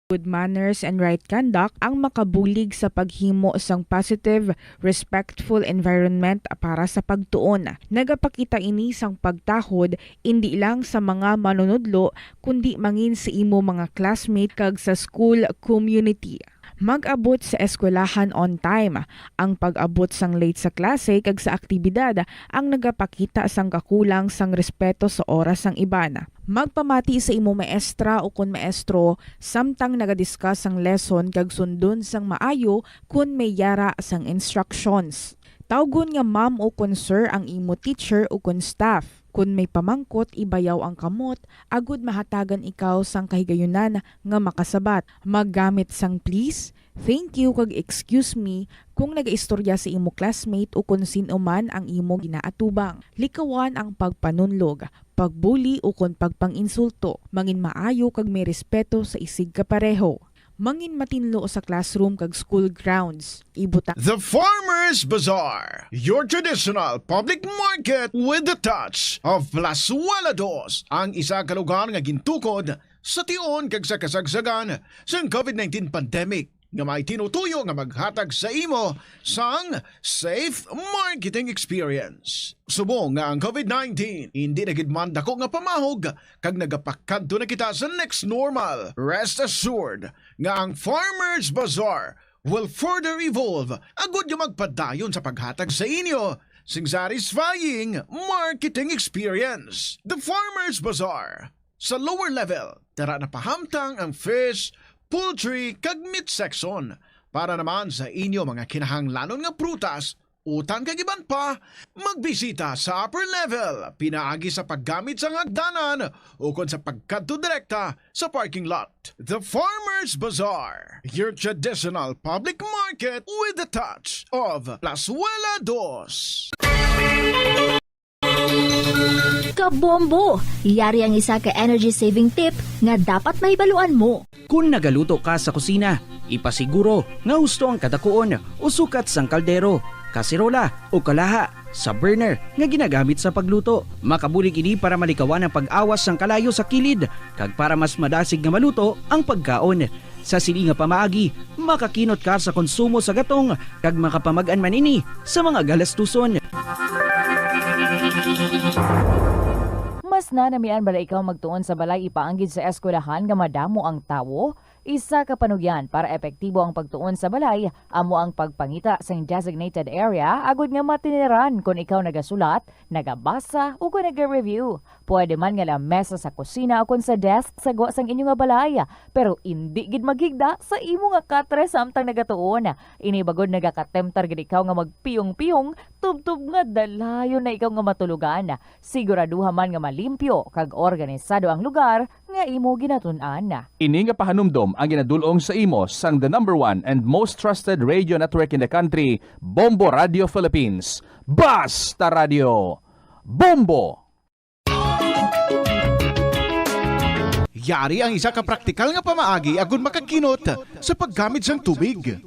good manners and right conduct ang makabulig sa paghimo sang positive, respectful environment para sa pagtuon. Nagapakita ini sang pagtahod indi lang sa mga manunudlo, kundi mangin sa imo mga classmate kag sa school community. Mag-abot sa eskwelahan on time. Ang pag-abot sang late sa klase kag sa aktibidad ang nagapakita sang kakulang sang respeto sa oras sang iban. Magpamati sa imo maestra ukon maestro samtang nagadiscuss sang lesson kag sundon sang maayo kon may yara sang instructions. Tawgon nga ma'am ukon sir ang imo teacher ukon staff. Kon may pamangkot, ibayaw ang kamot agod mahatagan ikaw sang kahigayunan nga makasabat. Maggamit sang please, thank you, kag excuse me kung nagaistorya sa imo classmate ukon sin-o man ang imo ginaatubang. Likawan ang pagpanunlog, pagbuli, ukon pagpang-insulto. Mangin maayo kag may respeto sa isigkapareho. Mangin matinlo sa classroom kag school grounds. Ibutang The Farmers Bazaar, your traditional public market with the touch of Plazuela Dos, ang isa ka lugar nga gintukod sa tion kag sa kasagsagan sang covid nineteen pandemic, nga may tinutuyo nga maghatag sa imo sang safe marketing experience. Subong nga ang covid nineteen indi na gid man dako nga pamahog, kag nagapakadto na kita sa next normal, rest assured nga ang Farmers Bazaar will further evolve agud nga magpadayon sa paghatag sa inyo sing satisfying marketing experience. The Farmers Bazaar, sa lower level, tara na pahamtang ang fish, poultry, kag meat section para naman sa inyo mga kinahanglanon nga prutas, utan kag iban pa. Magbisita sa upper level pinaagi sa paggamit sang hagdanan ukon sa pagkadto direkta sa parking lot. The Farmers Bazaar, your traditional public market with the touch of Plazuela Dos. Kabombo! Yari ang isa ka energy-saving tip nga dapat mahibaluan mo. Kon nagaluto ka sa kusina, ipasiguro nga husto ang kadakuon o sukat sang kaldero, kaserola, o kalaha sa burner nga ginagamit sa pagluto. Makabulig ini para malikawan ang pag-awas sang kalayo sa kilid kag para mas madasig nga maluto ang pagkaon. Sa sini nga pamaagi, makakinot ka sa konsumo sa gatong kag makapamag-an man ini sa mga galastuson. Mas nanamian bala ikaw magtuon sa balay ipaanggid sa eskwelahan nga madamo ang tawo? Isa ka panugyan para epektibo ang pagtuon sa balay amo ang pagpangita sang designated area agud nga matiniran kon ikaw nagasulat, nagabasa, o kon naga-review. Pwede man nga lamesa sa kusina o kon sa desk sa gwa sang inyo nga balay, pero indi gid maghigda sa imo nga katre samtang nagatuon. Ini bagod nagakatemptar gid ikaw nga magpiyong-piyong tubtob nga dalayon na ikaw nga matulogan. Siguraduha man nga malimpyo kag organisado ang lugar nga imo ginatun-an. Ini nga pahanumdom ang ginadul-ong sa imo sang the number one and most trusted radio network in the country, Bombo Radio Philippines. Basta Radio Bombo! Yari ang isa ka praktikal nga pamaagi agud makakinot sa paggamit sang tubig.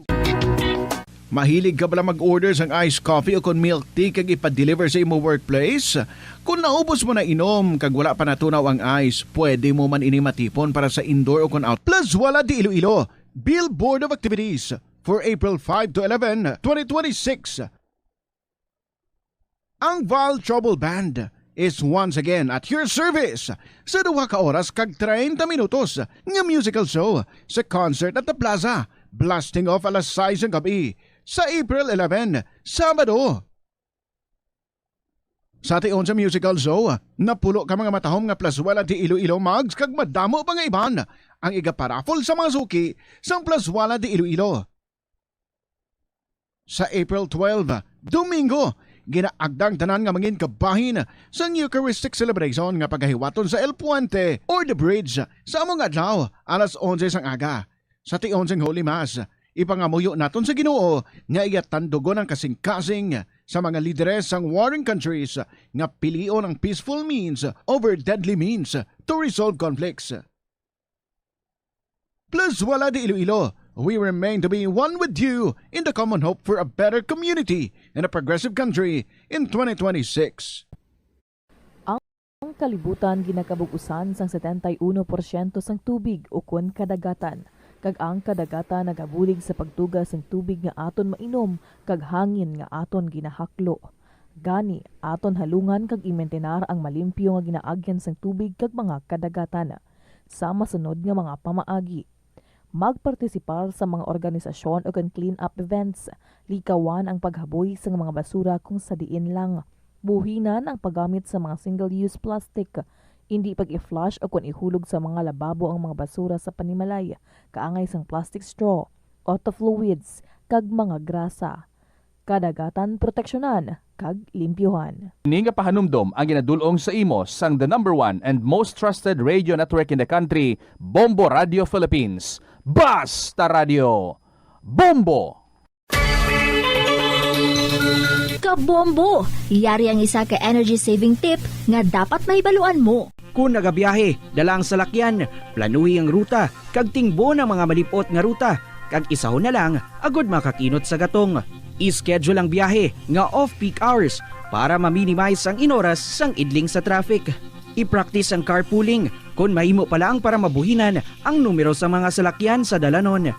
Mahilig ka bala mag-order sang iced coffee o kon milk tea kag ipa-deliver sa imo workplace? Kon naubos mo na inom kag wala pa natunaw ang ice, pwede mo man ini matipon para sa indoor o kon out. Plazuela de Iloilo, Billboard of Activities for April five to eleven, twenty twenty-six. Ang Val Trouble Band is once again at your service sa duha ka oras kag treinta minutos nga musical show sa Concert at the Plaza, blasting off alas sais sang gab-i sa April eleven, Sabado. Sa tion sa musical show, napulo ka mga matahom nga Plazuela de Iloilo mugs kag madamo pa nga iban ang igaparaffle sa mga suki sang Plazuela de Iloilo. Sa April twelve, Domingo, ginaagda ang tanan nga mangin kabahin sang Eucharistic celebration nga pagahiwaton sa El Puente or the Bridge sa amo nga adlaw, alas onse sang aga. Sa tion sang Holy Mass, ipangamuyo naton sa Ginoo nga iya tandugon ang kasing-kasing sa mga lideres sang warring countries nga pilion ang peaceful means over deadly means to resolve conflicts. Plus, wala di Iloilo, we remain to be one with you in the common hope for a better community and a progressive country in twenty twenty-six. Ang kalibutan ginakabug-usan sang setenta y uno porsyento sang tubig ukon kadagatan, kag ang kadagatan nagabulig sa pagtuga sing tubig nga aton mainom kag hangin nga aton ginahaklo. Gani, aton halungan kag imintinar ang malimpyo nga ginaagyan sang tubig kag mga kadagatan. Sa masunod nga mga pamaagi, magpartisipar sa mga organisasyon ukon clean-up events. Likawan ang paghaboy sang mga basura kung sa diin lang. Buhinan ang paggamit sa mga single-use plastic. Indi pag-i-flush ukon ihulog sa mga lababo ang mga basura sa panimalay, kaangay sang plastic straw, auto fluids, kag mga grasa. Kadagatan proteksyonan kag limpyuhan. Ini nga pahanumdom ang ginadul-ong sa imo sang the number one and most trusted radio network in the country, Bombo Radio Philippines. Basta Radio, Bombo! Kabombo! Yari ang isa ka energy saving tip nga dapat mahibaluan mo. Kung nagabiyahe, dala ang salakyan, planuhi ang ruta, kag tingbon ang mga malip-ot nga ruta, kag isahon na lang agod makakinot sa gatong. I-schedule ang biyahe nga off-peak hours para ma-minimize ang inoras sang idling sa traffic. I-practice ang carpooling kon mahimo pa lang para mabuhinan ang numero sa mga salakyan sa dalanon.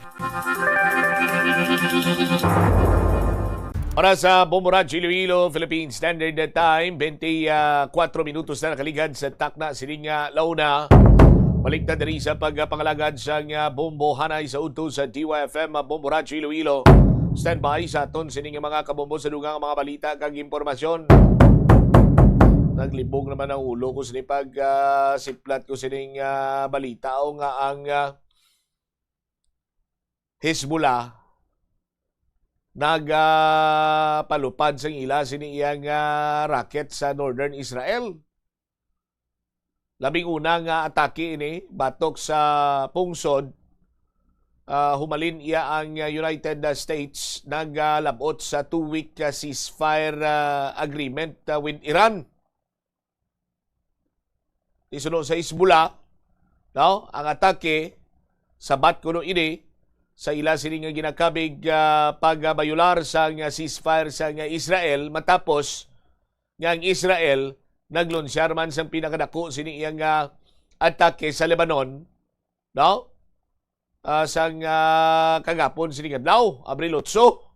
Oras sa Bombo Radyo Iloilo, Philippine Standard Time, twenty-four minutos na nakaligad sa takna sining, ah, launa. Balik ta diri sa pagpangalagad sang, ah, Bombo Hanay sa udto sa D Y F M, ah, Bombo Radyo Iloilo. Standby sa aton sining mga kabombo sa dugang mga balita kag impormasyon. Naglibog naman ang ulo ko sini pag, ah, siplat ko sining, ah, balita o nga ang, ah, Hezbollah nagapalupad sang ila sini iyang, ah, rocket sa northern Israel. Labing una nga atake ini batok sa pungsod, ah, humalin iya ang, ah, United States nagalab-ot sa two-week, ah, ceasefire, ah, agreement, ah, with Iran. Isuno sa Hezbollah, no, ang atake sabat kuno ini sa ila sini nga ginakabig, ah, pagbayolar sa nga ceasefire sa nga Israel, matapos nga ang Israel naglunsyar man sang pinakadako sini iyang, ah, atake sa Lebanon, no? Ah, sang, ah, kagapon sining adlaw, Abril otso,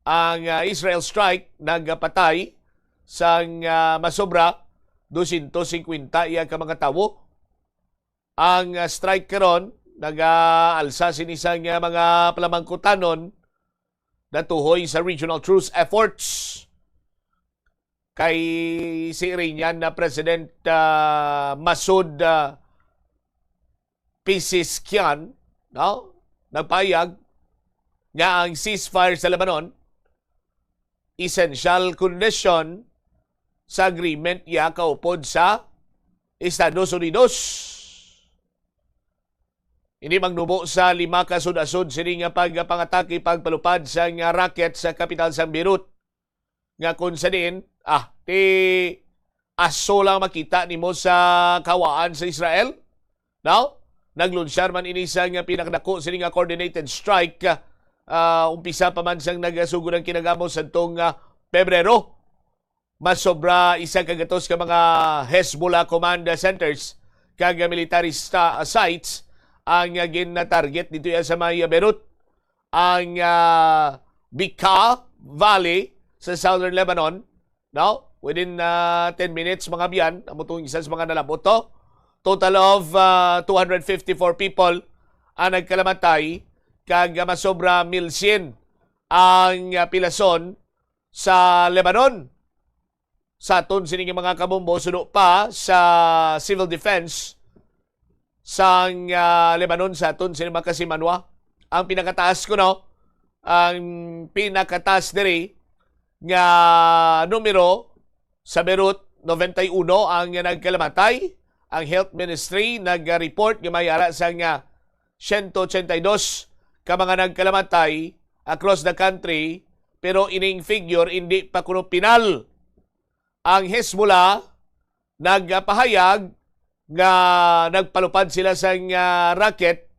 ang, ah, Israel strike nagapatay sang, ah, masobra dosyentos singkwenta iya ka mga tawo. Ang, ah, strike karon nagaalsa sini sang, ah, mga palamangkutanon natuhoy sa regional truce efforts kay si Iranian na President, ah, Masoud, ah, Pezeshkian, no? Nagpahayag nga ang ceasefire sa Lebanon, essential condition sa agreement iya kaupod sa Estados Unidos. Ini magnubo sa lima ka sud-asud sini nga pagpangatake, pagpalupad sa nga rocket sa kapital sang Beirut, nga kung sa diin, ah, ti aso lang makita nimo sa kawaan sa Israel, no? Naglunsyar man ini sa nga pinakadako sini nga coordinated strike, ah, umpisa pa man sang nagasugod ang kinagamo sadtong, ah, Pebrero. Mas sobra isa ka gatos ka mga Hezbollah command centers kag military sta-, sites ang ginatarget dito iya sa may Beirut. Ang, ah, Bekaa Valley sa Southern Lebanon, no? Within, ah, ten minutes, mga biyan, amo tong isa sa mga nalabot to. Total of, ah, two hundred fifty-four people ang nagkalamatay, kag, ah, masobra mil sien ang, ah, pilason sa Lebanon. Sa aton sini nga mga kabombo, suno pa sa civil defense sang, ah, Lebanon sa aton sini mga kasimanwa. Ang pinakataas kuno, ang pinakataas diri nga numero sa Beirut, noventa y uno ang nagkalamatay. Ang Health Ministry nag-report nga may ara sang, ah, siyento ochenta y dos ka mga nagkalamatay across the country, pero ining figure hindi pa kuno pinal. Ang Hezbollah nagpahayag nga nagpalupad sila sang, ah, rocket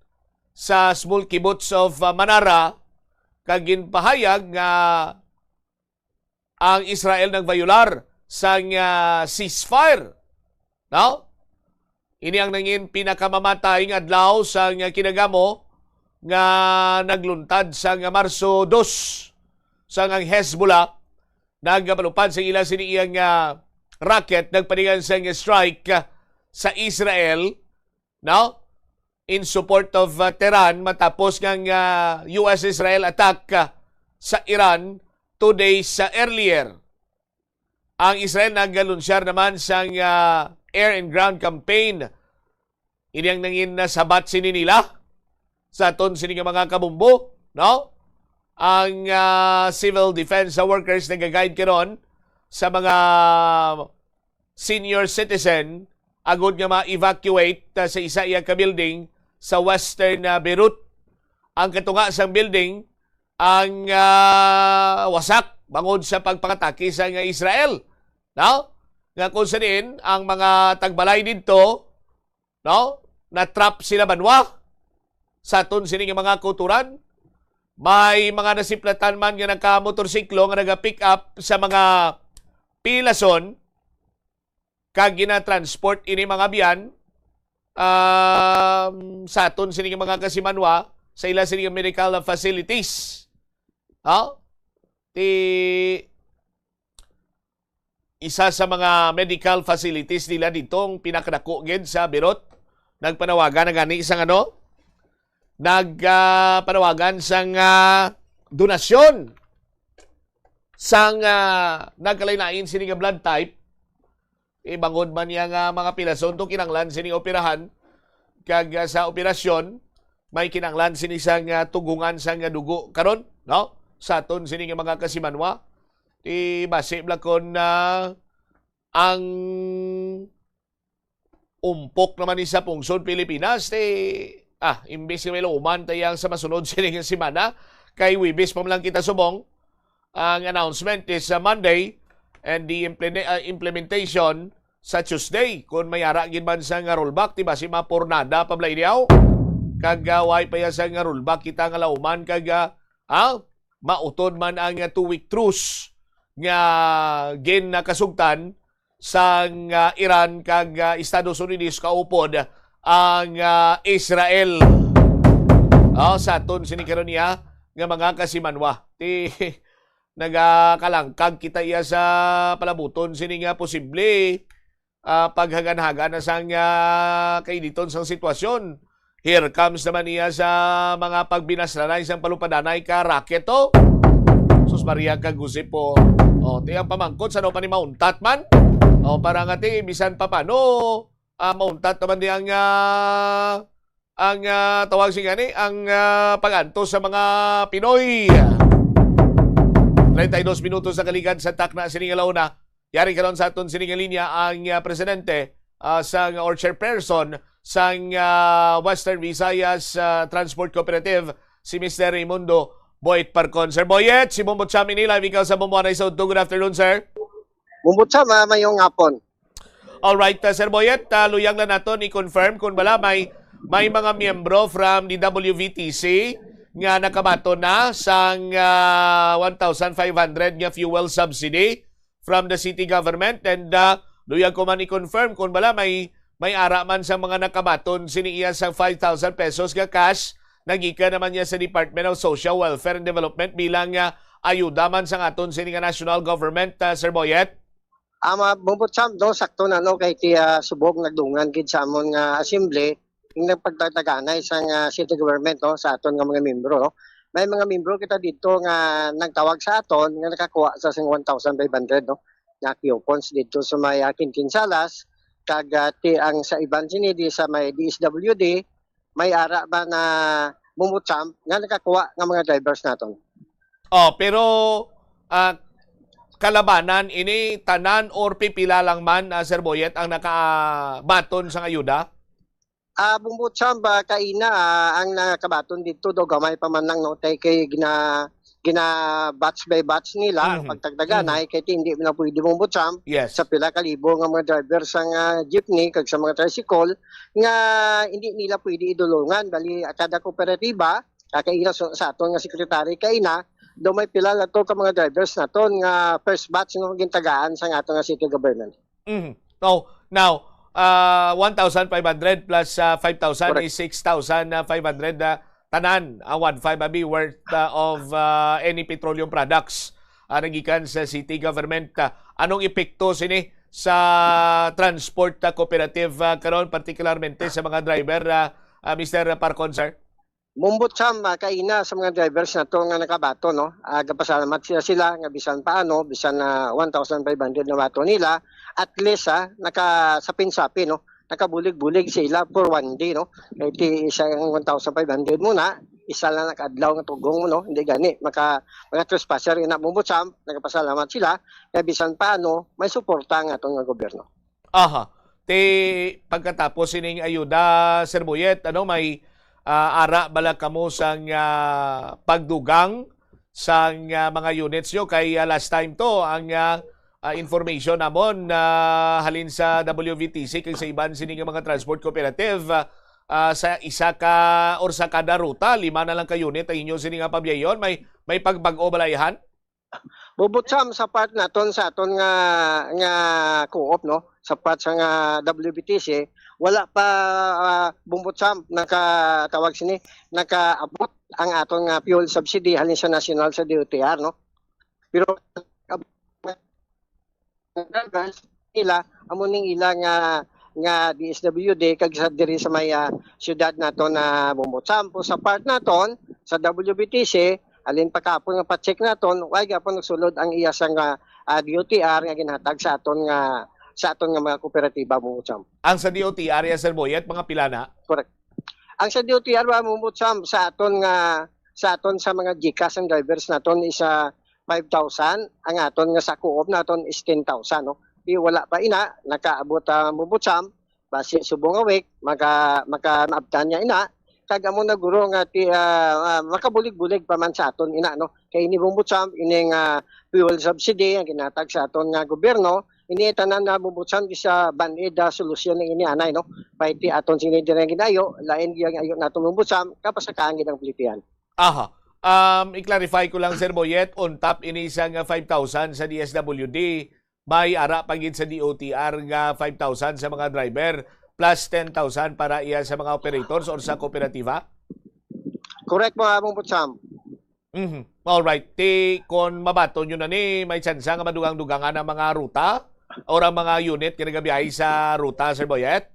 sa small kibbutz of, ah, Manara, kag ginpahayag nga ang Israel nagviolar sang, ah, ceasefire. No? Ini ang nangin pinakamamatay nga adlaw sang kinagamo nga nagluntad sang Marso dos sang ang Hezbollah nagpalupad sa ila sini iyang, ah, rocket, nagpaningan sang strike, ah, sa Israel, no? In support of, ah, Tehran matapos nga, ah, U S Israel attack, ah, sa Iran two days, ah, earlier. Ang Israel nag-alunsyar naman sang, ah, air and ground campaign. Ini ang nangin nasabat sini nila sa aton sini nga mga kabumbo, no? Ang, ah, civil defense workers nag-guide karon sa mga senior citizen agud nga ma-evacuate, ah, sa isa iya ka building sa western, ah, Beirut. Ang katunga sang building ang, ah, wasak bangod sa pagpangatake sa nga Israel, no? Nga kung sa diin ang mga tagbalay didto, no? Na-trap sila banwa sa aton sini nga mga kauturan. May mga nasiplatan man nga nagka-motorsiklo nga naga-pick up sa mga pilason kag gina-transport ini mga biyan, um, sa aton sini nga mga kasimanwa sa ila sini nga medical facilities. Ha? Ti isa sa mga medical facilities nila dito, ang pinakadako gid sa Beirut. Nagpanawagan na gani isang ano? Nag, ah, panawagan sang, ah, donasyon sang, ah, nagkalain-lain sini nga blood type. Ibangod man niya nga mga pilason to kinanglan sini operahan. Kag, ah, sa operasyon, may kinanglan sini sang, ah, tugungan sang, ah, dugo karon, no? Sa aton sini nga mga kasimanwa. Ti basi bala kon, ah, ang umpok naman ni sa pungsod Pilipinas, ti, ah, imbis nga may lauman tayang sa masunod sini nga semana, kay Huwebes pa man lang kita subong, ang announcement is sa Monday, and the implene-, ah, implementation sa Tuesday. Kung may ara gid man sa nga rollback, ti basi mapurnada pa bala ini, aw? Kag, ah, way pa ya sa nga rollback kita nga lauman kag, ah, ah, mautod man ang, ah, two-week truce nga ginakasugtan sang, ah, Iran kag, ah, Estados Unidos kaupod ang, ah, Israel. Oh, sa aton sini karon niya nga mga kasimanwa. Ti nagakalangkag kita iya sa palabuton sini nga posible, ah, paghaganhagan na sang, ah, kainiton sang sitwasyon. Here comes naman iya sa mga pagbinaslanay sang palupadanay ka raket to. Sus Maria ka Jose po. Oh, ti ang pamangkot sa ano pa ni mauntat man. Oh, para nga ti bisan pa paano, ah, mauntat naman di ang, ah, ang, ah, tawag sini gani, ang, ah, pag-antos sa mga Pinoy. Treinta y dos minutos na kaligad sa takna sini nga launa. Yari karon sa aton sini nga linya ang, ah, presidente, ah, sang, or chairperson sang, ah, Western Visayas, ah, Transport Cooperative, si Mister Raimundo Boyet Parcon. Sir Boyet, si Bombo Cham ini live ikaw sa Bombo Anay sa Udto. Good afternoon, sir. Bombo Cham, ah, mayong hapon. Alright, uh, Sir Boyet, uh, luyag lang naton i-confirm kung bala may, may mga miyembro from the W V T C nga nakabaton na sang, uh, one thousand five hundred nga fuel subsidy from the city government, and, uh, luyag ko man i-confirm kung bala may, may ara man sa mga nakabaton sini iya sang five thousand pesos nga cash nagikan naman niya sa Department of Social Welfare and Development bilang, uh, ayuda man sa aton sini nga national government, uh, Sir Boyet. Ah, ma-, Bombo Cham, no, sakto na, no, kay ti, ah, subong nagdungan gid sa amon nga assembly, yung nagpagtataganay sa nga city government, no, sa aton nga mga membro, no. May mga membro kita dito nga nagtawag sa aton nga nakakuha sa sing one thousand five hundred, no, nga coupons dito sa may, ah, Quintin Salas, kag, ah, ti, ang sa iban sini di sa may D S W D, may ara ba na Bombo Cham nga nakakuha nga mga drivers naton? Oh, pero, ah, kalabanan ini tanan or pipila lang man, ah, Sir Boyet, ang nakabaton sang ayuda? Ah, Bombo Cham, ah, kaina, ah, ang nakabaton dito do gamay pa man lang, no, tay kay gina-, gina-batch by batch nila ang Mhm. pagtagdaganay, kay hindi na pwede mong butcham Yes. sa pila ka libo nga mga driver sa nga jeepney kag sa mga tricycle nga hindi nila pwede idulungan. Bali, kada kooperatiba, ah, kay ina sa, sa aton nga secretary, kay ina, do may pila na to ka mga drivers naton nga first batch nga gintagaan sa aton nga city government. Mhm. So, now, ah, one thousand five hundred plus, ah, five thousand Correct. is six thousand five hundred, ah, tanan, ah, one five abi worth, ah, of, ah, any petroleum products, ah, nagikan sa city government. Ah, anong epekto sini sa transport, ah, cooperative, ah, karon, partikularmente sa mga driver, ah, ah, Mister Parcon, sir? Mumbot Sam, ah, kaina sa mga drivers nato nga nakabaton, no? Ah, gapasalamat sila, sila nga bisan paano, bisan na one thousand five hundred na baton nila, at least, ah, naka, sapin-sapin, no? Nakabulig-bulig sila for one day, no? Kay ti isa ang one thousand five hundred muna, isa lang nakaadlaw nga tugong mo, no? Hindi gani, maka, mga trespasser, ina, Mumbot Sam, nagapasalamat sila, kay bisan paano, may suporta ang aton nga gobyerno. Aha. Ti pagkatapos sining ayuda, Sir Boyet, ano, may, ah, ara bala kamo sang, ah, pagdugang sang, ah, mga units nyo? Kay, ah, last time to, ang, ah, ah, information namon, ah, halin sa W V T C kag sa iban sini nga mga transport cooperative, ah, ah, sa isa ka or sa kada ruta, lima na lang ka unit ang inyo sini nga pabiyayon. May, may pagbag-o bala iyan? Bubutsam sa part naton, sa aton nga, nga co-op, no? Sa part sa nga W B T C, wala pa, ah, bubutsam, nakatawag sini, nakaabot ang aton nga fuel subsidy halin sa national sa D O T R, no? Pero nila, amo ning ila nga, nga D S W D kag sa diri sa may, ah, siyudad naton na Bumbutsampo. Sa part naton, sa W B T C, alin pa kapon nga pa-check naton, way gapon nagsulod ang iya sang, ah, ah, D O T R nga ginhatag sa aton nga, sa aton nga mga kooperatiba, Bumbutsampo. Ang sa D O T R, ya, Sir Boyet, mga pila na? Correct. Ang sa D O T R, ba, Bumbutsampo, sa aton nga, sa aton sa mga GCash ang drivers naton is, ah, five thousand, ang aton nga sa co-op naton is ten thousand, no? Di wala pa ina, nakaabot ang Bumbutsampo, basi subong nga week, maka-, maka-, maabtan niya ina. Kag amo na guro nga ti-, ah, ah, makabulig-bulig pa man sa aton ina, no? Kay ini Bumbutsampo, ini nga fuel subsidy ang ginatag sa aton nga gobyerno, ini tanan na Bumbutsampo isa band-aid, ah, solusyon na ini anay, no? Pay ti aton sini diri nga ginayo, lain gyud ang ayo naton Bumbutsampo, kapasakaan gid ang Pilipinas. Aha. Um, i-clarify ko lang, Sir Boyet, on top ini sa nga five thousand sa D S W D, may ara pa gid sa D O T R nga five thousand sa mga driver plus ten thousand para iya sa mga operators or sa kooperatiba? Correct, mga Bumbutsampo. Mhm. Alright. Ti, kon mabaton nyo na ni, may tsansa nga madugang-dugangan ang mga ruta or ang mga unit nga nagabiyahe sa ruta, Sir Boyet?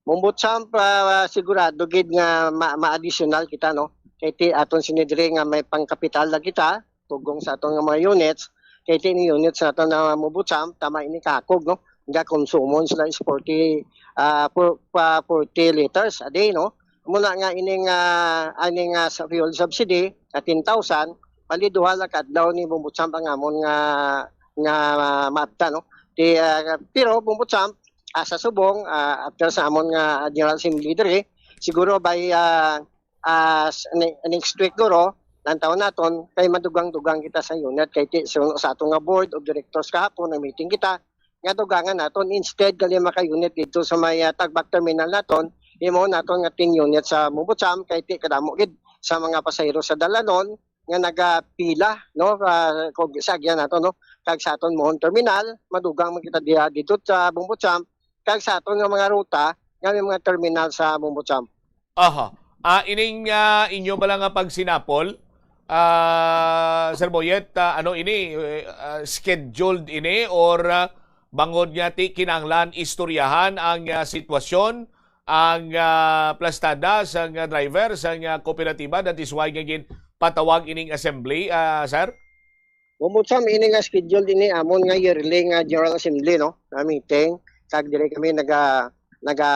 Bumbutsampo, ah, sigurado gid nga ma-, ma-additional kita, no? Kay ti aton sini diri nga may pangkapital na kita, tugong sa aton nga mga units. Kay ti ni units naton na Bumbutsampo, tama ini kakog, no? Nga konsumon sila is forty, ah, for, pa forty liters a day, no? Muna nga ining, ah, ining, ah, sa fuel subsidy na ten thousand, bali duha lang ka adlaw ni Bumbutsampo ang amon nga, nga maabtan, no? Ti, ah, pero Bumbutsampo, ah, sa subong, ah, after sa amon nga General Assembly diri, siguro by, ah, ah, s-, ne-, next week guro, lantaw naton, kay madugang-dugang kita sa unit, kay ti-, so, sa ato nga board of directors kahapon, nag-meeting kita, nga dugangan naton, instead ka lima ka unit dito sa may, ah, Tagbak Terminal naton, imo naton nga ten units sa Bumbutsampo, kay ti-, kadamo gid sa mga pasahero sa dalanon, nga nagapila, no, ah, kung sa agyan nato, no, kag sa aton Mohon Terminal, madugang man kita diha dito sa Bumbutsampo, kag sa aton nga mga ruta nga may mga terminal sa Bumbutsampo. Aha. Ah, ining, ah, inyo bala nga pagsinapol, ah, Sir Boyet, ah, ano ini, eh, ah, scheduled ini or, ah, bangod nga ti kinahanglan istoryahan ang, ah, sitwasyon ang, ah, plastada sang, ah, driver sang, ah, kooperatiba, that is why nga ginpatawag ining assembly, ah, sir? Umutsam ini nga schedule din ni amon nga yearly nga General Assembly, no? Nga meeting. Kag diri kami naga, naga,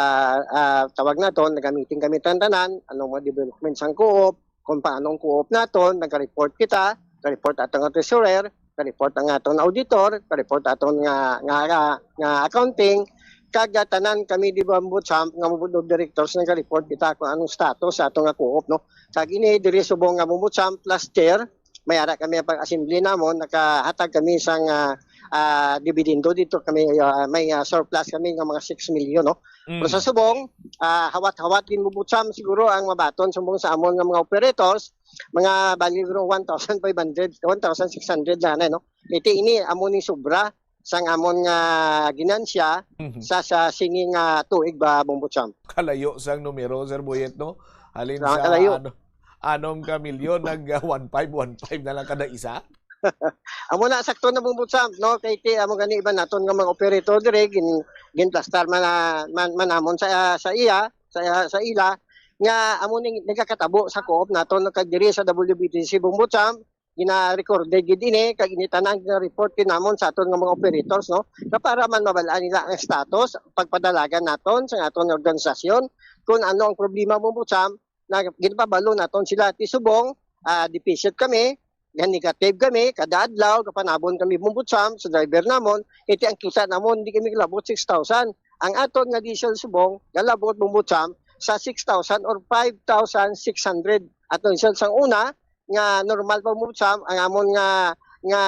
ah, tawag naton, naga-meeting kami tanan-tanan, anong mga development sang co-op, kung paano ang co-op naton, naga-report kita, naga-report ato nga treasurer, naga-report ang aton auditor, naga-report aton nga, nga, nga, nga accounting, kag tanan kami di ba, Ombudsman, nga board of directors, naga-report kita kung anong status sa ato nga co-op, no? Kag ini diri subong nga Ombudsman plus chair, may ara kami ang pag-assembly namon, nakahatag kami sang, ah, ah, dividendo dito kami, ah, may, ah, surplus kami nga mga six million, no? Mm. Pero sa subong, ah, hawat-hawat gid, Bumbutcham, siguro ang mabaton subong sa amon nga mga operators, mga bali siguro one thousand five hundred, one thousand six hundred lang na, no? Iti ini amo ni sobra sang amon nga ginansya Mhm. sa, sa sini nga tuig ba, Bumbutcham? Kalayo sang numero, Sir Boyet, no? Halin Ah, sa kalayo. ano, anom ka milyon, nag, ah, one five, one five na lang kada isa. Amo na, sakto na, Bumbutcham, no? Kay, kay amo gani iban naton nga mga operator dire, gin, ginplastar man, ah, man, man namon sa, sa iya, sa, sa ila, nga amo ning nagakatabo sa co-op naton, no? Kag diri sa W B T C, Bumbutcham, gina-record gid ini, kag ini tanan gina-report gid namon sa aton nga mga operators, no? Nga para man mabal-an nila ang status, pagpadalagan naton sa aton nga organisasyon, kung ano ang problema, Bumbutcham, na ginpabalo naton sila. Ti subong, ah, deficit kami, nga negative kami, kada adlaw, kapanabon kami, Bumbutcham, sa driver namon, iti ang kita namon, hindi kami kalabot six thousand. Ang aton nga diesel subong, galabot, Bumbutcham, sa six thousand or five thousand six hundred. Aton diesel sang una, nga normal pa, Bumbutcham, ang amon nga, nga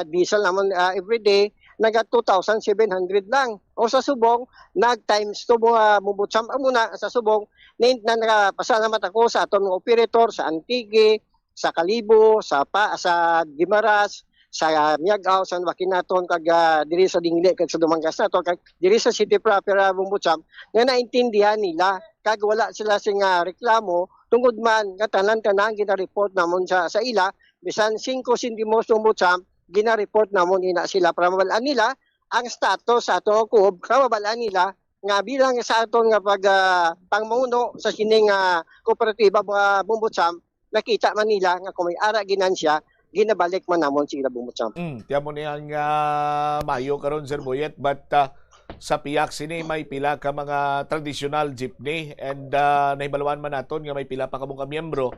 diesel namon, ah, everyday, naga two thousand seven hundred lang. O sa subong, nag times two, ah, Bumbutcham, amo na, sa subong, nin-, na nakapasalamat ako sa aton mga operator sa Antique, sa Kalibo, sa pa, sa Guimaras, sa, ah, Miag-ao, San Joaquin naton, kag, ah, diri sa Dingle, kag sa Dumangas naton, kag diri sa city proper, ah, Bumbutcham, nga naintindihan nila, kag wala sila sing, ah, reklamo, tungod man nga tanan-tanan gina-report namon sa, sa ila, bisan singko sentimos, Bumbutcham, gina-report namon ina sila para mabal-an nila ang status sa aton nga kuob, para mabal-an nila nga bilang sa aton nga pag, ah, pangmuno sa sining, ah, kooperatiba, mga Bumbutcham, nakita man nila nga kung may ara ginansya, ginabalik man namon sa ila, Bumbutcham. Mm, tiyan mo ni ang, ah, mayo karon, Sir Boyet, but, ah, sa piyak sini may pila ka mga traditional jeepney and, ah, nahibaluan man naton nga may pila pa kamo ka miyembro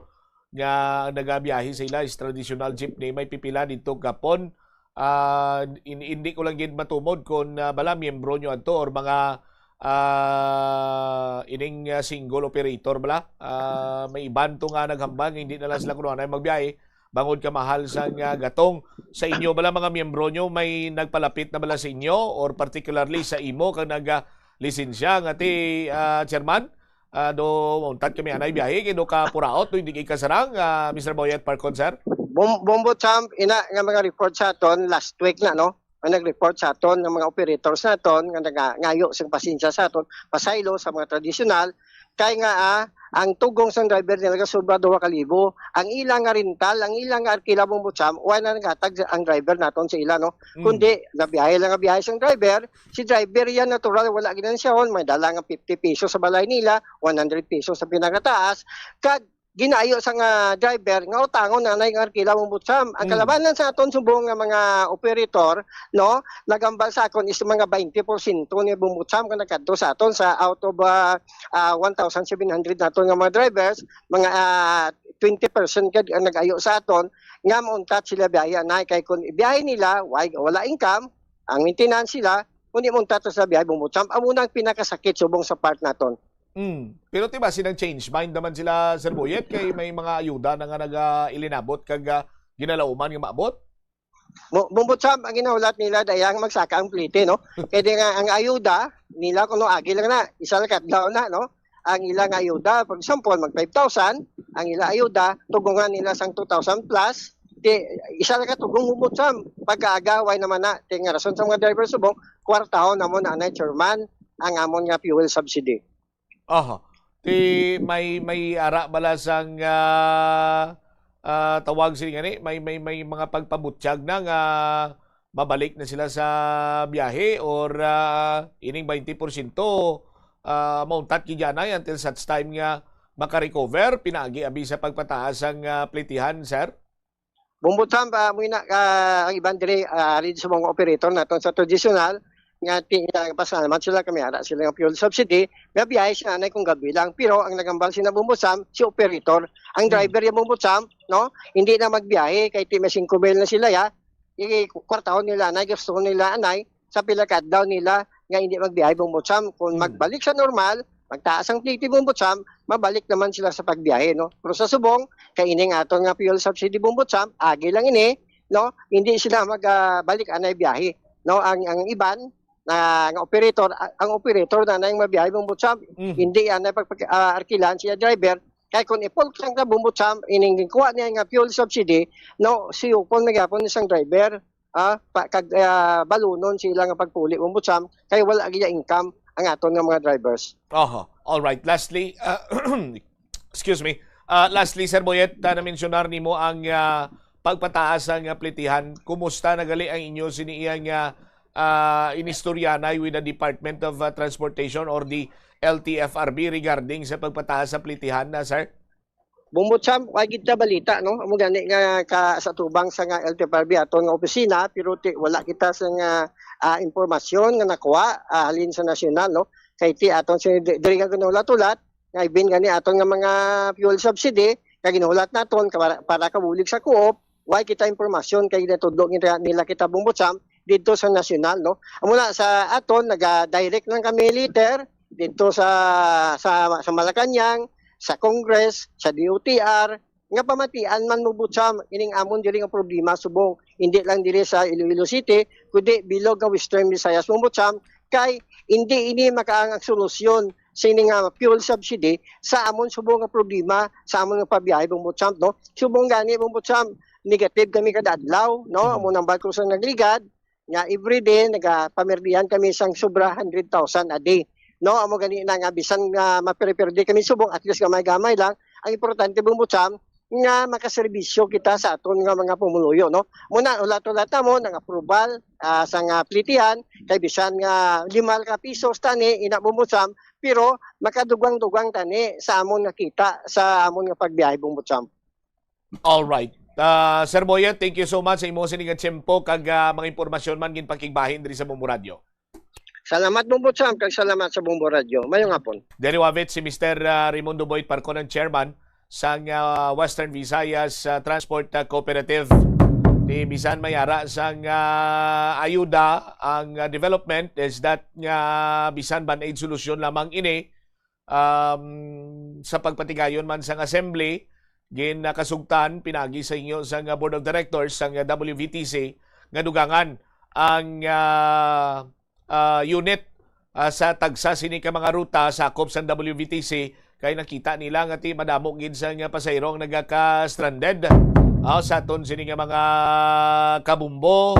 nga ang nagabiyahe sa ila is traditional jeepney. May pipila dito gapon. Ah, in-, hindi ko lang gid matumod kung, ah, bala miyembro nyo adto or mga, ah, ining, ah, single operator bala. Ah, may iban to nga naghambal nga hindi na lang sila kuno na magbiyahe bangod ka mahal sang, ah, gatong. Sa inyo bala, mga miyembro nyo, may nagpalapit na bala sa inyo or particularly sa imo kang nag, ah, lisensya nga ti, ah, chairman? Ah, do, untat kami anay biyahe, kay do ka puraot, do hindi kay kasarang, ah, Mister Boyet Parkon, sir? Bum-, Bumbutcham, ina nga mga report sa aton last week na, no? Ang nag-report sa aton ng mga operators naton nga naga-, ngayo sing pasensya sa aton, pasaylo sa mga tradisyonal, kay nga, ah, ang tugong sang driver nila gasobra duha ka libo. Ang ila nga rental, ang ila nga arkila, Bumbutcham, wala na naghatag ang driver naton sa ila, no? Mm. Kundi, nabiyahe lang ang biyahe sang driver, si driver yan natural, wala ginansyahon, may dala nga fifty pesos sa balay nila, one hundred pesos sa pinakataas, kag ginaayo sa nga driver nga utangon na nay nga arkila, Bumbutcham. Ang Mm. kalabanan sa aton subong nga mga operator, no, nagambal sa akon is mga twenty porsyento ni, Bumbutcham, nga nagkadto sa aton sa out of, ah, ah, one thousand seven hundred naton nga mga drivers, mga, ah, twenty percent gid ang nag-ayo sa aton nga mauntat sila biyahe anay, kay kung biyahe nila, way, wala income, ang maintenance sila, kundi mauntat sila biyahe, Bumbutcham. Amo na ang pinakasakit subong sa part naton. Mm. Pero ti ba, sinang change mind naman sila, Sir Boyet, kay may mga ayuda na nga naga-, ilinabot kag, ah, ginalauman nga maabot? Mo-, Bumbutcham, ang ginahulat nila, dayang magsaka ang plite, no? Kaya di nga, ang ayuda nila, kuno agi lang na, isa lang kadlaw na, no? Ang ilang ayuda, for example, mag five thousand, ang ila ayuda, tugungan nila sang two thousand plus, ti, isa lang ka tugong, Bumbutcham, pagkaagaway naman na, ti nga rason sa mga driver subong, kwartahon namon na anay, chairman, ang amon nga fuel subsidy. Aha. Ti may, may ara bala sang, ah, ah, tawag sini gani? May, may, may mga pagpabutyag na nga mabalik na sila sa biyahe or, ah, ining twenty porsyento, ah, mauntat gid anay until such time nga makarecover, pinaagi abi sa pagpataas sang, ah, plitihan, sir? Bumbutcham, ah, amo ina, ah, ang iban diri, ah, ari sa mga operator naton sa tradisyonal, nga ti-, ah, pasalamat sila kami, ara sila nga fuel subsidy, nga biyahe sila anay kung gabi lang. Pero ang nagambal sina Bumbutcham, si operator. Ang Hmm. driver yung Bumbutcham, no? Hindi na magbiyahe, kay ti may singko mil na sila, ya. I-, kwartahon nila anay, gastuhon nila anay, sa pila ka adlaw nila nga hindi magbiyahe, Bumbutcham. Kung Hmm. magbalik sa normal, magtaas ang plete, Bombo Cham, mabalik naman sila sa pagbiyahe, no? Pero sa subong, kay ining aton nga fuel subsidy, Bombo Cham, agi lang ini, no? Hindi sila magbalik anay biyahe, no? Ang, ang iban, na, nga operator, a-, ang operator na nang mabiyahe, Bombo Cham, Mhm. hindi anay pag, pag, ah, arkilan siya driver, kay kung i-fault lang ka, Bombo Cham, ining kuha niya nga fuel subsidy, no? Siyupon na gyapon isang driver, ah, pa, kag, ah, balunon sila nga pagpuli, Bombo Cham, kay wala gid income ang aton nga mga drivers. Aha. All right. Lastly, uh, excuse me. Uh, lastly, Sir Boyet, uh, na-mensionar nimo ang, uh, pagpataas ang, uh, plitihan. Kumusta na gali ang inyo sini iyang, uh, uh, inistoryanay with the Department of, uh, Transportation or the L T F R B regarding sa pagpataas sa plitihan na, sir? Bombo Cham, wa gid ta balita, no? Amo gani nga ka, sa tubang sa nga L T F R B aton nga opisina, pero ti, wala kita sa nga, ah, impormasyon nga nakuha, ah, halin sa nasyonal, no? Kay ti aton si di-, diri nga ginulat-ulat, nga ibin gani aton nga mga fuel subsidy, nga ginulat naton ka-, para, para kabulig sa co-op, wa kita impormasyon kay natudlo nila, nila kita, Bombo Cham, dito sa nasyonal, no? Amo na sa aton, naga-direct lang kami letter dito sa, sa, sa Malacañang, sa Congress, sa D O T R, nga pamatian man, Bombo Cham, ining amon diri nga problema subong, hindi lang diri sa Iloilo City, kundi bilog nga Western Visayas, Bombo Cham, kay hindi ini makaangag solusyon sini nga fuel subsidy sa amon subong nga problema sa amon nga pabiyahe, Bombo Cham, no? Subong gani, Bombo Cham, negative kami kada adlaw, no? Mhm. Amo nang barko sa nagligad, nga everyday nagapamerdihan kami sang sobra hundred thousand a day. No, amo gani na nga bisan nga mapirdi-pirdi kami subong, at least gamay-gamay lang. Ang importante, Bombo Cham, nga makaserbisyo kita sa aton nga mga pumuluyo, no? Muna, ulat-ulat mo nang approval, ah, sa nga plitihan, kay bisan nga lima ka pisos tani, ina, Bombo Cham, pero makadugwang-dugwang tani sa amon nga kita, sa amon nga pagbiyahe, Bombo Cham. All right. Ah, Sir Boyet, thank you so much sa imo sini nga tiyempo kag, ah, mga impormasyon man ginpakigbahin diri sa Bombo Radio. Salamat, Bombo Cham, kag salamat sa Bombo Radio. Mayong hapon. Diri wavit si Mister, ah, Raimundo Boyet Parcon, ang chairman sang, ah, Western Visayas, ah, Transport, ah, Cooperative. Ti bisan may ara sang, ah, ayuda ang, ah, development is that nga bisan band-aid solution lamang ini, um, sa pagpatigayon man sang assembly, ginakasugtan pinagi sa inyo sang Board of Directors sang W V T C nga dugangan ang, ah, ah, unit, ah, sa tagsa sini ka mga ruta sakop sang W V T C, kay nakita nila nga ti madamo gid sang pasahero ang nagaka-stranded, ah, sa aton sini nga mga kabumbo.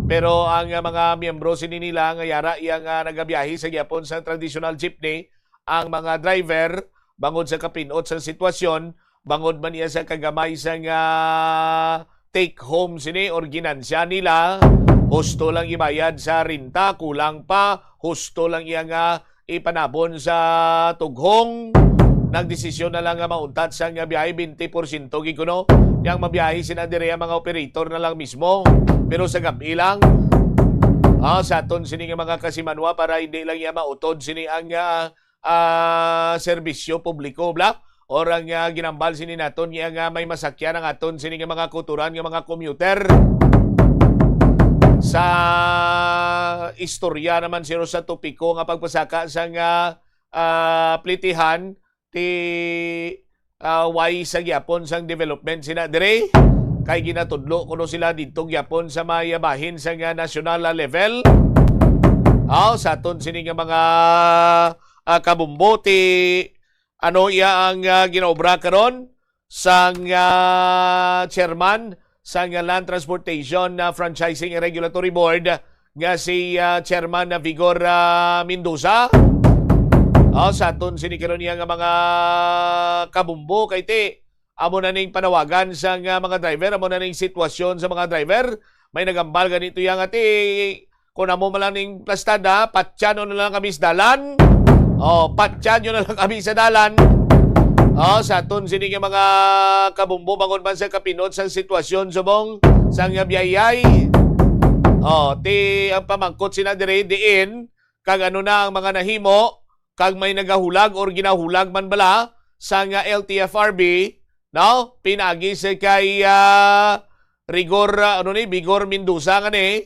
Pero ang, ah, mga miyembro sini nila nga yara iya nga nagabiyahe sa gyapon sa traditional jeepney, ang mga driver bangod sa kapin-ot sa sitwasyon, bangod man iya sa kagamay sa nga take home sini or ginansya nila, husto lang ibayad sa renta, kulang pa, husto lang iya nga ipanabon sa tughong. Nagdesisyon na lang nga mauntat sa nga biyahe, twenty porsyento gid kuno. Yang mabiyahe sina diri ang mga operator na lang mismo. Pero sa gab-i lang, ah, sa aton sini nga mga kasimanwa para hindi lang iya mautod sini ang, ah, ah, serbisyo publiko, bla? Or ang, ah, ginambal sini naton nga, nga may masakyan ang aton sini nga mga kautoran nga mga commuter. Sa istorya naman siro sa topiko nga pagpasaka sa nga, ah, plitihan, ti, ah, way sa gyapon sang development sina dire. Kay ginatudlo kuno sila didto gyapon sa may bahin sa nga national, ah, level. Aw, sa aton sini nga mga, ah, kabumbo, ti ano iya ang, ah, ginaobra karon sang, ah, chairman sang Land Transportation, ah, Franchising and Regulatory Board nga si, ah, Chairman, ah, Vigor, ah, Mendoza. Ah, sa aton sini karon niya nga mga kabumbo, kay ti amo na ning panawagan sa nga mga driver, amo na ning sitwasyon sa mga driver. May nagambal ganito yang ati, kung amo man lang ning plastada, patyan na lang kami sa dalan. Oh, patyan na lang kami sa dalan. Oh, sa aton sini nga mga kabumbo, bangod man sa kapinot sang sitwasyon subong sang biyayay. Oh, ti ang pamangkot sina diri diin, kag ano na ang mga nahimo, kag may nagahulag or ginahulag man bala sang L T F R B, no? Pinagi sa kay, ah, Rigor, ah, ano ni, Vigor Mendoza nga ni,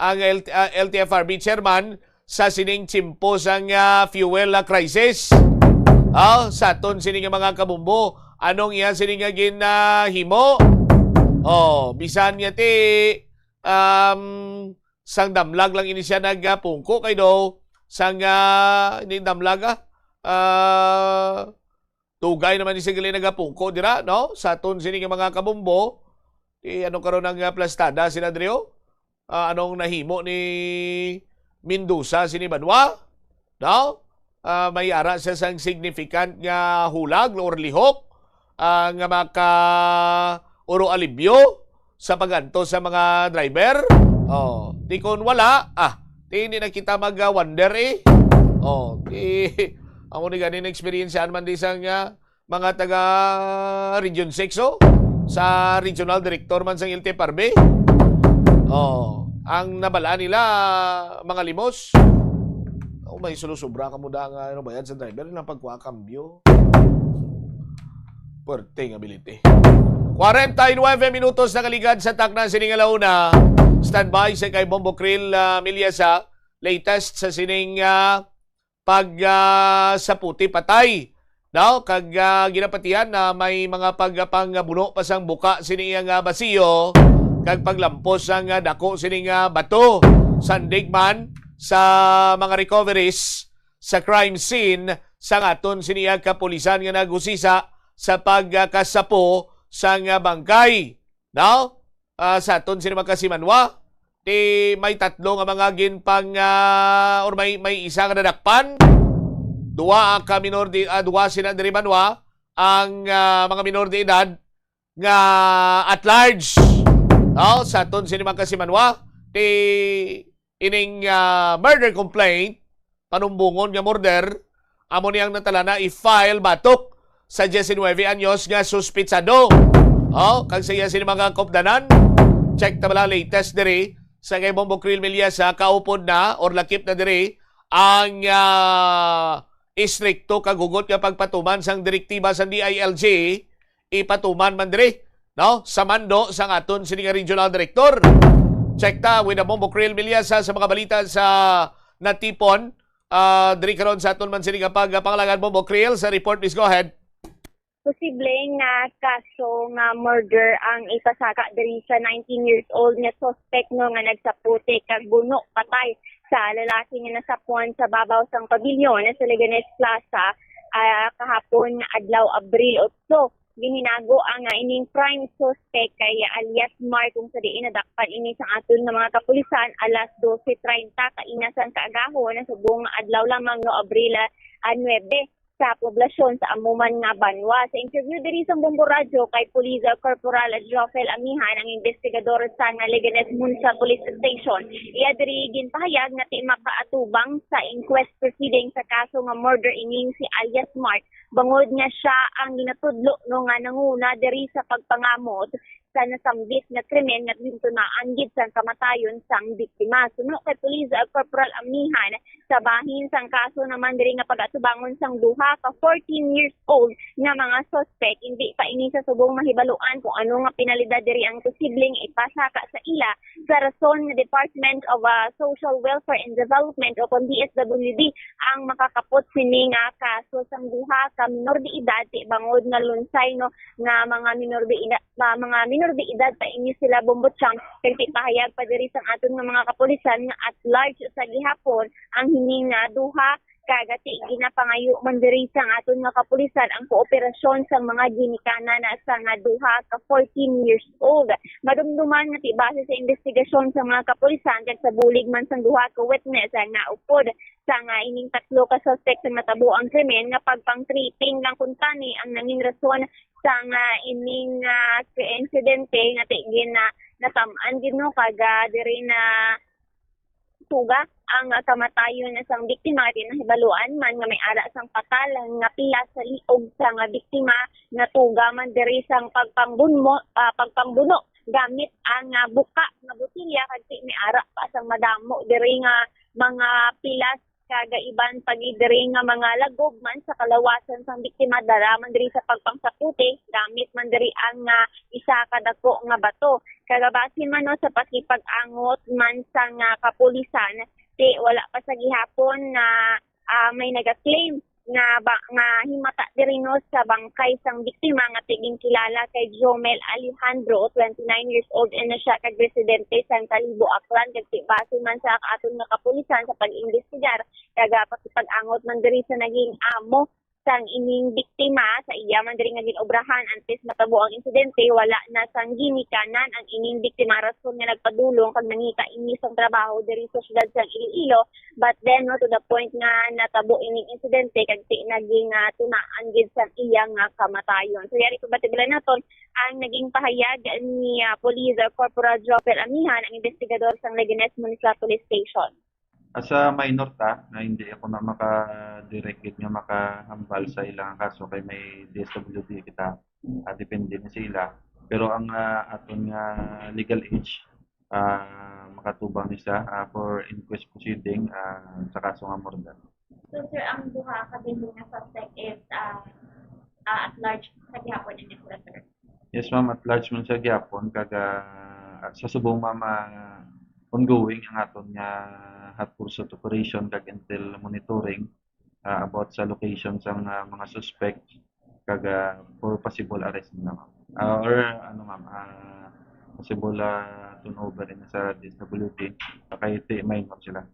ang L-, ah, L T F R B chairman, sa sining tiyempo sang, ah, fuel, ah, crisis. Ah, sa aton sini nga mga kabombo, anong iya sini nga ginahimo? Oh, bisan nga ti, um, sang damlag lang ini siya nagapungko kay do, sang, ah, ini damlag, ah, ah, dugay naman ni siya gali nagapungko dira, no? Sa aton sini nga mga kabombo, ti ano karon ang, ah, plastada sila diri, oh? Ah, anong nahimo ni Mendoza sini banwa? No? Ah, may ara siya sang significant nga hulag or lihok, ah, nga maka uro alibyo sa paganto sa mga driver. Oh, di kon wala, ah, di hindi na kita mag-wonder eh. Oh, di, amo ni ganin experience man di sang, ah, mga taga Region six, oh, sa regional director man sang L T F R B. Oh, ang nabalaan nila, mga limos. Oh, may sulusubra ka mo da nga ano, bayad sa driver, ilang pagkuha kambyo. Puwerte nga biliti. Kwarenta y nuebe minutos nakaligad sa takna sining alauna. Standby sa kay Bombo Krill, ah, Milyasa. Latest sa sining, ah, pag, ah, saputi patay, no? Kag, ah, ginapatihan na may mga pagpangbuno pa sang buka sini iya nga basiyo, kag paglampos sang, ah, dako sini nga bato. Sandig man sa mga recoveries sa crime scene sang aton sini iya kapulisan nga naghusisa sa pagkasapo sang, ah, bangkay, no? Ah, sa aton sini mga kasimanwa, ti may tatlo nga mga ginpang, ah, or may, may isa nga nadakpan. Duwa ka minor di, ah, duwa sila diri banwa ang, ah, mga minor de edad nga at large. No? Sa aton sini mga kasimanwa, ti ining, ah, murder complaint, panumbongon nga murder, amo ni ang natalana i-file batok sa diecinuebe anyos nga suspitsado. Oh, kag sa iya sini mga kaupdanan, check ta bala latest diri sa kay Bombo Krill Milyasa, kaupod na or lakip na diri ang, ah, istrikto kag hugot nga pagpatuman sang direktiba sang D I L G, ipatuman man diri, no, sa mando sang aton sini nga regional director. Check ta with the Bombo Krill Milyasa sa mga balita sa natipon. Ah, diri karon sa aton man sini nga pagpangalangan, Bombo Krill, sa report, please go ahead. Posible nga kaso nga murder ang ipasaka diri sa nineteen years old nga suspect, no, nga nagsaputi kag buno patay sa lalaki nga nasapuan sa babaw sang pabilyon sa Leganes Plaza, ah, kahapon, adlaw Abril otso. Ginhinago ang, ah, ining prime suspect kay alias Mark, kung sa diin nadakpan ini sang aton nga mga kapulisan alas dose treinta kaina sang kaagahon, subong adlaw lamang, no, Abril, ah, nuebe, sa poblasyon sa amo man nga banwa. Sa interview diri sa Bombo Radyo kay Police Corporal Jovel Amihan, ang investigador sa nga Leganes Municipal Police Station, iya diri ginpahayag nga ti makaatubang sa inquest proceeding sa kaso nga murder ining si alias Mark, bangod nga siya ang ginatudlo, no, nga nanguna diri sa pagpangamot sa nasambit nga krimen nga gintunaan gid sang kamatayon sang biktima. Suno kay Police Corporal Amihan, sa bahin sang kaso naman diri nga pag-atubangon sang duha ka fourteen years old nga mga suspect, hindi pa ini sa subong mahibaluan kung ano nga penalidad diri ang posibleng ipasaka sa ila, sa rason nga Department of, ah, Social Welfare and Development o kon D S W D ang makakapot sini nga kaso sang duha ka minor de edad, ti bangod nga lunsay, no, nga mga minor de edad, ma-, mga minor de edad pa ini sila, Bombo Chang, kag ti pahayag pa diri sang aton nga mga kapulisan nga at large sa gihapon ang hini nga duha, kag ti ginapangayo man diri sang aton nga kapulisan ang kooperasyon sang mga ginikanan sa nga duha ka fourteen years old. Madumduman nga ti base sa investigasyon sa mga kapulisan kag sa bulig man sang duha ka witness nga upod sa nga ining tatlo ka suspect sa natabo ang krimen nga pagpang-tripping lang kuntani ang nangin rason sa nga ining, ah, insidente nga ti gin, ah, natam-an gid, no, kag, ah, diri na tuga ang, ah, kamatayon sang biktima. Ti nahibaluan man nga may ara sang patal nga pila sa liog sang biktima, natuga man diri sang pagpangbunmo, ah, pagpangbuno gamit ang, ah, buka nga botelya, kag ti may ara pa sang madamo diri nga mga pilas kag iban pa gid diri nga mga lagob man sa kalawasan sang biktima, dara man diri sa pagpangsaputi, gamit man diri ang, ah, isa ka dako nga bato. Kag base man, no, sa pakipag-angot man sang, ah, kapulisan, ti wala pa sa gihapon na, ah, may naga-claim nga ba, nga himata diri, no, sa bangkay sang biktima nga ti ginkilala kay Jomel Alejandro, twenty-nine years old, and na siya kag residente sa Kalibo, Aklan, kag ti base man sa aton nga kapulisan sa pag-imbestigar, kag, ah, pakipag-angot man diri sa naging amo sang ining biktima sa iya man diri nga gin-obrahan. Antes matabo ang insidente, wala na sang ginikanan ang ining biktima, rason nga nagpadulong kag nangita ini sang trabaho diri sa siyudad sang Iloilo. But then, no, to the point nga natabo ining insidente kag ti naging, ah, tunaan gid sang iya nga kamatayon. So, yari pabatibalan naton ang naging pahayag ni, ah, Police Corporal Jovel Amihan, ang investigador sang Leganes Municipal Police Station. As a minor ta, na hindi ako na maka-direct gid nga makahambal sa ilang kaso kay may D S W D kita, ah, depende ni sila. Pero ang, ah, aton nga legal age, ah, makatubang ni siya, ah, for inquest proceeding, ah, sa kaso nga murder. So, sir, ang duha ka bilin nga suspect is, ah, ah, at large sa gihapon in this matter? Yes, ma'am, at large man siya gihapon, kag, ah, sa subong, ma'am, ah, ongoing ang aton nga hot pursuit operation kag intel monitoring, ah, about sa location sang, ah, mga suspect, kag, ah, for possible arrest nila, ma'am. Ah, or, ano, ma'am, ah, possible, ah, turnover nila sa D S W D, kay ti minor sila.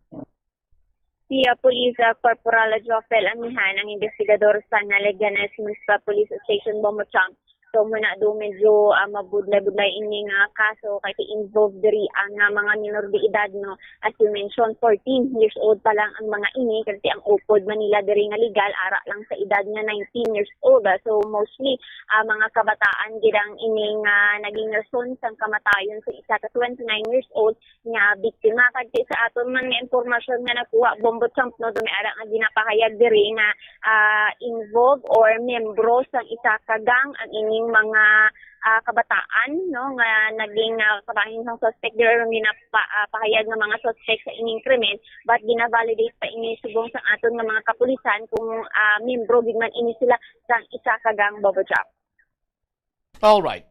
Si, ah, Police, ah, Corporal Jovel Amihan, ang investigador sa Leganes Municipal Police Station, Bombo Champ. So, muna do medyo, ah, mabudlay-budlay ini nga kaso kay ti involved diri ang, ah, mga minor de edad, no. As you mentioned, fourteen years old pa lang ang mga ini, kag ti ang upod man nila diri nga legal, ara lang sa edad nga nineteen years old. Ah, so, mostly, ah, mga kabataan gid ang ini nga naging rason sang kamatayon sa isa ka twenty-nine years old nga biktima. Kag ti sa aton man nga impormasyon nga nakuha, Bombo Champ, no, do may ara nga ginapahayag diri nga, ah, involved or membro sang isa ka gang ang ining mga, ah, kabataan, no, nga naging, ah, kabahin sang suspect diri, or ginapa-, ah, pahayag nga mga suspect sa ining krimen, but gina-validate pa ini subong sang aton nga mga kapulisan kung, ah, membro gid man ini sila sang isa ka gang, Bombo Champ. All right.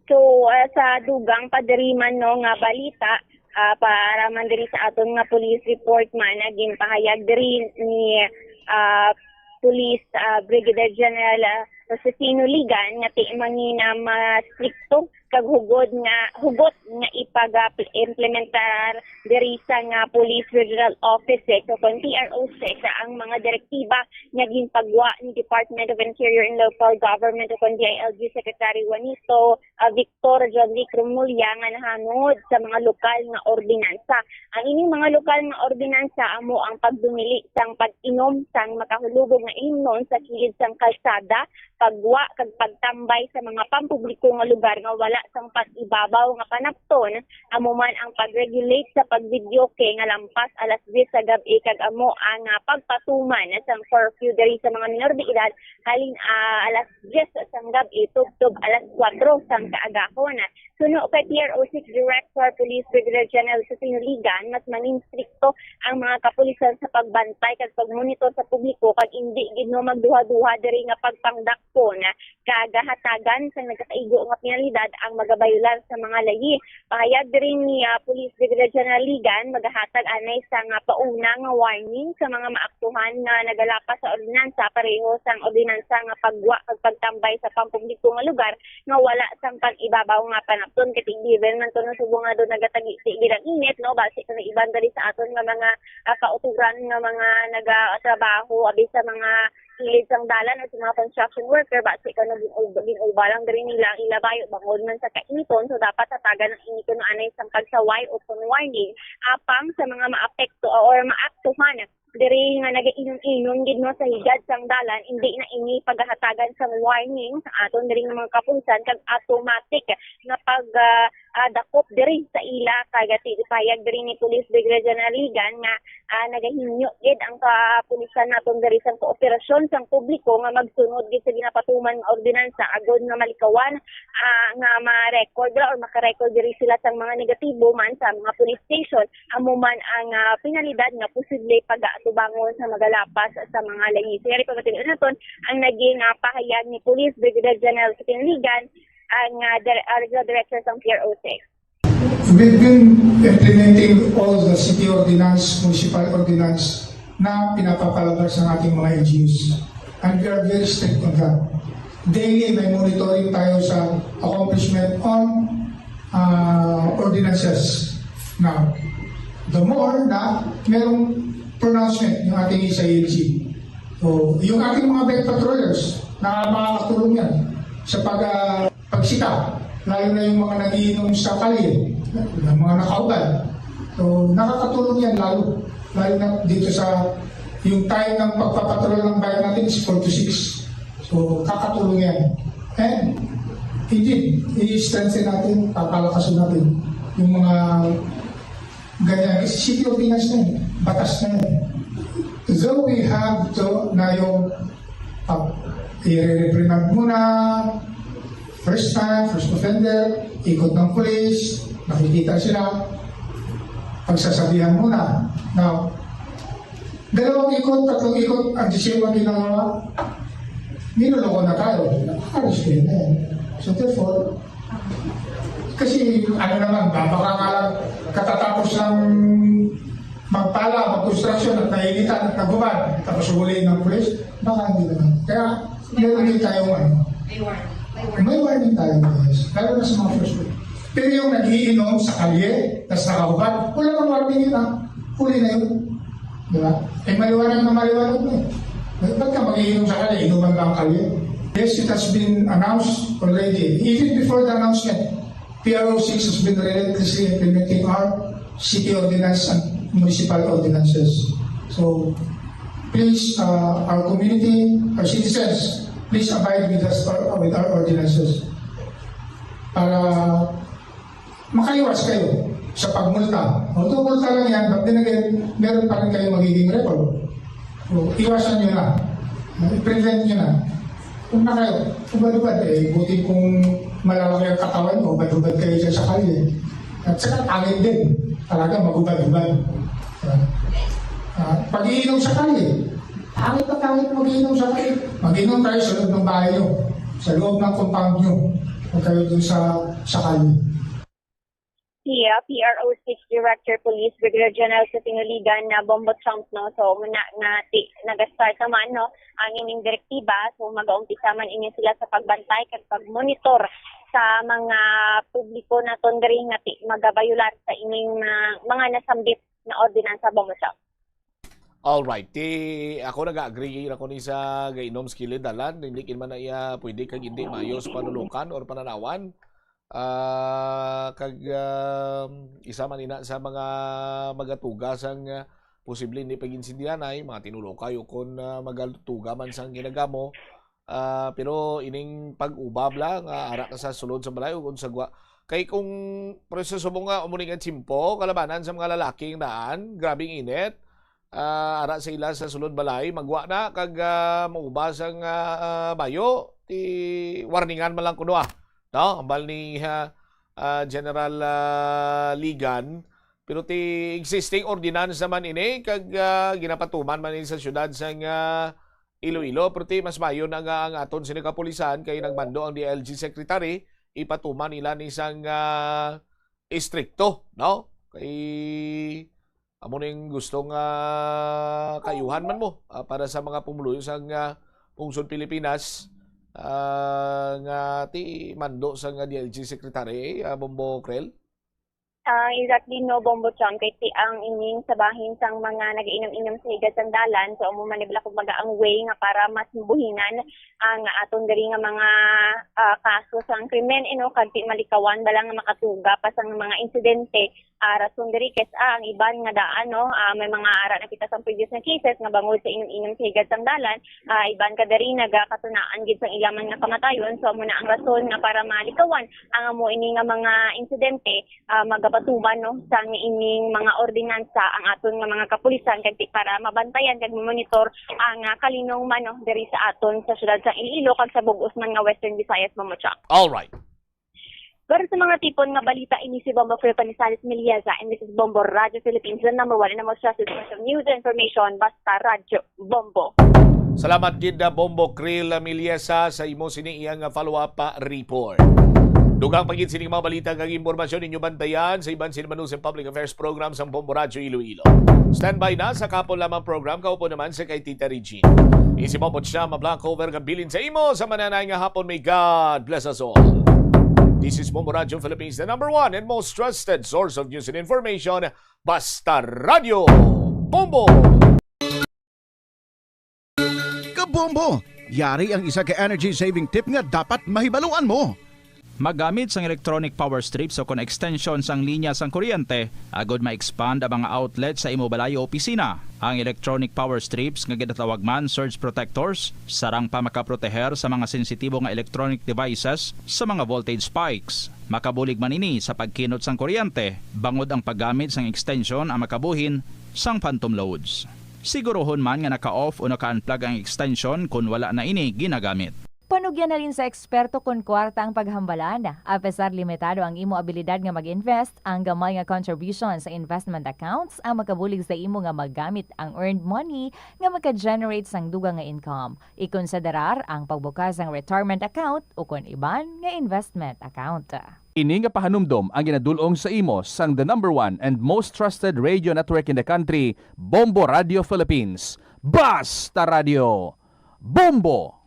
So, ah, sa dugang pa diri man, no, nga balita, ah, para man diri sa aton nga police report man, nga ginpahayag diri ni, ah, Police, ah, Brigadier General, ah, Josefino Ligan nga ti mangina mastrikto kag hugod nga hugot nga ipag-implementar diri sa nga Police Regional Office six o kon P R O six ang mga direktiba nga ginpagwa ni Department of Interior and Local Government o kon D I L G Secretary Juanito, ah, Victor John Vic Remulla nga nahanod sa mga lokal nga ordinansa. Ang ining mga lokal nga ordinansa amo ang pagdumili sang pag-inom sang makahulubog nga imnon sa kilid sang kalsada, pagwa kag pagtambay sa mga pampubliko nga lugar nga wala sang pag-ibabaw nga panapton, amo man ang pag-regulate sa pag-videoke nga lampas alas diyes sa gab-i kag amo ang, ah, pagpatuman sang curfew diri sa mga minor de edad halin, ah, alas diyes sang gab-i tubtob alas kuwatro sang kaagahon. Suno kay P R O six Director Police Brigadier General Susino Ligan, mas mangin strikto ang mga kapulisan sa pagbantay kag pagmonitor sa publiko kag indi gid, no, magduha-duha diri nga pagpangdakpon kag hatagan sang nagakaigo nga penalidad ang magabayolar sa mga layi. Pahayag diri ni, ah, Police Brigadier General Ligan, magahatag anay sang, ah, pauna nga warning sa mga maaktuhan nga nagalapas sa ordinansa pareho sang ordinansa nga pagwa kag pagtambay sa pampubliko nga lugar nga wala sang pag-ibabaw nga panapton. Kay ti given man to, no, subong nga do nagatagiti gid ang init, no, basi kung iban dali sa aton nga mga, ah, kauturan nga mga nagatrabaho abi sa mga kilid sang dalan o sa mga construction worker, basi kung gin-, gin-uba lang diri nila ang ila bayo bangod man sa kainiton. So, dapat hatagan ang ini kuno anay sang pagsaway o kon warning apang sa mga maapekto or maaktuhan diri nga nagainom-inom gid, no, sa higad sang dalan, indi na ini pagahatagan sang warning sa aton diri nga mga kapulisan kag automatic nga pag, ah, ah, dakop diri sa ila. Kag ti ipahayag diri ni Police Brigadier General Ligan nga, ah, nagahinyo gid ang kapulisan naton diri sang kooperasyon sang publiko nga magsunod gid sa ginapatuman nga ordinansa agod nga malikawan, ah, nga ma-record ra or maka-record diri sila sang mga negatibo man sa mga police station. Amo man ang, ah, penalidad nga posible pagaatubangon sa magalapas sa mga layi. So, yari pagkatinuod naton ang naging, ah, pahayag ni Police Brigadier General Justin Ligan, ang, ah, dire-, ah, Regional Director sang P R O six. We've been implementing all the city ordinance, municipal ordinance na pinapapalabas ng ating mga L G Us. And we are very strict on that. Daily, may monitoring tayo sa accomplishment on uh, ordinances. Now, the more na merong pronouncement yung ating S I L G. So, yung ating mga bike patrollers, na makakatulong yan sa pag, ah, pagsita, lalo na yung mga nagiinom sa kalye, yung mga nakauban. So, nakakatulong yan lalo, lalo na dito sa yung time ng pagpapatrol ng bike natin is four to six. So, kakatulong yan. And, indeed, i-strengthen natin, papalakasin natin yung mga ganyan. Kasi city ordinance na yun, batas na yun. Though we have to na yung uh, i-reprimand muna, first time, first offender, ikot ng police, nakikita sila, pagsasabihan muna. Now, dalawang ikot, tatlong ikot, ang the same ang ginagawa, niloloko na tayo. Aris ko yun eh. So therefore, kasi ano naman, baka nga lang katatapos ng magpala, magkonstruksyon at nainitan at nagubad, tapos huli ng pulis, baka hindi naman. Kaya meron din tayong ano, May warning. May warning. May warning tayo, guys. Lalo na sa mga first week. Pero yung nagiinom sa kalye, tas nakahubad, wala nang warning yun, ha? Huli na yun. Di ba? Eh, maliwanag na maliwanag na eh. Ba't ka magiinom sa kalye? Inuman ba ang kalye? Yes, it has been announced already. Even before the announcement, P R O six has been relentlessly implementing our city ordinance and municipal ordinances. So, please, uh, our community, our citizens, please abide with us, uh, with our ordinances. Para makaiwas kayo sa pagmulta. Although multa lang yan, but then again, meron pa rin kayo magiging record. So, iwasan nyo na. I-prevent nyo na. Kung na kayo, hubad-hubad eh, buti kung malalaki ang katawan mo, hubad-hubad kayo dyan sa kalye. At saka pangit din, talaga magubad-hubad. Ah, ah, pag-iinom sa kalye, pangit na pangit mag-iinom sa kalye. Mag-inom kayo sa loob ng bahay nyo, sa loob ng compound nyo. Huwag kayo dun sa, sa kalye. Siya, P R O six Director Police Brigadier General Sutino Ligan na Bombo Chomp, no? So, muna nga ti, nag-start naman, no, ang ining direktiba. So, mag-aumpisa man ini sila sa pagbantay kag pagmonitor sa mga publiko naton diri nga ti magabayular sa ining, ah, mga nasambit na ordinansa, Bombo Chomp. Alright, ti ako nag-agree ra ko ni sa gainom sa kilid dalan, hindi gid man na iya pwede kag hindi maayo sa panulokan or pananawan. Ah, kag ah, isa man ina sa mga magatuga sang ah, posible hindi paginsindihanay, mga tinulokay o kon ah, magatuga man sang ginagamo. Ah, pero ining pag-ubab lang, ah, ara ka sa sulod sa balay ug unsagwa. Kay kung proseso mo nga amo ni nga tiyempo, kalabanan sa mga lalaki ang daan, grabing init. Ah, ara sa ila sa sulod balay, magwa na kag ah, maubas ang ah, ah, bayo, ti warningan man lang kuno ah. No, ambal ni ah, ah, General ah, Ligan, pero ti existing ordinance naman ini kag ah, ginapatuman man ini sa syudad sang ah, Iloilo, pero ti mas mayo na nga ang aton sini kapulisan kay nagmando ang D I L G secretary, ipatuman nila ni sang ah, istrikto, no? Kay amo ning gusto nga kayuhan man mo ah, para sa mga pumuluyo sang ah, pungsod Pilipinas ah, nga ti mando sang D I L G secretary, ah, Bombo Krel. Ah, exactly, no, Bombo Chom, kay ti ang ining sa bahin sang mga nagainom-inom sa higad sang dalan, so amo man ni bala kumbaga ang way nga para mas mabuhinan ang aton diri nga mga ah, kaso sang krimen, eh, no, kag ti malikawan bala nga makatuga pa sang mga insidente. Ah, rason diri kay sa ang iban nga daan, no, ah, may mga ara na kita sang previous nga cases nga bangod sa inom-inom sa higad sang dalan, ah, iban ka diri nagakatunaan gid sang ila man nga kamatayon, so amo na ang rason nga para malikawan ang amo ini nga mga insidente. Ah, magapatuman, no, sang ining mga ordinansa ang aton nga mga kapulisan kag ti para mabantayan kag monitor ang ah, kalinong man, no, diri sa aton sa siyudad sa Iloilo kag sa bug-os man nga Western Visayas, Bombo Chom. All right. Para sa mga tipon nga balita, ini si Bombo Phil Panisalis Miliesa and this is Bombo Radio Philippines, the number one in the most trusted source of news and information, basta Radyo Bombo. Salamat gid na Bombo Krill Miliesa sa imo sini iyang follow-up pa report. Dugang pa gid sining mga balita kag impormasyon ninyo bantayan sa iban sini Manusa Public Affairs Program sang Bombo Radyo Iloilo. Standby na sa kahapon lamang program, kaupo naman sa kay Tita Regine. Isi mo po siya, ma-block over kabilin sa imo sa mananay nga hapon. May God bless us all. This is Bombo Radyo Philippines, the number one and most trusted source of news and information. Basta Radyo Bombo! Kabombo! Yari ang isa ka energy saving tip nga dapat mahibaluan mo. Maggamit sang electronic power strips o kon extension sang linya sang kuryente agod ma-expand ang mga outlet sa imo balay o opisina. Ang electronic power strips nga ginatawag man surge protectors, sarang pa makaproteher sa mga sensitibo nga electronic devices sa mga voltage spikes. Makabulig man ini sa pagkinot sang kuryente, bangod ang paggamit sang extension ang makabuhin sang phantom loads. Siguruhon man nga naka-off o naka-unplug ang extension kon wala na ini ginagamit. Panugyan halin sa eksperto kon kwarta ang paghambalan. Apesar limitado ang imo abilidad nga mag-invest, ang gamay nga contribution sa investment accounts ang makabulig sa imo nga magamit ang earned money nga maka-generate sang dugang nga income. Ikonsiderar ang pagbukas sang retirement account ukon iban nga investment account. Ini nga pahanumdom ang ginadul-ong sa imo sang the number one and most trusted radio network in the country, Bombo Radio Philippines. Basta Radio Bombo!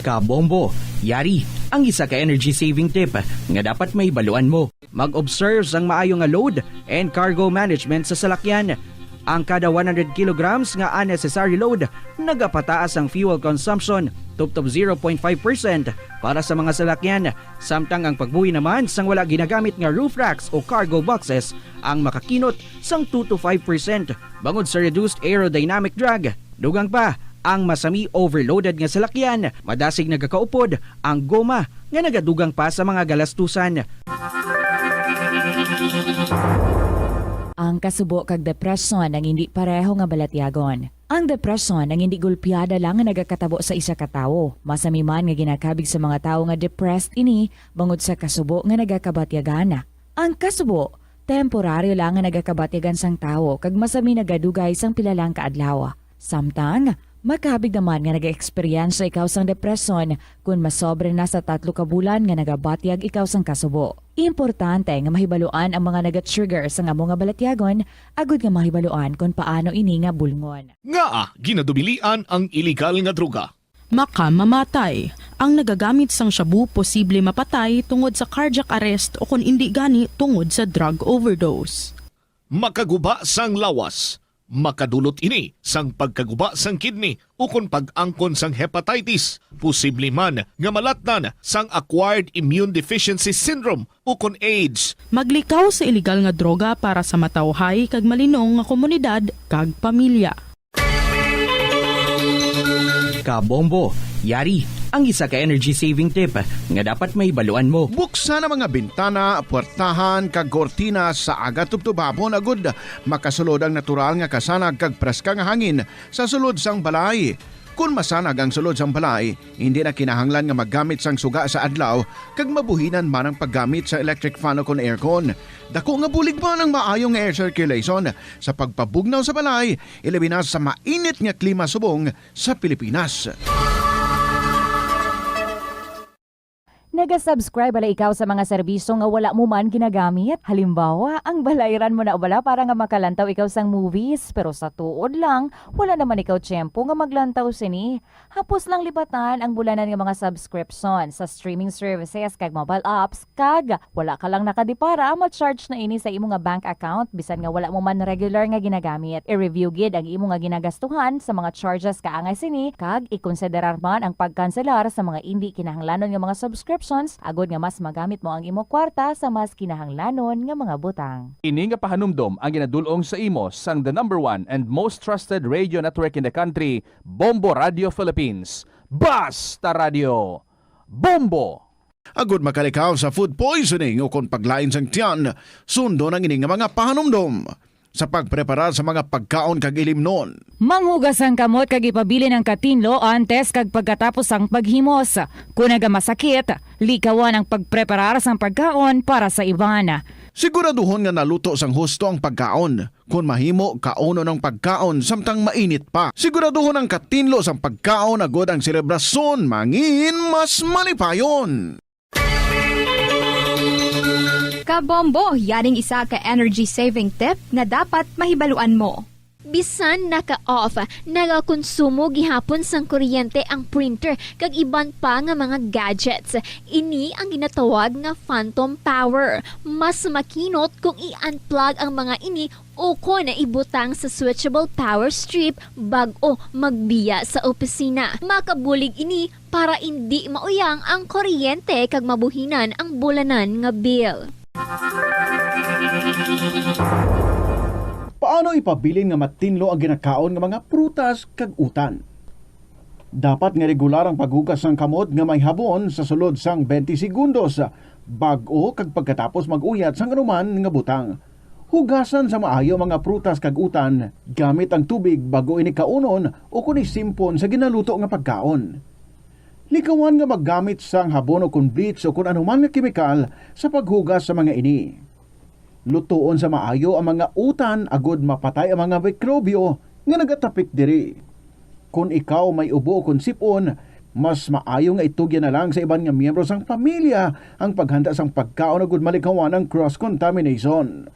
Kabombo, yari ang isa ka energy saving tip nga dapat mahibaluan mo. Mag-observe sang maayo nga load and cargo management sa salakyan. Ang kada one hundred kilograms nga unnecessary load nagapataas ang fuel consumption tubtob zero point five percent para sa mga salakyan, samtang ang pagbuhi naman sang wala ginagamit nga roof racks o cargo boxes ang makakinot sang two to five percent bangod sa reduced aerodynamic drag. Dugang pa, ang masami overloaded nga salakyan, madasig nagakaupod ang goma nga nagadugang pa sa mga galastusan. Ang kasubo kag depresyon ang hindi pareho nga balatyagon. Ang depresyon ang hindi gulpiada lang nga nagakatabo sa isa ka tawo. Masami man nga ginakabig sa mga tawo nga depressed ini bangod sa kasubo nga nagakabatyagan. Ang kasubo, temporaryo lang nga nagakabatyagan sang tawo kag masami nagadugay sang pila lang ka adlaw. Samtang, makabig naman nga nag-eksperyensya ikaw sang depresyon kon masobra na sa tatlo ka bulan nga nagabatyag ikaw sang kasubo. Importante nga mahibaluan ang mga naga-trigger sang amo nga balatyagon agud nga mahibaluan kon paano ini nga bulngon. Ngaa ginadubilian ang iligal nga droga? Makamamatay. Ang nagagamit sang shabu posible mapatay tungod sa cardiac arrest o kon indi gani tungod sa drug overdose. Makaguba sang lawas. Makadulot ini sang pagkaguba sang kidney ukon pag-angkon sang hepatitis. Posible man nga malatnan sang acquired immune deficiency syndrome ukon AIDS. Maglikaw sa iligal nga droga para sa matawhay kag malinong nga komunidad kag pamilya. Kabombo, yari ang isa ka energy saving tip nga dapat mahibaluan mo. Buksan ang mga bintana, puwertahan, kag kortina sa aga tubtob hapon agud makasulod ang natural nga kasanag kag preska nga hangin sa sulod sang balay. Kon masanag ang sulod sang balay, hindi na kinahanglan nga maggamit sang suga sa adlaw kag mabuhinan man ang paggamit sa electric fan o kon aircon. Dako nga bulig man ang maayo nga air circulation sa pagpabugnaw sa balay, ilabi na sa mainit nga klima subong sa Pilipinas. Naga-subscribe bala ikaw sa mga serbisyo nga wala mo man ginagamit? Halimbawa, ang balayran mo na bala para nga makalantaw ikaw sang movies, pero sa tuod lang, wala naman ikaw tiyempo nga maglantaw sini. Hapos lang libatan ang bulanan nga mga subscription sa streaming services kag mobile apps, kag wala ka lang nakadipara, ma-charge na ini sa imo nga bank account bisan nga wala mo man regular nga ginagamit. I-review gid ang imo nga ginagastuhan sa mga charges kaangay sini, kag ikonsiderar man ang pagkanselar sa mga indi kinahanglanon nga mga subscriptions agod nga mas magamit mo ang imo kwarta sa mas kinahanglanon nga mga butang. Ini nga pahanumdom ang ginadul-ong sa imo sang the number one and most trusted radio network in the country, Bombo Radio Philippines. Basta Radio Bombo! Agud makalikaw sa food poisoning ukon paglain sang tiyan, sundon ang ini nga mga pahanumdom sa pagpreparar sa mga pagkaon kag ilimnon. Manghugas ang kamot kag ipabilin ang katinlo antes kag pagkatapos sang paghimos. Kon nagamasakit, likawan ang pagpreparar sang pagkaon para sa iban. Siguraduhon nga naluto sang husto ang pagkaon. Kon mahimo, kaunon ang pagkaon samtang mainit pa. Siguraduhon ang katinlo sang pagkaon agod ang selebrasyon mangin mas malipayon. Kabombo, yaring isa ka energy saving tip nga dapat mahibaluan mo. Bisan naka-off, nagakonsumo gihapon sang kuryente ang printer kag iban pa nga mga gadgets. Ini ang ginatawag nga phantom power. Mas makinot kung i-unplug ang mga ini ukon ibutang sa switchable power strip bag-o magbiya sa opisina. Makabulig ini para indi mauyang ang kuryente kag mabuhinan ang bulanan nga bill. Paano ipabilin nga matinlo ang ginakaon nga mga prutas kag utan? Dapat nga regular ang paghugas sang kamot nga may habon sa sulod sang twenty segundos bag-o kag pagkatapos mag-uyat sang anuman nga butang. Hugasan sa maayo ang mga prutas kag utan gamit ang tubig bag-o ini kaunon ukon isimpon sa ginaluto nga pagkaon. Likawan nga maggamit sang habon ukon bleach ukon anuman nga kemikal sa paghugas sa mga ini. Lutoon sa maayo ang mga utan agod mapatay ang mga mikrobyo nga nagatapik diri. Kon ikaw may ubo ukon sip-on, mas maayo nga itugyan na lang sa iban nga miyembro sang pamilya ang paghanda sang pagkaon agud malikawan ang cross-contamination.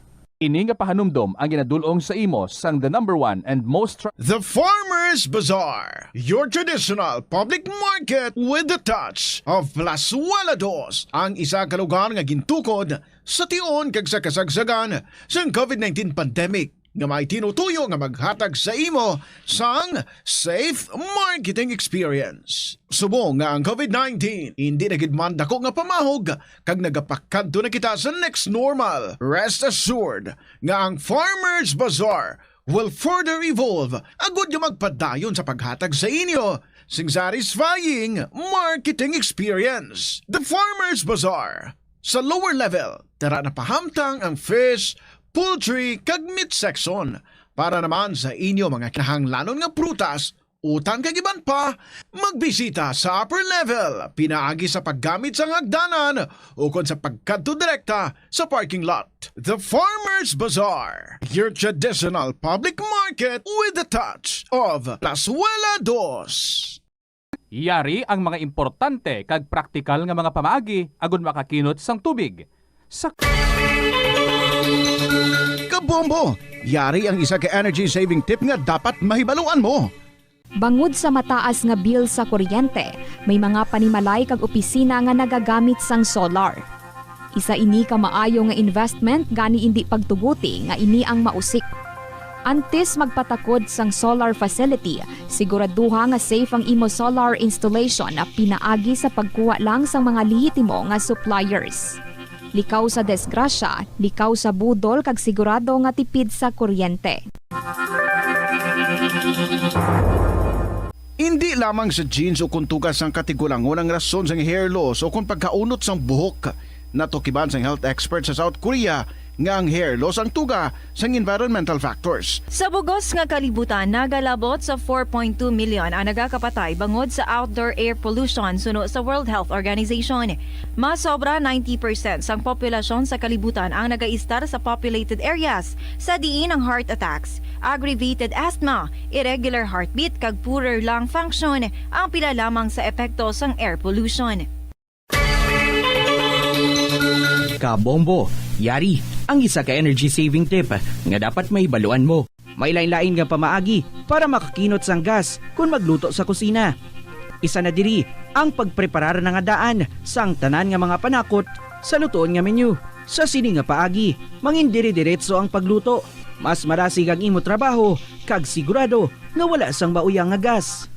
Ini nga pahanumdom ang ginadul-ong sa imo sang the number one and most tr- The Farmers Bazaar, your traditional public market with the touch of Plazuela Dos, ang isa ka lugar nga gintukod sa tion kag sa kasagsagan sang COVID nineteen pandemic nga may tinutuyo nga maghatag sa imo sang safe marketing experience. Subong nga ang COVID nineteen indi na gid man dako nga pamahog kag nagapakadto na kita sa next normal, rest assured nga ang Farmers Bazaar will further evolve agud nga magpadayon sa paghatag sa inyo sing satisfying marketing experience. The Farmers Bazaar. Sa lower level, tara na pahamtang ang fish, poultry, kag meat section. Para naman sa inyo mga kinahanglanon nga prutas, utan kag iban pa, magbisita sa upper level pinaagi sa paggamit sang hagdanan ukon sa pagkadto direkta sa parking lot. The Farmers Bazaar, your traditional public market with the touch of Plazuela Dos. Yari ang mga importante kag praktikal nga mga pamaagi agud makakinot sang tubig. Sa Kabombo! Yari ang isa ka energy saving tip nga dapat mahibaluan mo. Bangod sa mataas nga bill sa kuryente, may mga panimalay kag opisina nga nagagamit sang solar. Isa ini ka maayo nga investment gani indi pagtuguti nga ini ang mausik. Antes magpatakod sang solar facility, siguraduha nga safe ang imo solar installation pinaagi sa pagkuha lang sang mga lehitimo nga suppliers. Likaw sa disgrasya, likaw sa budol kag sigurado nga tipid sa kuryente. Indi lamang sa genes o kon tugas sang katigulangon ang rason sang hair loss o kon pagkaunot sang buhok. Natukiban sang health expert sa South Korea nga ang hair loss ang tuga sang environmental factors. Sa bugos nga kalibutan, nagalabot sa four point two million ang nagakapatay bangod sa outdoor air pollution suno sa World Health Organization. Mas sobra ninety percent sang populasyon sa kalibutan ang nagaistar sa populated areas, sa diin ang heart attacks, aggravated asthma, irregular heartbeat, kag poorer lung function ang pila lamang sa epekto sang air pollution. Kabombo, yari ang isa ka energy saving tip nga dapat mahibaluan mo. May lain-lain nga pamaagi para makakinot sang gas kon magluto sa kusina. Isa na diri ang pagpreparar nga daan sang tanan nga mga panakot sa lutoon nga menu. Sa sini nga paagi, mangin dire-diretso ang pagluto. Mas marasig ang imo trabaho kag sigurado nga wala sang mauyang nga gas.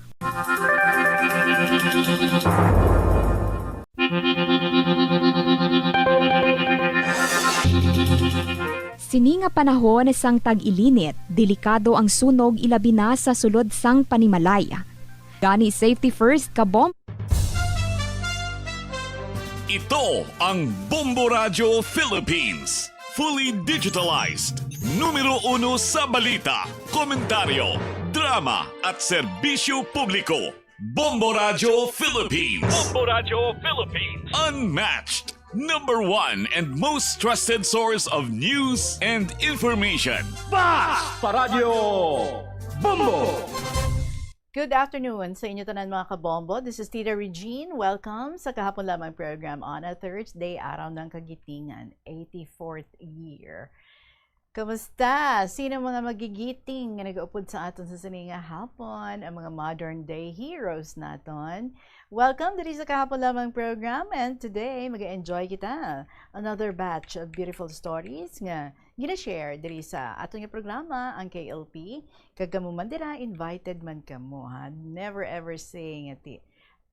Sini nga panahon sang tag-ilinit, delikado ang sunog, ilabi na sa sulod sang panimalay. Gani, safety first, kabom! Ito ang Bombo Radyo Philippines. Fully digitalized. Numero uno sa balita, komentaryo, drama, at serbisyo publiko. Bombo Radyo Philippines. Bombo Radyo Philippines. Unmatched. Number one and most trusted source of news and information. Bas Paradyo Bombo! Good afternoon sa inyo tanan, mga kabombo. This is Tita Regine. Welcome sa kahapon lamang program on a Thursday, araw ng Kagitingan, eighty-fourth year. Kamusta? Sino mga magigiting nga nagaupod sa aton sa sini nga hapon? Ang mga modern day heroes naton. Welcome diri sa kahapon lamang program, and today mag-enjoy kita. Another batch of beautiful stories nga gina-share diri sa aton nga programa, ang K L P. Kag kamo man dira, invited man kamo, ha? Never ever say nga ti,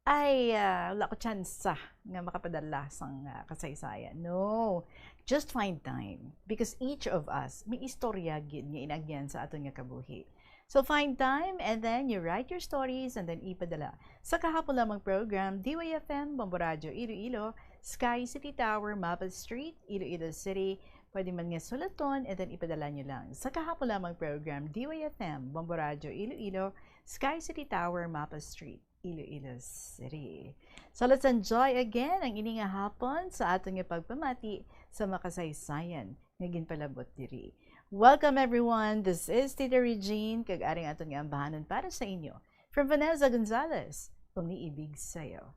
"Ay, ah, wala ko tsansa nga makapadala sang, ah, kasaysayan." No. Just find time, because each of us may istorya gid nga inagyan sa aton nga kabuhi. So find time and then you write your stories and then ipadala sa kahapon lamang program, D Y F M, Bombo Radyo Iloilo, Sky City Tower, Mapa Street, Iloilo City. Pwede man nga sulaton and then ipadala nyo lang sa kahapon lamang program, D Y F M, Bombo Radyo Iloilo, Sky City Tower, Mapa Street, Iloilo City. So let's enjoy again ang ini nga hapon sa aton nga pagpamati sa makasaysayan nga ginpalabot diri. Welcome everyone. This is Tita Regine, kag aring aton nga ambahanon para sa inyo from Vanessa Gonzalez, Umiibig Sa'yo.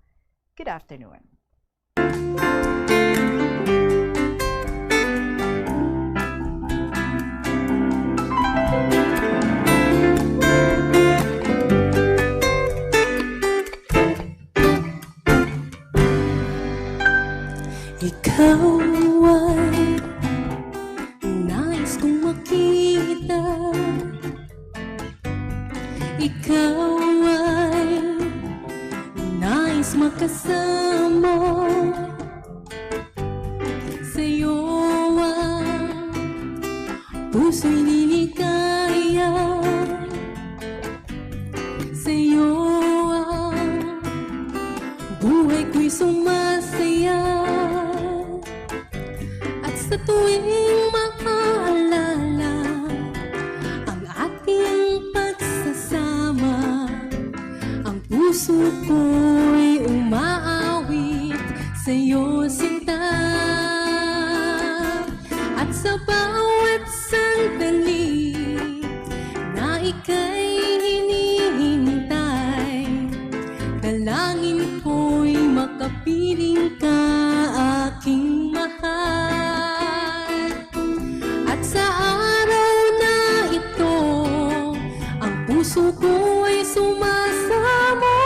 Good afternoon. Ikaw ay nais kong makita. Ikaw ay nais makasama. Sa'yo ang puso'y liligaya. Sa'yo ang buhay ko'y sumasaya. At sa tuwing maaalala ang ating pagsasama, ang puso ko'y umaawit sa'yo, sinta. At sa bawat sandali na ika'y hinihintay, dalangin ko'y makapiling ka, aking mahal. At sa araw na ito, ang puso ko'y sumasamo,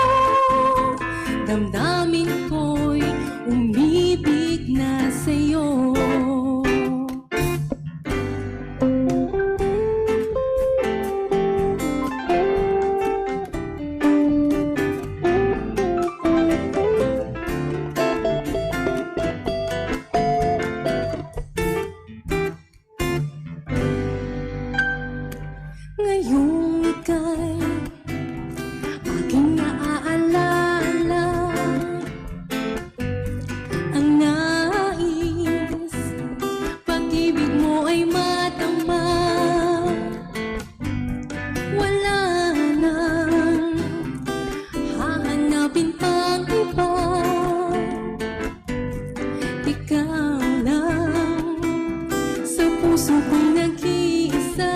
damdamin ko'y umibig na sa'yo. Ngayong ika'y aking naaalala, ang nais pag-ibig mo ay madama. Wala nang hahanapin pang iba. Ikaw lang sa puso ko'y nag-iisa.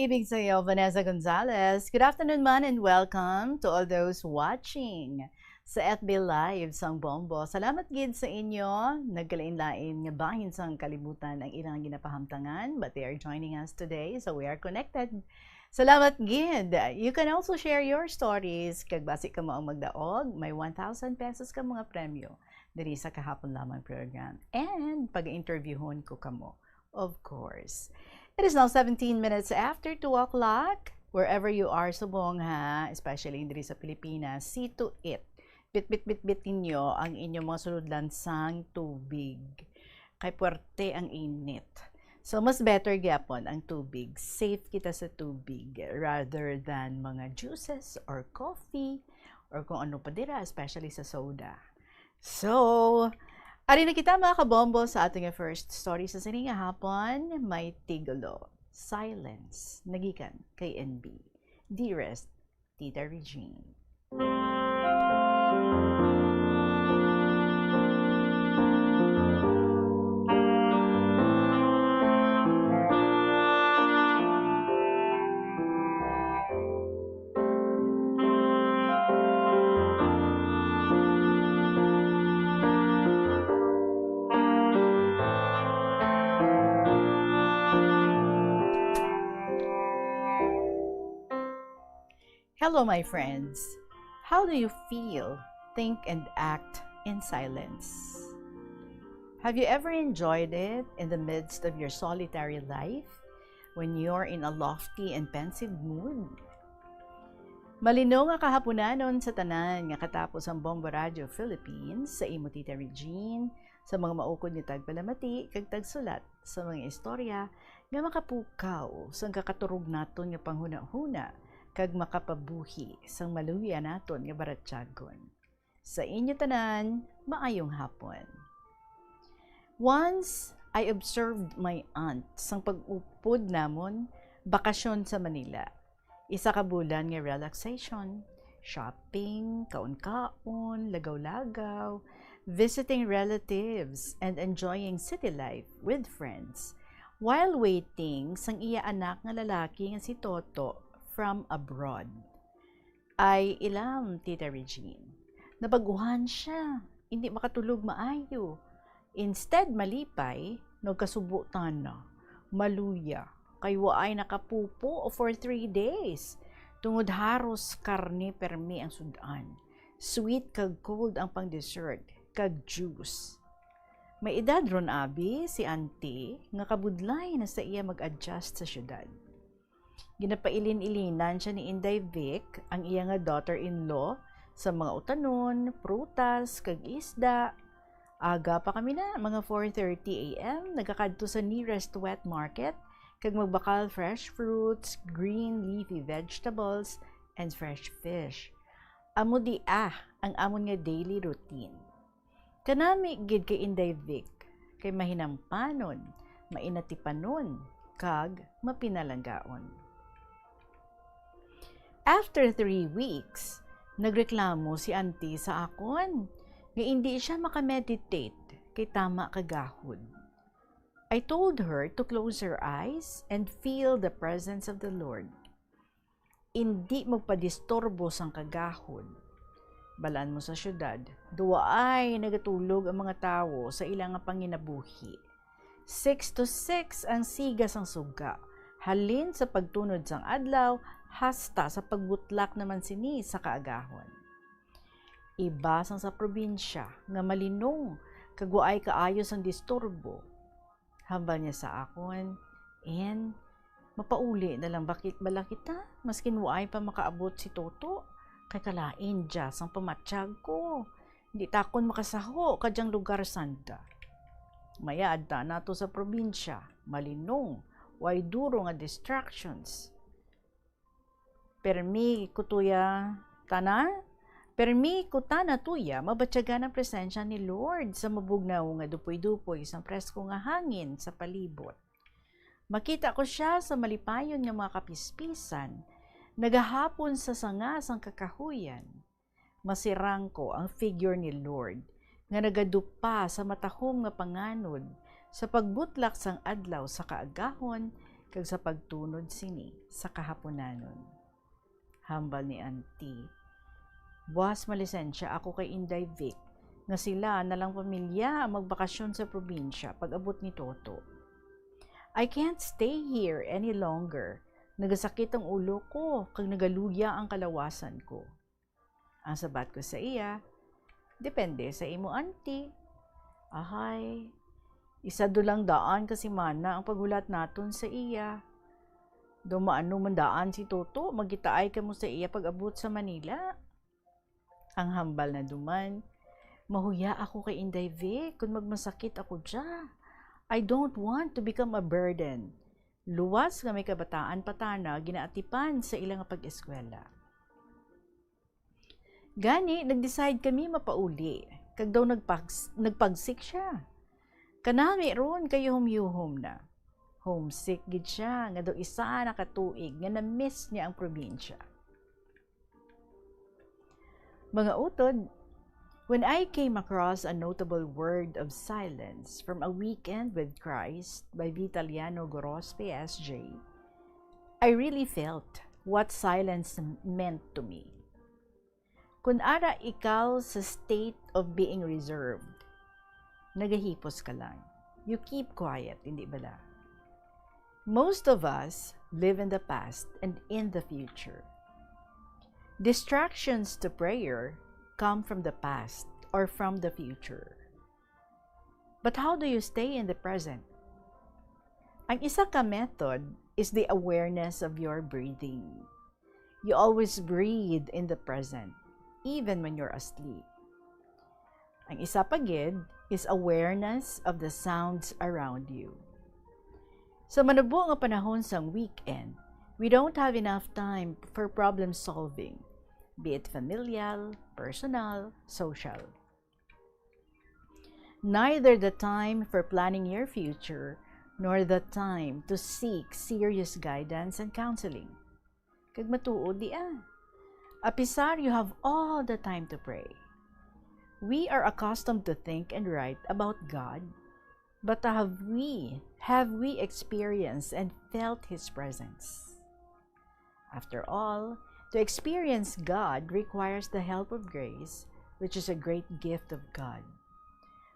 Ibig sa'yo, Vanessa Gonzalez. Good afternoon man and welcome to all those watching sa F B Live sang Bombo. Salamat gid sa inyo. Nagkalain-lain nga bahin sang kalibutan ang ilang ginapahamtangan, but they are joining us today, so we are connected. Salamat gid. You can also share your stories kag basi kamo ang magdaog, may one thousand pesos ka mga premyo diri sa kahapon lamang program. And pag-interviewhon ko kamo, of course. It is now seventeen minutes after two o'clock. Wherever you are subong, ha, especially diri sa Pilipinas, see to it. Bit-bit-bit-bit ninyo ang inyong mga sulod lansang tubig. Kay puwerte ang init. So, mas better gyapon ang tubig. Safe kita sa tubig rather than mga juices or coffee or kung ano pa dira, especially sa soda. So, ari na kita, mga kabombo, sa ating first story sa sini nga hapon. May titulo, Silence, nagikan kay N B. Dearest Tita Regine. Hello, my friends. How do you feel, think, and act in silence? Have you ever enjoyed it in the midst of your solitary life when you're in a lofty and pensive mood? Malinong nga kahapunanon sa tanan nga katapos ang Bombo Radio Philippines, sa imo Tita Regine, sa mga maukod nga tagpalamati kag tagsulat sa mga istorya nga makapukaw sang kakaturog naton nga panghunahuna kag makapabuhi sang maluya naton nga baratyagon. Sa inyo tanan, maayong hapon. Once, I observed my aunt sang pag-upod namon bakasyon sa Manila. Isa ka bulan nga relaxation, shopping, kaon-kaon, lagaw-lagaw, visiting relatives, and enjoying city life with friends while waiting sang iya anak nga lalaki nga si Toto from abroad. Ay ilam, Tita Regine. Nabaguhan siya. Hindi makatulog maayo. Instead malipay, nagkasubo tana. Maluya, kay waay nakapupo for three days. Tungod haros karne permi ang sud-an. Sweet kag cold ang pang-dessert, kag juice. May edad ron, abi, si Auntie, nga kabudlay na sa iya mag-adjust sa syudad. Ginapailin-ilinan siya ni Inday Vic, ang iya nga daughter-in-law, sa mga utanon, prutas, kag isda. Aga pa kami na, mga four thirty a m, nagakadto sa nearest wet market, kag magbakal fresh fruits, green leafy vegetables, and fresh fish. Amo di ah ang amon nga daily routine. Kanami gid kay Inday Vic, kay mahinampanon, mainatipanon, kag mapinalanggaon. After three weeks, nagreklamo si Auntie sa akon nga indi siya makameditate kay tama kagahod. I told her to close her eyes and feel the presence of the Lord. Indi magpadisturbo sang kagahod. Balaan mo sa syudad, duwaay nagatulog ang mga tawo sa ila nga panginabuhi. Six to six ang siga sang suga, halin sa pagtunod sang adlaw hasta sa pagbutlak naman sini sa kaagahon. Iba sang sa probinsya nga malinong kag waay kaayo sang disturbo. Hambal niya sa akon, "En, mapauli na lang bakit bala kita, maskin waay pa makaabot si Toto, kay kalain dya sang pamatyag ko. Di ta kon makasaho kadyang lugar sanda. Maya adta nato sa probinsya, malinong, way duro nga distractions." Permi ko tuya tana, permi ko tana tuya mabatyagan ang presensya ni Lord sa mabugnaw nga dupoy-dupoy sang presko nga hangin sa palibot. Makita ko sia sa malipayon nga mga kapispisan, nagahapon sa sanga sang kakahuyan. Masirang ko ang figure ni Lord nga nagadupa sa matahom nga panganod sa pagbutlak sang adlaw sa kaagahon, kag sa pagtunod sini sa kahaponanon. Hambal ni Auntie, "Buas malisensya ako kay Inday Vic, nga sila na lang pamilya ang magbakasyon sa probinsya pag-abot ni Toto. I can't stay here any longer. Nagasakit ang ulo ko, kag nagaluya ang kalawasan ko." Ang sabat ko sa iya, "Depende sa imo, Auntie." Ahay, isa dulang daan ka semana ang paghulat naton sa iya. Daw maano man daan si Toto, magitaay kamo sa iya pag-abot sa Manila. Ang hambal na duman, "Mahuya ako kay Inday Vic kung magmasakit ako dya. I don't want to become a burden. Luwas nga may kabataan pa tana ginaatipan sa ila nga pag-eskwela." Gani, nag-decide kami mapauli, kag daw nagpags-, nagpagsik siya. Kanami ron kay yuhom-yuhom na. Homesick gid siya nga daw isa na ka tuig nga na-miss niya ang probinsya. Mga utod, when I came across a notable word of silence from A Weekend with Christ by Vitaliano Gorospe, S J, I really felt what silence meant to me. Kun ara ikaw sa state of being reserved, nagahipos ka lang. You keep quiet, hindi bala? Most of us live in the past and in the future. Distractions to prayer come from the past or from the future. But how do you stay in the present? Ang isa ka method is the awareness of your breathing. You always breathe in the present, even when you're asleep. Ang isa pa gid is awareness of the sounds around you. Sa manubo nga panahon sang weekend, we don't have enough time for problem solving, be it familial, personal, social. Neither the time for planning your future nor the time to seek serious guidance and counseling. Kag matuod di ah. Apisar you have all the time to pray. We are accustomed to think and write about God, but have we, have we experienced and felt His presence? After all, to experience God requires the help of grace, which is a great gift of God.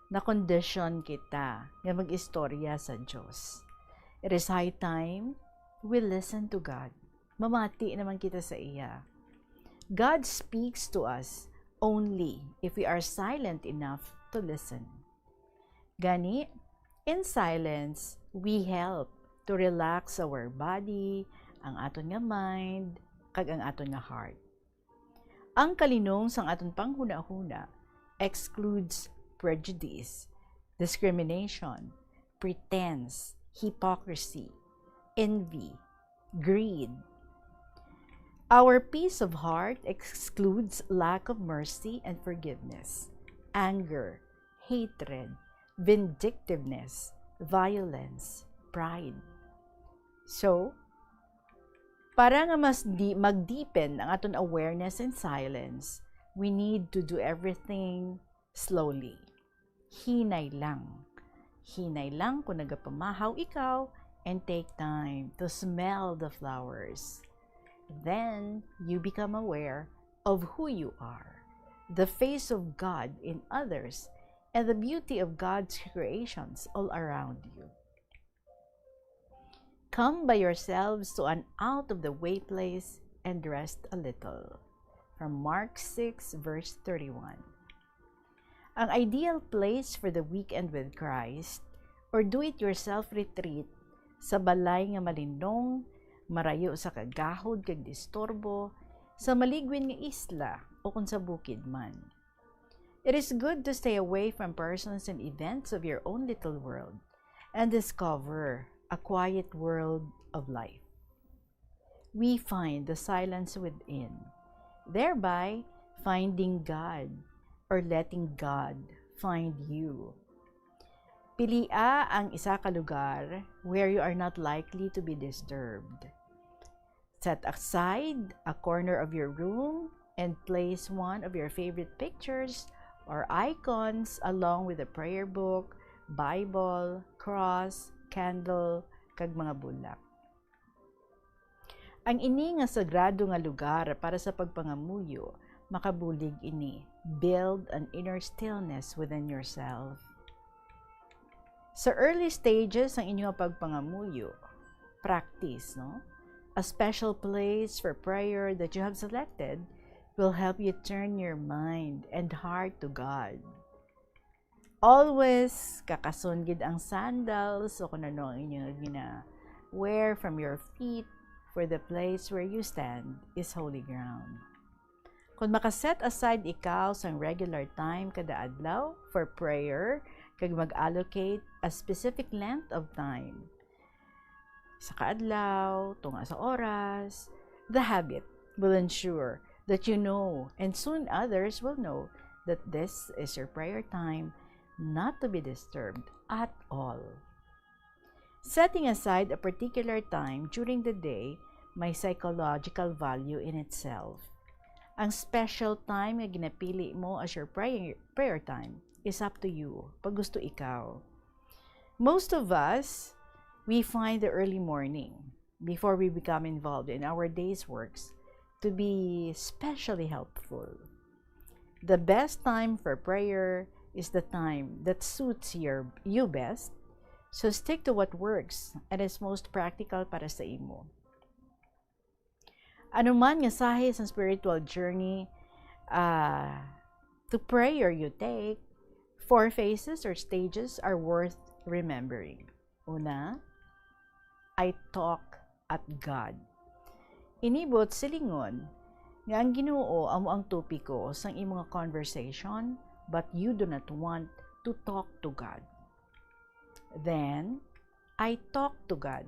Nakondisyon kita nga mag-istorya sa Dios. It is high time we listen to God. Mamati naman kita sa iya. God speaks to us only if we are silent enough to listen. Gani, in silence, we help to relax our body, ang aton nga mind, kag ang aton nga heart. Ang kalinong sang aton panghunahuna excludes prejudice, discrimination, pretense, hypocrisy, envy, greed. Our peace of heart excludes lack of mercy and forgiveness, anger, hatred, vindictiveness, violence, pride. So, para nga mas di magdeepen ang aton awareness and silence, we need to do everything slowly. Hinay lang. Hinay lang kung nagapamahaw ikaw, and take time to smell the flowers. Then, you become aware of who you are, the face of God in others, and the beauty of God's creations all around you. Come by yourselves to an out-of-the-way place and rest a little. From Mark six, verse thirty-one. Ang ideal place for the Weekend with Christ or do-it-yourself retreat sa balay nga malinong, marayo sa kagahod kag disturbo, sa maligwin nga isla o kon sa bukid man. It is good to stay away from persons and events of your own little world and discover a quiet world of life. We find the silence within, thereby finding God or letting God find you. Pilia ang isa ka lugar where you are not likely to be disturbed. Set aside a corner of your room and place one of your favorite pictures or icons along with a prayer book, Bible, cross, candle, kag mga bulak. Ang ini nga sagrado nga lugar para sa pagpangamuyo, makabulig ini. Build an inner stillness within yourself. Sa early stages sang inyo pagpangamuyo, practice, no? A special place for prayer that you have selected will help you turn your mind and heart to God. Always kakason gid ang sandals o kung ano ang inyo gina-wear from your feet, for the place where you stand is holy ground. Kung maka-set aside ikaw sang regular time kada adlaw for prayer, kag mag-allocate a specific length of time, sa kaadlaw, tunga sa oras, the habit will ensure that you know, and soon others will know, that this is your prayer time, not to be disturbed at all. Setting aside a particular time during the day may psychological value in itself. Ang special time nga ginapili mo as your prayer, prayer time is up to you, pag gusto ikaw. Most of us, we find the early morning, before we become involved in our day's works, to be specially helpful. The best time for prayer is the time that suits your, you best, so stick to what works and is most practical para sa imo. Ano man nga sahi sa spiritual journey, ah, to prayer you take, four phases or stages are worth remembering. Una, I talk at God. Ini buot silingon nga ang Ginoo amo ang topiko sang imo nga conversation, but you do not want to talk to God. Then, I talk to God.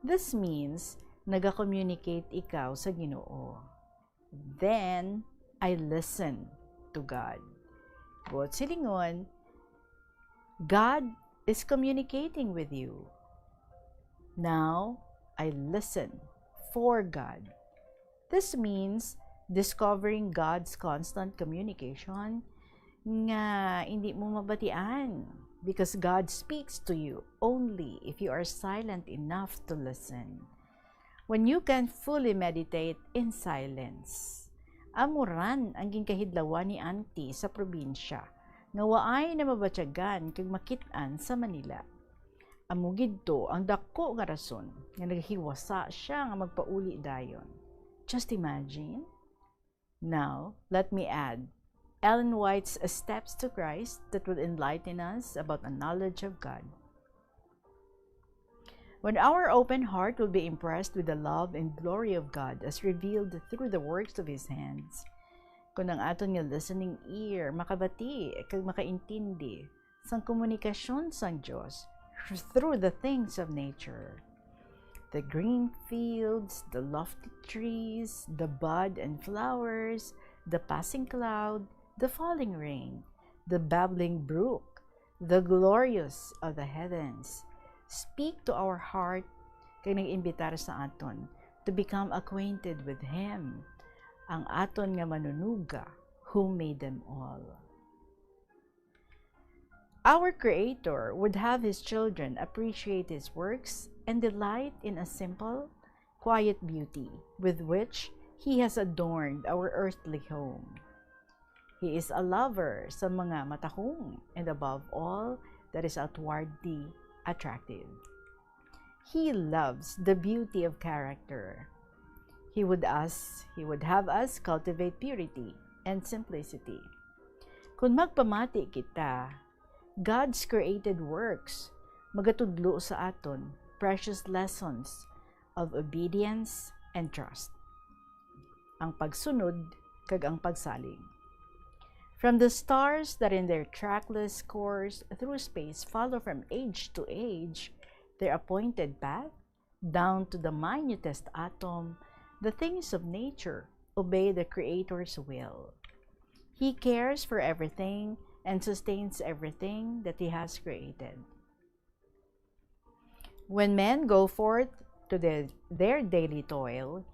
This means naga-communicate ikaw sa Ginoo. Then, I listen to God. Buot silingon, God is communicating with you. Now, I listen for God. This means discovering God's constant communication nga hindi mo mabatian, because God speaks to you only if you are silent enough to listen. When you can fully meditate in silence. Amo ran ang ginkahidlawan ni Auntie sa probinsya nga waay na mabatyagan kag makit-an sa Manila. Amo gid to ang daku nga rason nga naghiwasa sia nga magpauli dayon. Just imagine. Now, let me add Ellen White's steps to Christ that will enlighten us about a knowledge of God. When our open heart will be impressed with the love and glory of God as revealed through the works of His hands, kung ang aton nga listening ear makabati kag makaintindi sang komunikasyon sang Dios through the things of nature, the green fields, the lofty trees, the bud and flowers, the passing cloud, the falling rain, the babbling brook, the glorious of the heavens, speak to our heart, kag nag-imbitar sa aton to become acquainted with Him, ang aton nga Manunuga, who made them all. Our Creator would have His children appreciate His works and delight in a simple, quiet beauty with which He has adorned our earthly home. He is a lover sa mga matahom and, above all, that is outwardly attractive. He loves the beauty of character. He would us, He would have us cultivate purity and simplicity. Kung magpamati kita, God's created works magatudlo sa aton precious lessons of obedience and trust, ang pagsunod kag ang pagsalig. From the stars that in their trackless course through space follow from age to age their appointed path, down to the minutest atom, the things of nature obey the Creator's will. He cares for everything and sustains everything that He has created. When men go forth to their, their daily toil,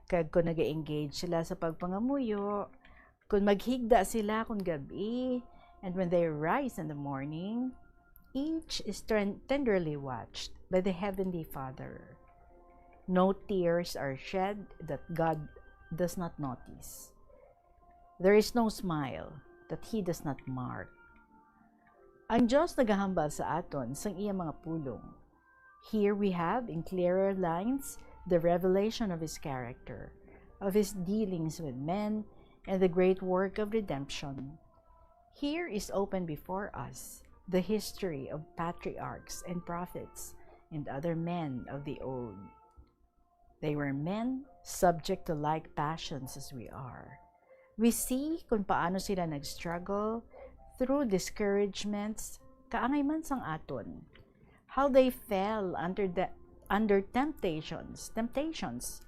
kag kung nag-engage sila sa pagpangamuyo, kung maghigda sila kung gab-i, and when they rise in the morning, each is ten-, tenderly watched by the Heavenly Father. No tears are shed that God does not notice. There is no smile that He does not mark. Ang Diyos nagahambal sa aton sang iya mga pulong. Here we have in clearer lines the revelation of His character, of His dealings with men, and the great work of redemption. Here is open before us the history of patriarchs and prophets and other men of the old. They were men subject to like passions as we are. We see kung paano sila nag-struggle through discouragements, kaangay man sang aton. How they fell under the, under temptations, temptations,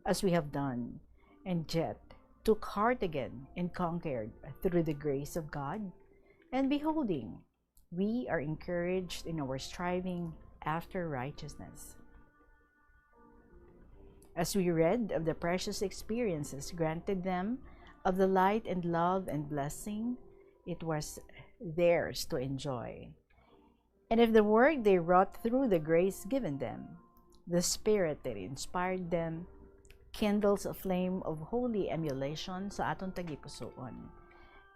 as we have done, and yet took heart again and conquered through the grace of God. And beholding, we are encouraged in our striving after righteousness. As we read of the precious experiences granted them, of the light and love and blessing it was theirs to enjoy, and of the work they wrought through the grace given them, the Spirit that inspired them kindles a flame of holy emulation sa aton tagipusoon,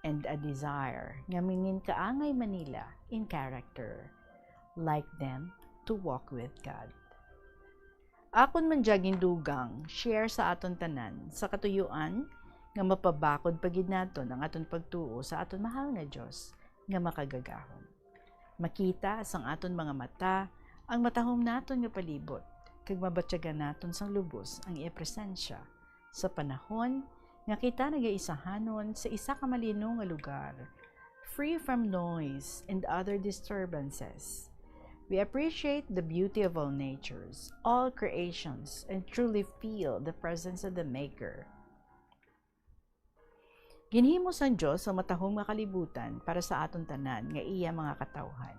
and a desire nga mangin kaangay man nila in character, like them, to walk with God. Akon man dya gindugang share sa aton tanan sa katuyuan nga mapabakod pa gid naton ang aton pagtuo sa aton mahal nga Dios nga makagagahom. Makita sang aton mga mata ang matahom naton nga palibot, kag mabatyagan naton sang lubos ang iya presensya sa panahon nga kita nagaisahanon sa isa ka malino nga lugar, free from noise and other disturbances. We appreciate the beauty of all natures, all creations, and truly feel the presence of the Maker. Ginhimo sang Dios ang matahom nga kalibutan para sa aton tanan nga iya mga katawuhan.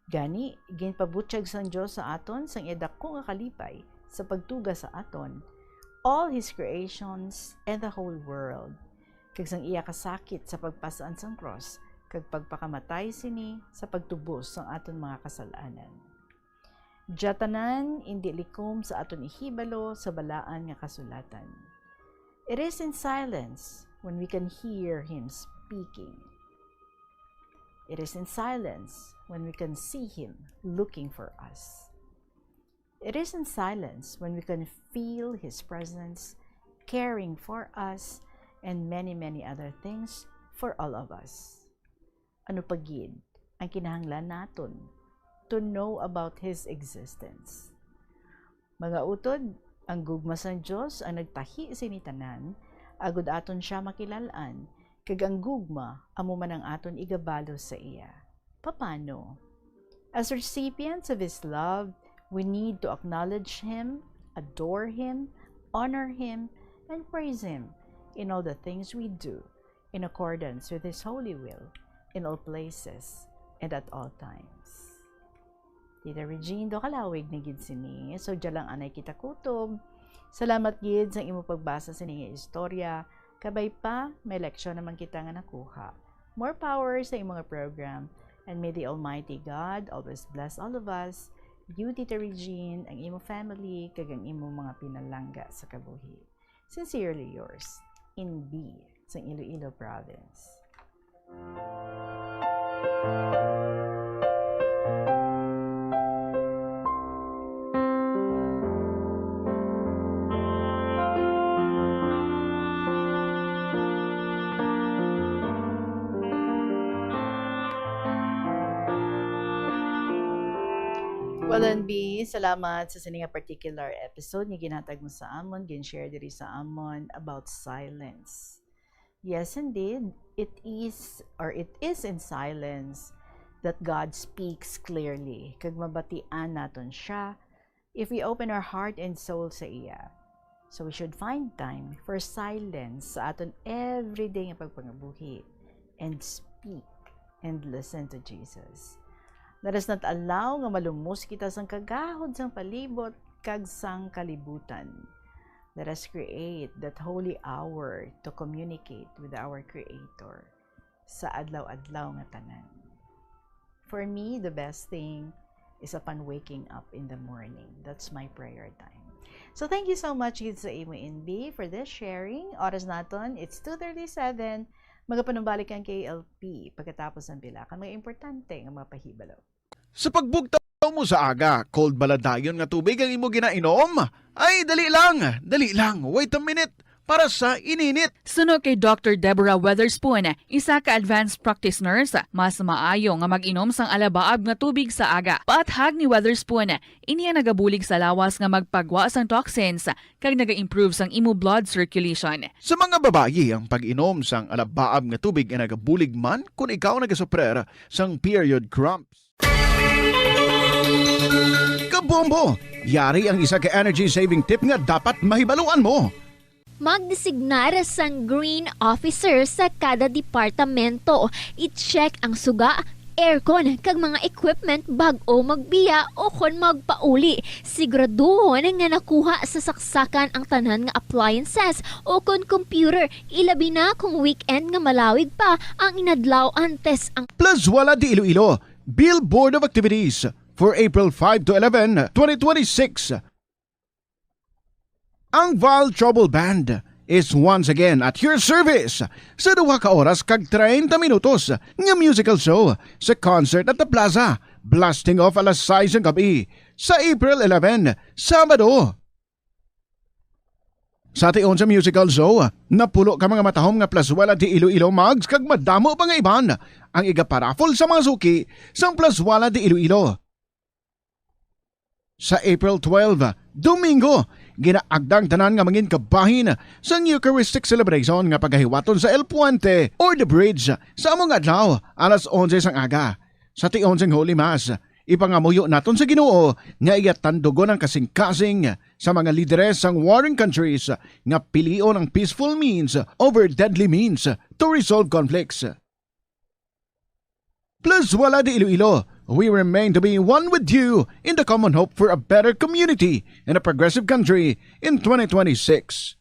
Gani, ginpabutyag sang Dios sa aton sang iya dako nga kalipay sa pagtuga sa aton, all His creations and the whole world, kag sang iya kasakit sa pagpas-an sang krus kag pagpakamatay sini sa pagtubos sang aton mga kasal-anan. Dya tanan indi likom sa aton ihibalo sa balaan nga kasulatan. It is in silence when we can hear Him speaking. It is in silence when we can see Him looking for us. It is in silence when we can feel His presence caring for us and many, many other things for all of us. Ano pa gid ang kinahanglan naton to know about His existence? Mga utod, ang gugma sang Dios ang nagtahi sini tanan, agod aton sia makilal-an, kag ang gugma amo man ang aton igabalos sa iya. Paano? As recipients of His love, we need to acknowledge Him, adore Him, honor Him, and praise Him in all the things we do, in accordance with His holy will, in all places and at all times. Tita Regine, do kalawig na gid sini. So, dyan lang anay kita kutob. Salamat gid sa imo pagbasa sa ining istorya. Kabay pa, may leksyon naman kita nga nakuha. More power sa imo nga program, and may the Almighty God always bless all of us, you, Tita Regine, ang imo family, kag ang imo mga pinalangga sa kabuhi. Sincerely yours, Inbi, sa Iloilo Province. Well, Inbi, salamat sa sini nga particular episode nga ginhatag mo sa amon, gin-share diri sa amon about silence. Yes, indeed, it is, or it is in silence that God speaks clearly, kag mabatian naton siya if we open our heart and soul sa iya. So we should find time for silence sa aton everyday nga pagpangabuhi and speak and listen to Jesus. Let us not allow nga malumos kita sang kagahod sang palibot kag sang kalibutan. Let us create that holy hour to communicate with our Creator sa adlaw-adlaw nga tanan. For me, the best thing is upon waking up in the morning. That's my prayer time. So thank you so much gid sa imo, N B, for this sharing. Oras naton, it's two thirty-seven. Magapanumbalik ang K L P pagkatapos ang pila ka mga importante nga mga pahibalo. Sa pagbugtaw mo sa aga, cold bala dayon nga tubig ang imo ginainom? Ay, dali lang, dali lang. Wait a minute. Para sa ininit. Suno kay Doctor Deborah Weatherspoon, isa ka advanced practice nurse, mas maayo nga mag-inom sang alabaab nga tubig sa aga. Paathag ni Weatherspoon, ini ang nagabulig sa lawas nga magpagwa sang toxins kag naga-improve sang imo blood circulation. Sa mga babayi, ang pag-inom sang alabaab nga tubig ay nagabulig man kon ikaw nagasuprer sang period cramps. Kabombo! Yari ang isa ka energy saving tip nga dapat mahibaluan mo. Magdesignar sang green officer sa kada departamento. I-check ang suga, aircon, kag mga equipment bag-o magbiya o kon magpauli. Siguraduhon nga nakuha sa saksakan ang tanan nga appliances o kon computer, ilabi na kung weekend nga malawig pa ang inadlaw antes ang Plazuela de Iloilo, Bill Board of Activities for April five to eleven, twenty twenty-six. Ang Val Trouble Band is once again at your service sa duha ka oras kag treinta minutos nga musical show sa concert at the plaza, blasting off alas sais ang gabi sa April eleven, Sabado. Sa tion sa musical show, napulo ka mga matahom nga Plazuela de Iloilo mugs kag madamo pa nga iban ang igaparaffle sa mga suki sang Plazuela de Iloilo. Sa April twelve, Domingo, ginaagda ang tanan nga mangin kabahin sang Eucharistic Celebration nga pagahiwaton sa El Puente or The Bridge sa amo nga adlaw, alas onse sang aga. Sa tion sang Holy Mass, ipangamuyo naton sa Ginoo nga iya tandugon ang kasingkasing sa mga lideres sang warring countries nga pilion ang peaceful means over deadly means to resolve conflicts. Plazuela de Iloilo, we remain to be one with you in the common hope for a better community and a progressive country in twenty twenty-six.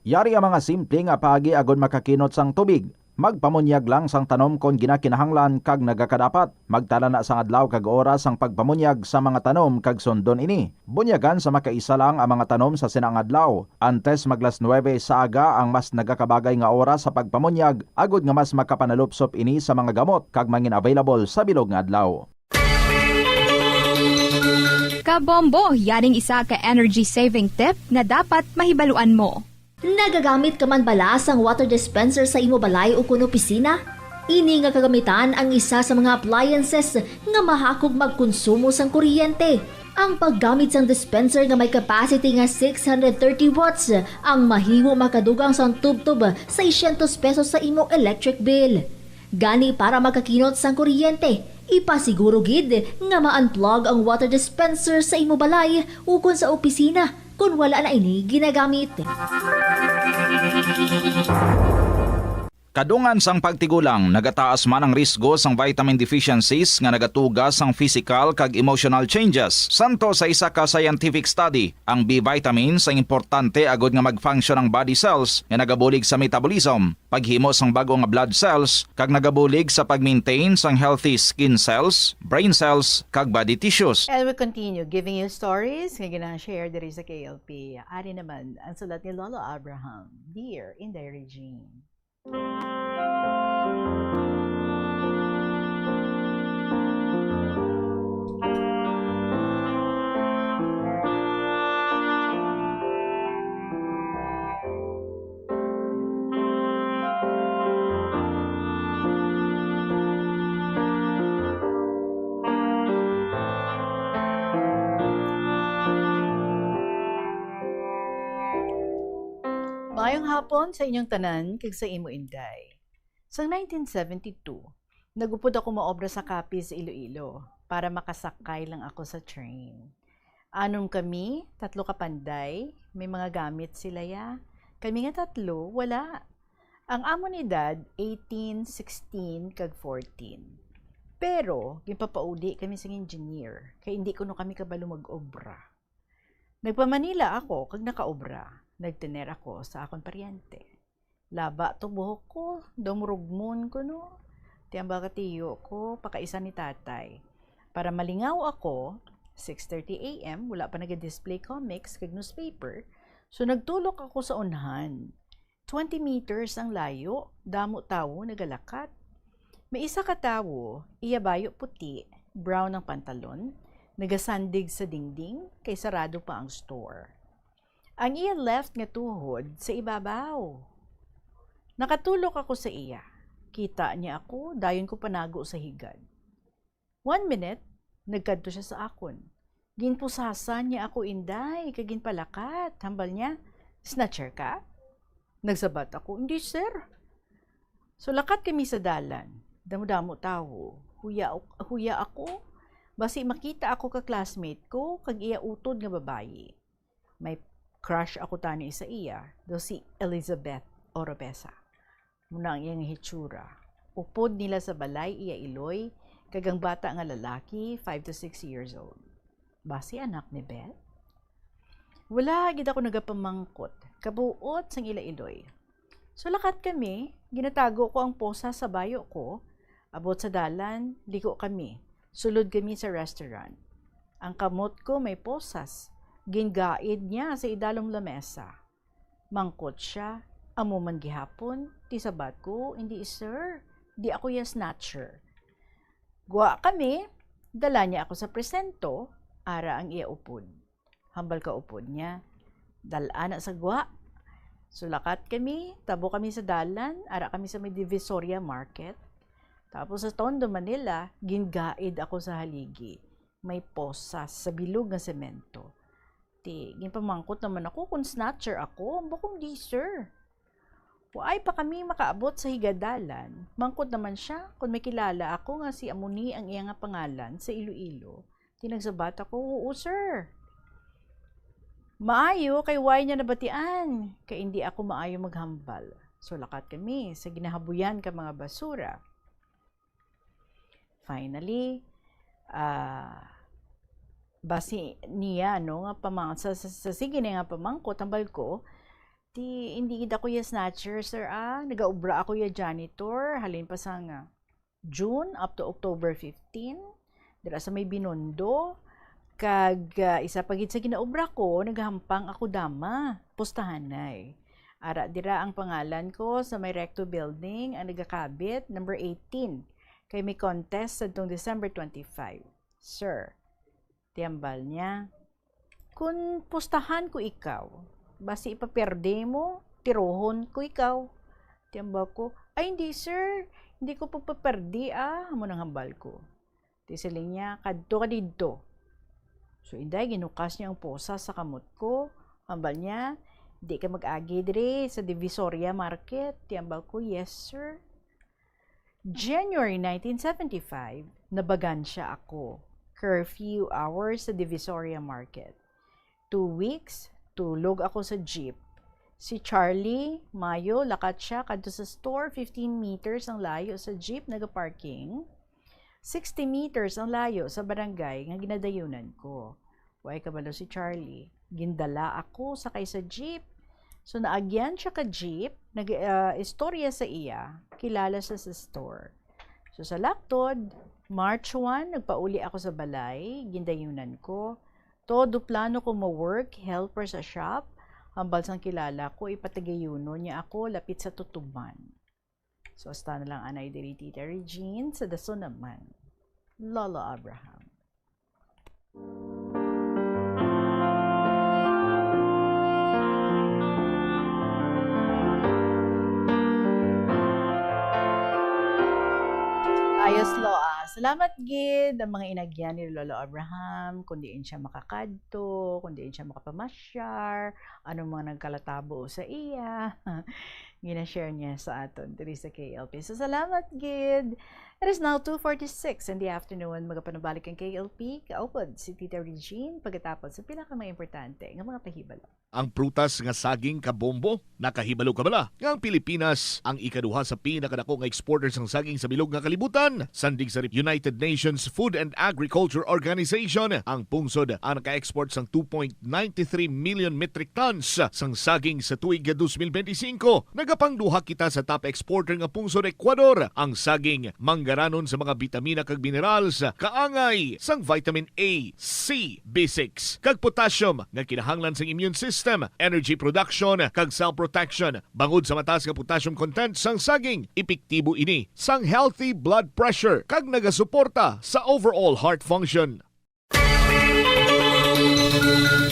Yari ang mga simple nga paagi agod makakinot sang tubig. Magpamunyag lang sang tanom kon ginakinahanglan kag nagakadapat. Magtala na sang adlaw kag oras sang pagpamunyag sa mga tanom kag sundon ini. Bunyagan sa makaisa lang ang mga tanom sa sina nga adlaw. Antes mag las nuebe sa aga ang mas nagakabagay nga oras sa pagpamunyag, agod nga mas makapanalupsop ini sa mga gamot kag mangin-available sa bilog nga adlaw. Kabombo, yaring isa ka energy saving tip nga dapat mahibaluan mo. Nagagamit ka man bala sang water dispenser sa imo balay ukon opisina? Ini nga kagamitan ang isa sa mga appliances nga mahakog magkonsumo sang kuryente. Ang paggamit sang dispenser nga may capacity nga six hundred thirty watts ang mahimo makadugang sang tubtob seiscientos pesos sa imo electric bill. Gani, para makakinot sang kuryente, ipasiguro gid nga ma-unplug ang water dispenser sa imo balay ukon sa opisina kon wala na ini ginagamit. Kadungan sang pagtigulang, nagataas man ang risgo sang vitamin deficiencies nga nagatuga sang physical kag emotional changes. Santo sa isa ka scientific study, ang B vitamins ang importante agod nga mag-function ang body cells nga nagabulig sa metabolism, paghimo sang bag-o nga blood cells, kag nagabulig sa pag-maintain sang healthy skin cells, brain cells, kag body tissues. And we continue giving you stories nga gina-share diri sa K L P. Ari naman ang sulat ni Lolo Abraham, Dear Inday Regine. Maayong hapon sa inyong tanan kag sa imo, Inday. Sang nineteen seventy-two, nag-upod ako maobra sa Capiz, Iloilo, para makasakay lang ako sa train. Anom kami, tatlo ka panday, may mga gamit sila ya. Kami nga tatlo, wala. Ang amon edad, eighteen, sixteen, kag fourteen. Pero, ginpapauli kami sang engineer, kay indi kuno kami kabalo mag-obra. Nagpa-Manila ako kag nakaobra. Nagtener ako sa akon paryente. Laba to buhok ko, daw murugmon ko, no? Ti ang baka tiyo ko, pakaisa ni tatay. Para malingaw ako, six thirty a m, wala pa naga-display comics kag newspaper, so nagtulok ako sa unhan. Twenty meters ang layo, damo tawo nagalakat. May isa ka tawo, iya bayo puti, brown ang pantalon, nagasandig sa dingding, kay sarado pa ang store. Ang iya left nga tuhod sa ibabaw. Nakatulok ako sa iya. Kita niya ako, dayon ko panago sa higad. One minute, nagkadto siya sa akon. Ginpusasan niya ako, Inday, kag ginpalakat. Hambal niya, "Snatcher ka?" Nagsabat ako, "Hindi, sir." So, lakat kami sa dalan. Damo-damo tawo. Huya, huya ako. Basi makita ako ka classmate ko, kag iya utod nga babayi. May crush ako tani sa iya, daw si Elizabeth Oropesa. Muna ang iyang hitsura. Upod nila sa balay iya iloy, kag ang bata nga lalaki, five to six years old. Basi anak ni Beth? Wala gid ako nagapamangkot, kabuot sang ila iloy. So, lakat kami, ginatago ko ang posas sa bayo ko. Abot sa dalan, liko kami. Sulod kami sa restaurant. Ang kamot ko may posas. Gingaid niya sa idalom lamesa. Mangkot siya, "Amo man gihapon?" Ti sabat ko, "Hindi, sir. Di ako ya snatcher." Gwa kami, dala niya ako sa presento, ara ang iya upod. Hambal ka upod niya, dal-a na sa gwa. Sulakat kami, tabo kami sa dalan, ara kami sa may Divisoria Market. Tapos sa Tondo, Manila, gingaid ako sa haligi. May posas sa bilog nga semento. Ti, ginpamangkot naman ako kung snatcher ako. Ambakong di, sir. Waay pa kami makaabot sa higadalan, mangkot naman siya kung may kilala ako nga si amo ni ang iya nga pangalan sa Iloilo. Ti nagsabat ako, "Oo, sir." Maayo kay way niya nabatian, kay indi ako maayo maghambal. So, lakat kami sa ginahabuyan ka mga basura. Finally, ah, basi niya, no, nga pamang-, sa, sa, sa sige na nga pamangkot, hambal ko, ti, "Hindi gid ako ya snatcher, sir, ah. Nagaobra ako ya janitor, halin pa sang, ah, June up to October fifteen, dira sa may Binondo. Kag, ah, isa pa gid sa ginaobra ko, nagahampang ako dama, pustahanay. Ara dira ang pangalan ko sa may Recto Building, ang nagakabit, number eighteen. Kay may contest sadtong December twenty-five, sir." Ti hambal niya, "Kun pustahan ko ikaw, basi ipaperde mo, tirohon ko ikaw." Ti hambal ko, "Ay, hindi, sir. Hindi ko pagpaperdi, ah," amo nang hambal ko. Ti siling niya, "Kadto ka didto." So, inday, ginukas niya ang posas sa kamot ko. Hambal niya, "Di ka mag-agi diri sa Divisoria Market." Ti hambal ko, "Yes, sir." January nineteen seventy-five, nabagansya ako. Curfew hours sa Divisoria Market. Two weeks, tulog ako sa jeep. Si Charlie, mayo, lakat siya kadto sa store, fifteen meters ang layo sa jeep nagaparking. Sixty meters ang layo sa barangay nga ginadayunan ko. Way kabalo si Charlie. Gindala ako sakay sa jeep. So, naagyan siya ka jeep, nag, ah, istorya sa iya, kilala siya sa store. So, sa laktod, March one, nagpauli ako sa balay, gindayunan ko. Todo plano ko mo-work, helper sa shop, hambal sang kilala ko, ipatagayuno niya ako lapit sa tutuban. So, hasta na lang anay diri, Tita Regine, sa dason naman. Lolo Abraham. Ayos, Loa. Salamat gid ang mga inagyan ni Lolo Abraham, kung diin siya makakadto, kung diin siya makapamasyar, anong mga nagkalatabo sa iya. Gina-share niya sa aton diri sa K L P. So, salamat gid. It is now two forty-six in the afternoon. Magapanabalik ang K L P, kaupod si Tita Regine, pagkatapos sa pila ka mga importante nga mga pahibalo. Ang prutas nga saging kabombo. Nakahibalo ka bala nga ang Pilipinas ang ikaduha sa pinakadako nga exporter sang saging sa bilog nga kalibutan? Sandig sa United Nations Food and Agriculture Organization, ang pungsod ang naka-export sang two point nine three million metric tons sang saging sa tuig nga twenty twenty-five. Nagapangduha kita sa top exporter nga pungsod, Ecuador. Ang saging, mangga, Garanon sa mga bitamina kag minerals, kaangay sang vitamin A, C, B six, kag potassium nga kinahanglan sang immune system, energy production, kag cell protection. Bangod sa mataas nga potassium content sang saging, epektibo ini sang healthy blood pressure kag nagasuporta sa overall heart function.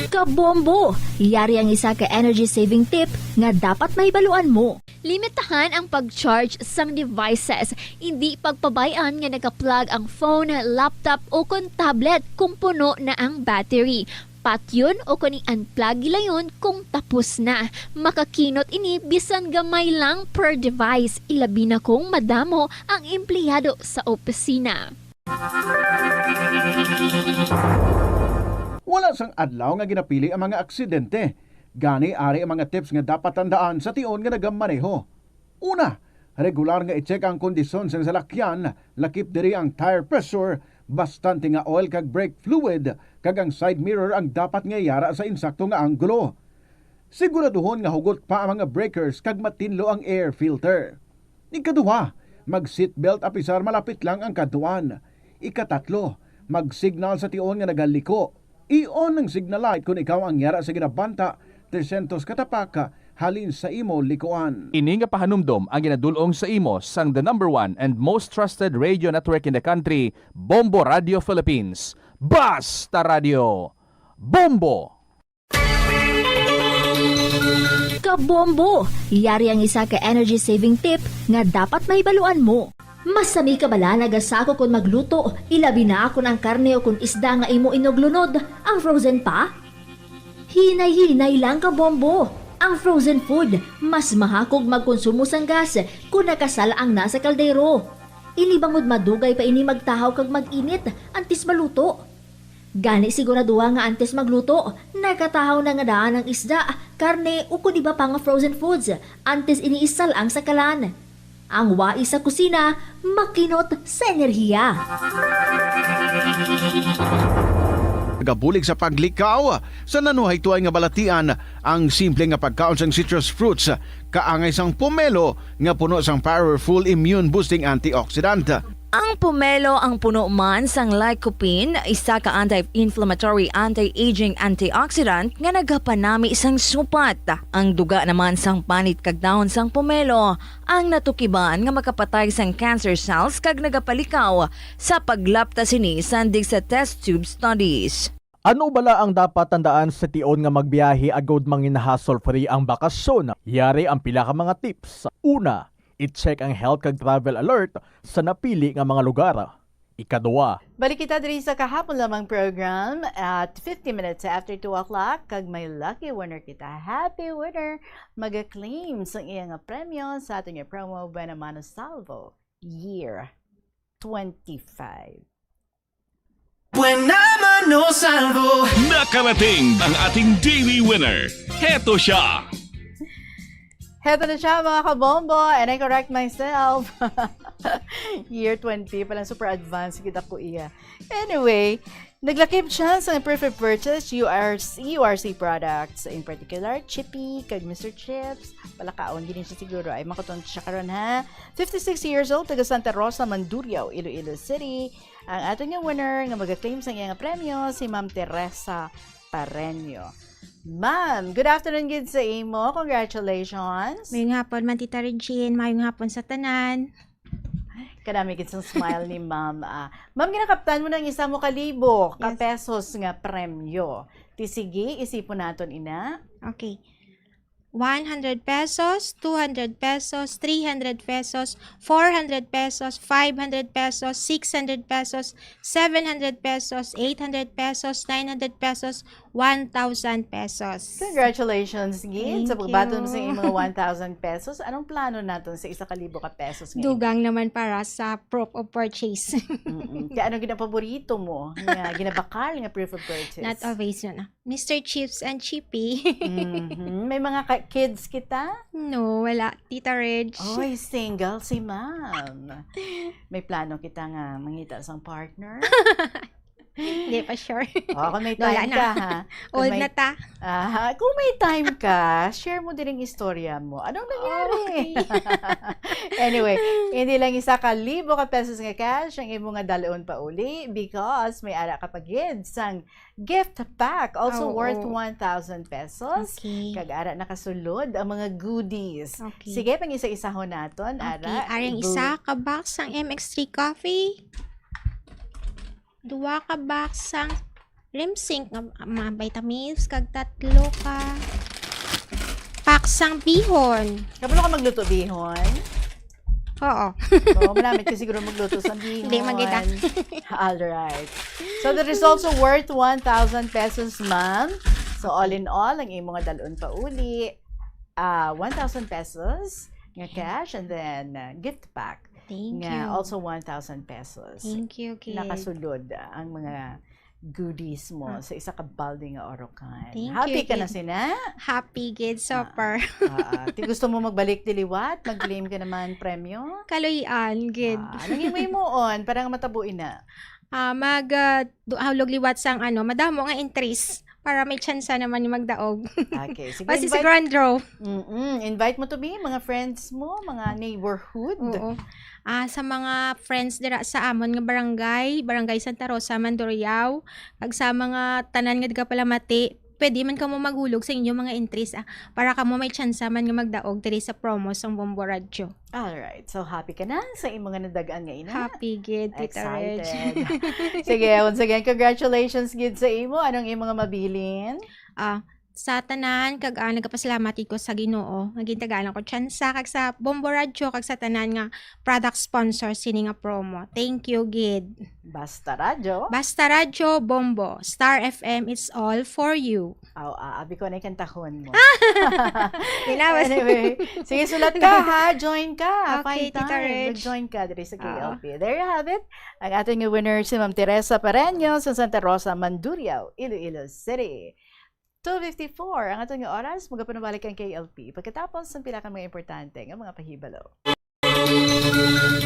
Kabombo! Yari ang isa ka energy saving tip nga dapat mahibaluan mo. Limitahan ang pag-charge sang devices. Hindi pagpabay-an nga naka-plug ang phone, laptop, o kon tablet kung puno na ang battery. Patyon o kon i-unplug gilayon kung tapos na. Makakinot ini bisan gamay lang per device, ilabi na kung madamo ang empleyado sa opisina. Wala sang adlaw nga ginapili ang mga aksidente. Gani, ari ang mga tips nga dapat tandaan sa tion nga nagamaneho. Una, regular nga i-check ang kondisyon sang salakyan, lakip diri ang tire pressure, bastante nga oil kag brake fluid, kag ang side mirror ang dapat nga yara sa insakto nga anggulo. Siguraduhon nga hugot pa ang mga breakers kag matinlo ang air filter. Ikaduha, mag-seatbelt apisar malapit lang ang kadtuan. Ikatatlo, mag-signal sa tion nga nagaliko. I-on ang signal light kon ikaw ang yara sa ginabanta tresyentos ka tapak halin sa imo likuan. Ini nga pahanumdom ang ginadul-ong sa imo sang the number one and most trusted radio network in the country, Bombo Radio Philippines. Basta Radio, Bombo! Kabombo! Yari ang isa ka energy saving tip nga dapat mahibaluan mo. Masami ka bala nagasako kon magluto, ilabi na kon ang karne o kon isda nga imo inuglunod ang frozen pa? Hinay-hinay lang, kabombo! Ang frozen food mas mahakog magkonsumo sang gas kon nakasal-ang na sa kaldero. Ini bangod madugay pa ini magtahaw kag mag-init antes maluto. Gani, siguraduha nga antes magluto, nagatahaw na nga daan ang isda, karne, ukon iba pa nga frozen foods antes ini isal-ang sa kalan. Ang wais sa kusina makinot sa enerhiya. Nagabulig sa paglikaw sa nanuhaytoy nga balatian ang simple nga pagkaon sang citrus fruits, kaangay sang pomelo nga puno sang powerful immune boosting antioxidant. Ang pomelo ang puno man sang lycopene, isa ka anti-inflammatory, anti-aging antioxidant nga nagapanami sang supat. Ang duga naman sang panit kag dahon sang pomelo ang natukiban nga makapatay sang cancer cells kag nagapalikaw sa paglapta sini sandig sa test tube studies. Ano bala ang dapat tandaan sa tion nga magbiyahe agod mangin-hassle-free ang bakasyon? Yari ang pila ka mga tips. Una, i-check ang health kag travel alert sa napili nga mga lugar. Ikaduha, balik kita diri sa kahapon lamang program at fifty minutes after two o'clock, kag may lucky winner kita. Happy winner! Maga-claim sang iya nga premyo sa aton nga promo, Buena Mano Salvo Year twenty-five. Buena Mano Salvo. Nakarating ang ating daily winner. Heto siya. Heto na siya, mga kabombo, and I correct myself. Year twenty, palang super advanced kita ko iya. Anyway, naglakip siya sa proof of purchase, U R C, U R C products, in particular, Chippy, kag Mister Chips. Palakaon, gini siya siguro. Ay, makatuon siya karon, ha? Fifty-six years old, taga Santa Rosa, Mandurriao, Iloilo City. Ang aton nga winner nga maga-claim sa iya nga premyo, si Ma'am Teresa Pareño. Ma'am, good afternoon gid sa imo. Congratulations. Mayong hapon, Ma'am Tita Regine. Mayong hapon sa tanan. Kadami gid sang smile ni Ma'am. Ah, Ma'am, ginakaptan mo na ang isa mo ka libo ka Yes. pesos nga premyo. Ti sige, isipon naton ina. Okay. One hundred pesos, two hundred pesos, three hundred pesos, four hundred pesos, five hundred pesos, six hundred pesos, seven hundred pesos, eight hundred pesos, nine hundred pesos, one thousand pesos. Congratulations, Gid, Thank sa pagbaton you. sa imong mga one thousand pesos. Anong plano naton sa isa ka libo ka pesos ngayon? Dugang naman para sa proof of purchase. Mm-mm. Kaya ano ginapaborito mo nga ginabakal nga proof of purchase? Not always yun, ah. Mister Chips and Chippy. Mhm. May mga ka- kids kita? No, wala. Tita Reg. Oy, single si ma'am. May plano kita nga mangita sang partner? Hindi pa sure. Oh, kung may Wala time na. ka, ha? Kung Old may, na ta. Ah, kung may time ka, share mo din yung istorya mo. Anong nangyari? Okay. Anyway, hindi lang isa ka libo ka pesos nga cash ang imo nga dalon pa uli because may ara ka pa gid sang gift pack also Oo. worth one thousand pesos. Okay. Kag ara nakasulod ang mga goodies. Okay. Sige, pang isa-isahon naton. Okay, Ara, arang go. Isa ka box sang M X three Coffee. Duwa ka box sang Rimsink nga mga vitamins, kag tatlo ka pack sang bihon. Kabalo ka magluto bihon? Oo. Oo, malamit ka siguro magluto sa bihon. Hindi, maganda. All right. So, the results are worth one thousand pesos, ma'am. So, all in all, ang imo nga dalon pa uli, ah, one thousand pesos nga cash and then uh, gift pack Thank nga you. Also one thousand pesos. Thank you, kid. Nakasulod ah, ang mga goodies mo Ah. Sa isa ka balde nga orokan. Thank Happy you, ka na, kid. Sina? Happy, kid. Super. Ah, ti gusto mo magbalik diliwat? Mag-claim ka naman premyo? Kaluy-an, kid. Ah, anong imo himuon para nga matabo ina? Ah, mag ah, du- hulog liwat sang ano, madamo nga entries para may tsansa naman yung magdaog. Okay. Sige, Basta sa invite, grand draw. mm invite mo to be mga friends mo, mga neighborhood. Oo. Ah, sa mga friends dira sa amon nga barangay, Barangay Santa Rosa, Mandurriao, kag sa mga tanan nga nagapalamati, pwede man kamo maghulog sa inyong mga entries, ah, para kamo may tsansa man nga magdaog diri sa promo sang Bombo Radyo. Alright. So, happy ka na sa imo nga nadagan nga ina? Happy gid, Tita Reg. Excited. Sige, once again, congratulations gid sa imo. Anong imo nga mabilin? Ah, sa tanan, kag ah, nagapasalamat gid ko sa Ginoo nga gintagaan ko tsansa, kag sa Bombo Radyo, kag sa tanan nga product sponsor sini nga promo. Thank you gid. Basta Radyo. Basta Radyo, Bombo. Star F M, it's all for you. Aw, ah, abi ko na yung kantahon mo. Tinawas. Anyway, sige, sulat ka ha. Join ka. Okay, Find Tita time. Reg. Mag-join ka diri sa Oo. K L P. There you have it. Ang ating winner si Ma'am Teresa Pareño sa Santa Rosa, Mandurriao, Iloilo City. Two fifty-four ang ating oras. Magapanabalik ang K L P pagkatapos ng pila ka mga importante nga mga pahibalo.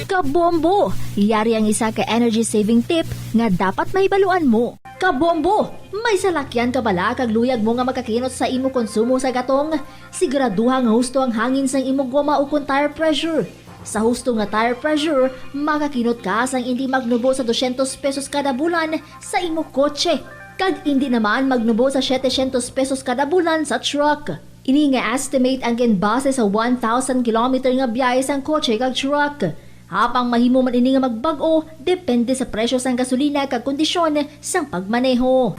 Kabombo! Yari ang isa ka energy saving tip nga dapat mahibaluan mo. Kabombo! May salakyan ka bala kag luyag mo nga makakinot sa imo konsumo sa gatong? Siguraduha nga husto ang hangin sang imo goma ukon tire pressure. Sa husto nga tire pressure, makakinot ka sang indi magnubo sa dosyentos pesos kada bulan sa imo kotse, kag indi naman magnubo sa setecientos pesos kada bulan sa truck. Ini nga estimate ang ginbase sa one thousand kilometer nga biyahe sang kotse kag truck. Apang mahimo man ini nga magbag-o, depende sa presyo sang gasolina kag kondisyon sang pagmaneho.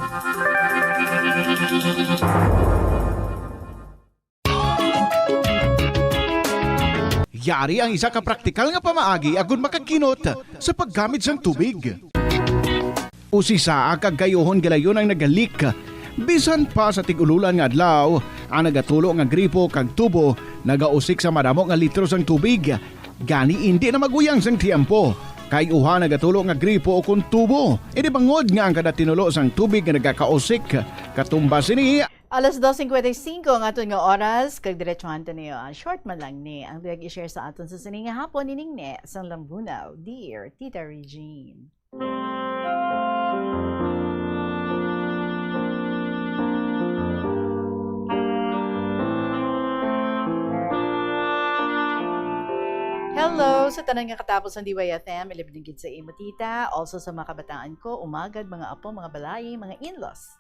Yari ang isa ka praktikal nga pamaagi agud makakinot sa paggamit sang tubig. Usisa kag kayuhon galayon ang nagalik. Bisan pa sa tig-ululan nga adlaw, ang nagatulo nga gripo kag tubo nagausik sa madamo nga litro sang tubig. Gani indi na maguyang sang tiyempo. Kay uha nagatulo nga gripo ukon tubo. Ini bangod nga ang kada tinulo sang tubig nga nagakausik, katumbas sini, Alas dos cincuenta y cinco ang aton nga oras, kag diretsuhan ta niyo ang short man lang ni ang luyag i-share sa aton sa sini nga hapon, ining ne sang Lambunaw, Dear Tita Regine. Hello sa tanan nga katapos ng D Y F M, ilibding gid sa imo tita, also sa mga kabataan ko, umagad, mga apo, mga balay, mga in-laws.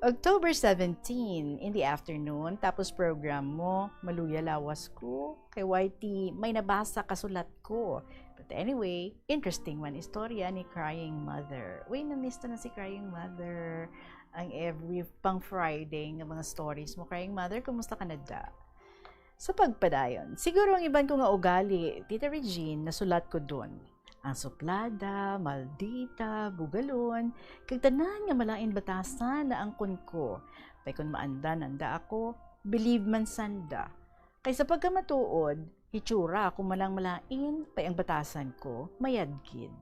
October seventeen, in the afternoon, tapos program mo, maluya lawas ko. Kay Y T, may nabasa kasulat ko. But anyway, interesting man istorya ni Crying Mother. Uy, na-miss na si Crying Mother. Ang every pang Friday nga mga stories mo, Crying Mother, kumusta ka na da? Sa pagpadayon, siguro ang iban ko nga ugali, Tita Regine, nasulat ko dun. Ang suplada, maldita, bugalon, kag tanan nga malain batasan na angkon ko. Kay kun maanda nanda ako, believe man sanda. Kay sa pagkamatuod, hitsura ako man ang malain, kay ang batasan ko, mayad gid.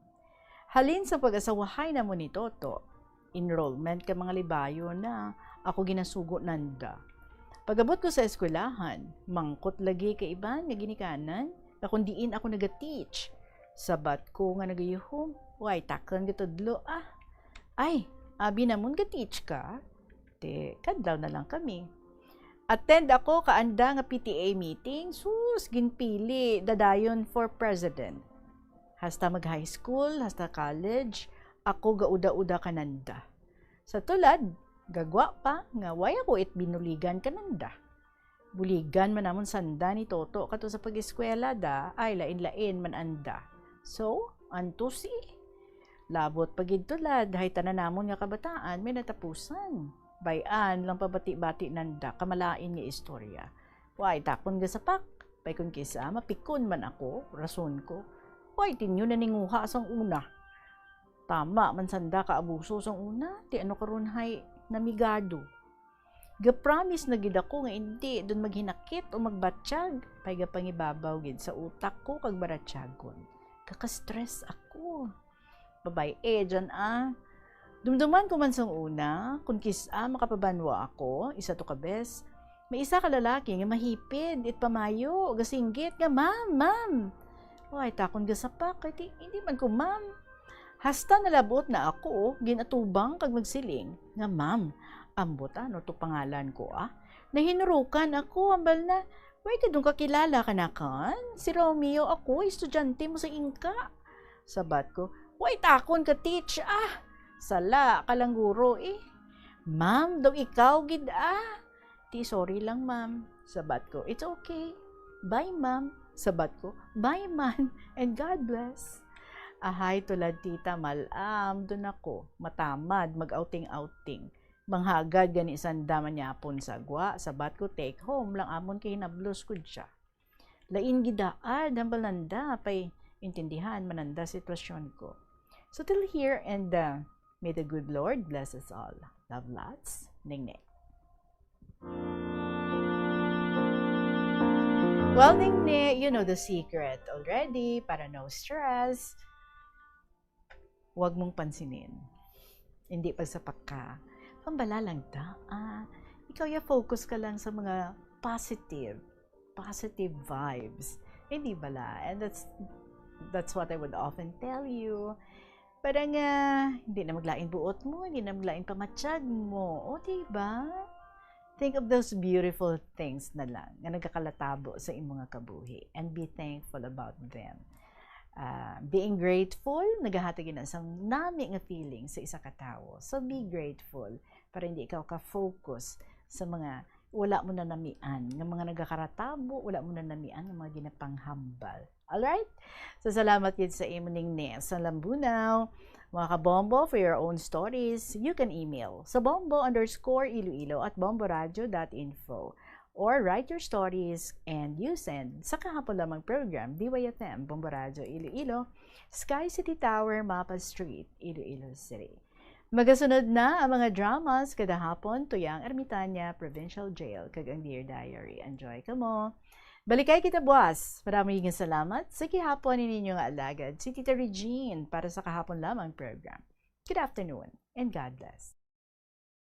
Halin sa pag-asawahay namo ni Toto, enrollment ka mga libayo na ako ginasugo nanda. Pag-abot ko sa eskwelahan, mangkot lagi ka iban nga ginikanan, nga kung diin ako naga-teach. Sabat ko nga nagayuhom, way takon nga tudlo, ah. Ay, abi namon ga-teach ka, ti kadlaw na lang kami. Attend ako ka anda nga P T A meeting, sus, ginpili, dadayon for president. Hasta mag-high school, hasta college, ako gauda-uda kananda. Sa tulad, gagwa pa nga way ako it binuligan kananda. Buligan man namon sanda ni Toto kato sa pag-eskwela da, ay lain-lain man anda. So, antos, eh. Labot pa gid tulad, hay tanan namon nga kabataan may natapusan. Bay-an lang pabati-bati nanda kamalain nga istorya. Way takon gasapak, bay kon kis-a mapikon man ako, rason ko. Way tinyo naninguha sang una. Tama man sanda ka abuso sang una, ti ano karon hay namigado. Ga-promise na gid ako nga indi don maghinakit o magbatyag, pay gapangibabaw gid sa utak ko kag baratyagon. Kaka-stress ako. Babay-e dyan, ah. Dumduman ko man sang una, kon kis-a makapabanwa ako, isa to ka bes, may isa ka lalaki nga mahipid, it pamayo, gasinggit nga, "Ma'am, ma'am!" Way takon gasapak, kay ti, hindi man ko, ma'am. Hasta nalabot na ako, ginatubang kag magsiling nga, "Ma'am, ambot ano to pangalan ko, ah? Nahinurukan ako, hambal na, way ka dong kakilala kanakan? Si Romeo ako, estudyante mo sa Inka." Sabat ko, "Way takon ka, teach, ah! Sala ka lang guro, eh. Ma'am, daw ikaw gid, ah!" "Ti, sorry lang, ma'am." Sabat ko, "It's okay. Bye, ma'am." Sabat ko, "Bye, man, and God bless." Ahay, tulad tita, mal-am, dun ako. Matamad, mag-outing-outing. Manghagad gani sanda manyapon sa gwa, sabat ko, "Take home lang amon kay hinablos ko siya." Lain gidaad, hambal nanda, pay intindihan man nanda sitwasyon ko. So till here, and, uh, may the good Lord bless us all. Love lots, Ningning. Well, Ningning, you know the secret already, para no stress. Huwag mong pansinin. Hindi pagsapak ka. Pambala lang ta. Ah, ikaw ya focus ka lang sa mga positive, positive vibes. Hindi bala. And that's, that's what I would often tell you. Para nga, hindi na maglain buot mo, hindi na maglain pamatyag mo. O, diba? Think of those beautiful things na lang nga nagakalatabo sa imo nga kabuhi and be thankful about them. Ah, being grateful, nagahatag yun sang nami nga feeling sa isa ka tawo. So, be grateful para hindi ikaw ka-focus sa mga wala mo na namian, nga mga nagakaratabo, wala mo na namian, nga mga ginapanghambal. Alright? So, salamat gid sa imo, Ningning. Sa Lambunaw, mga kabombo, for your own stories, you can email sa bombo underscore iloilo at bomboradio dot info or write your stories and you send sa kahapon lamang program, D Y F M, Bombo Radio Iloilo, Sky City Tower, Mapa Street, Iloilo City. Magasunod na ang mga dramas kada hapon, Tuyang Ermitaña Provincial Jail, kag ang Dear Diary. Enjoy kamo. Balikay kita buas. Marami nga salamat. Sa gihapon ni ninyo nga alagad, si Tita Regine para sa kahapon lamang program. Good afternoon and God bless.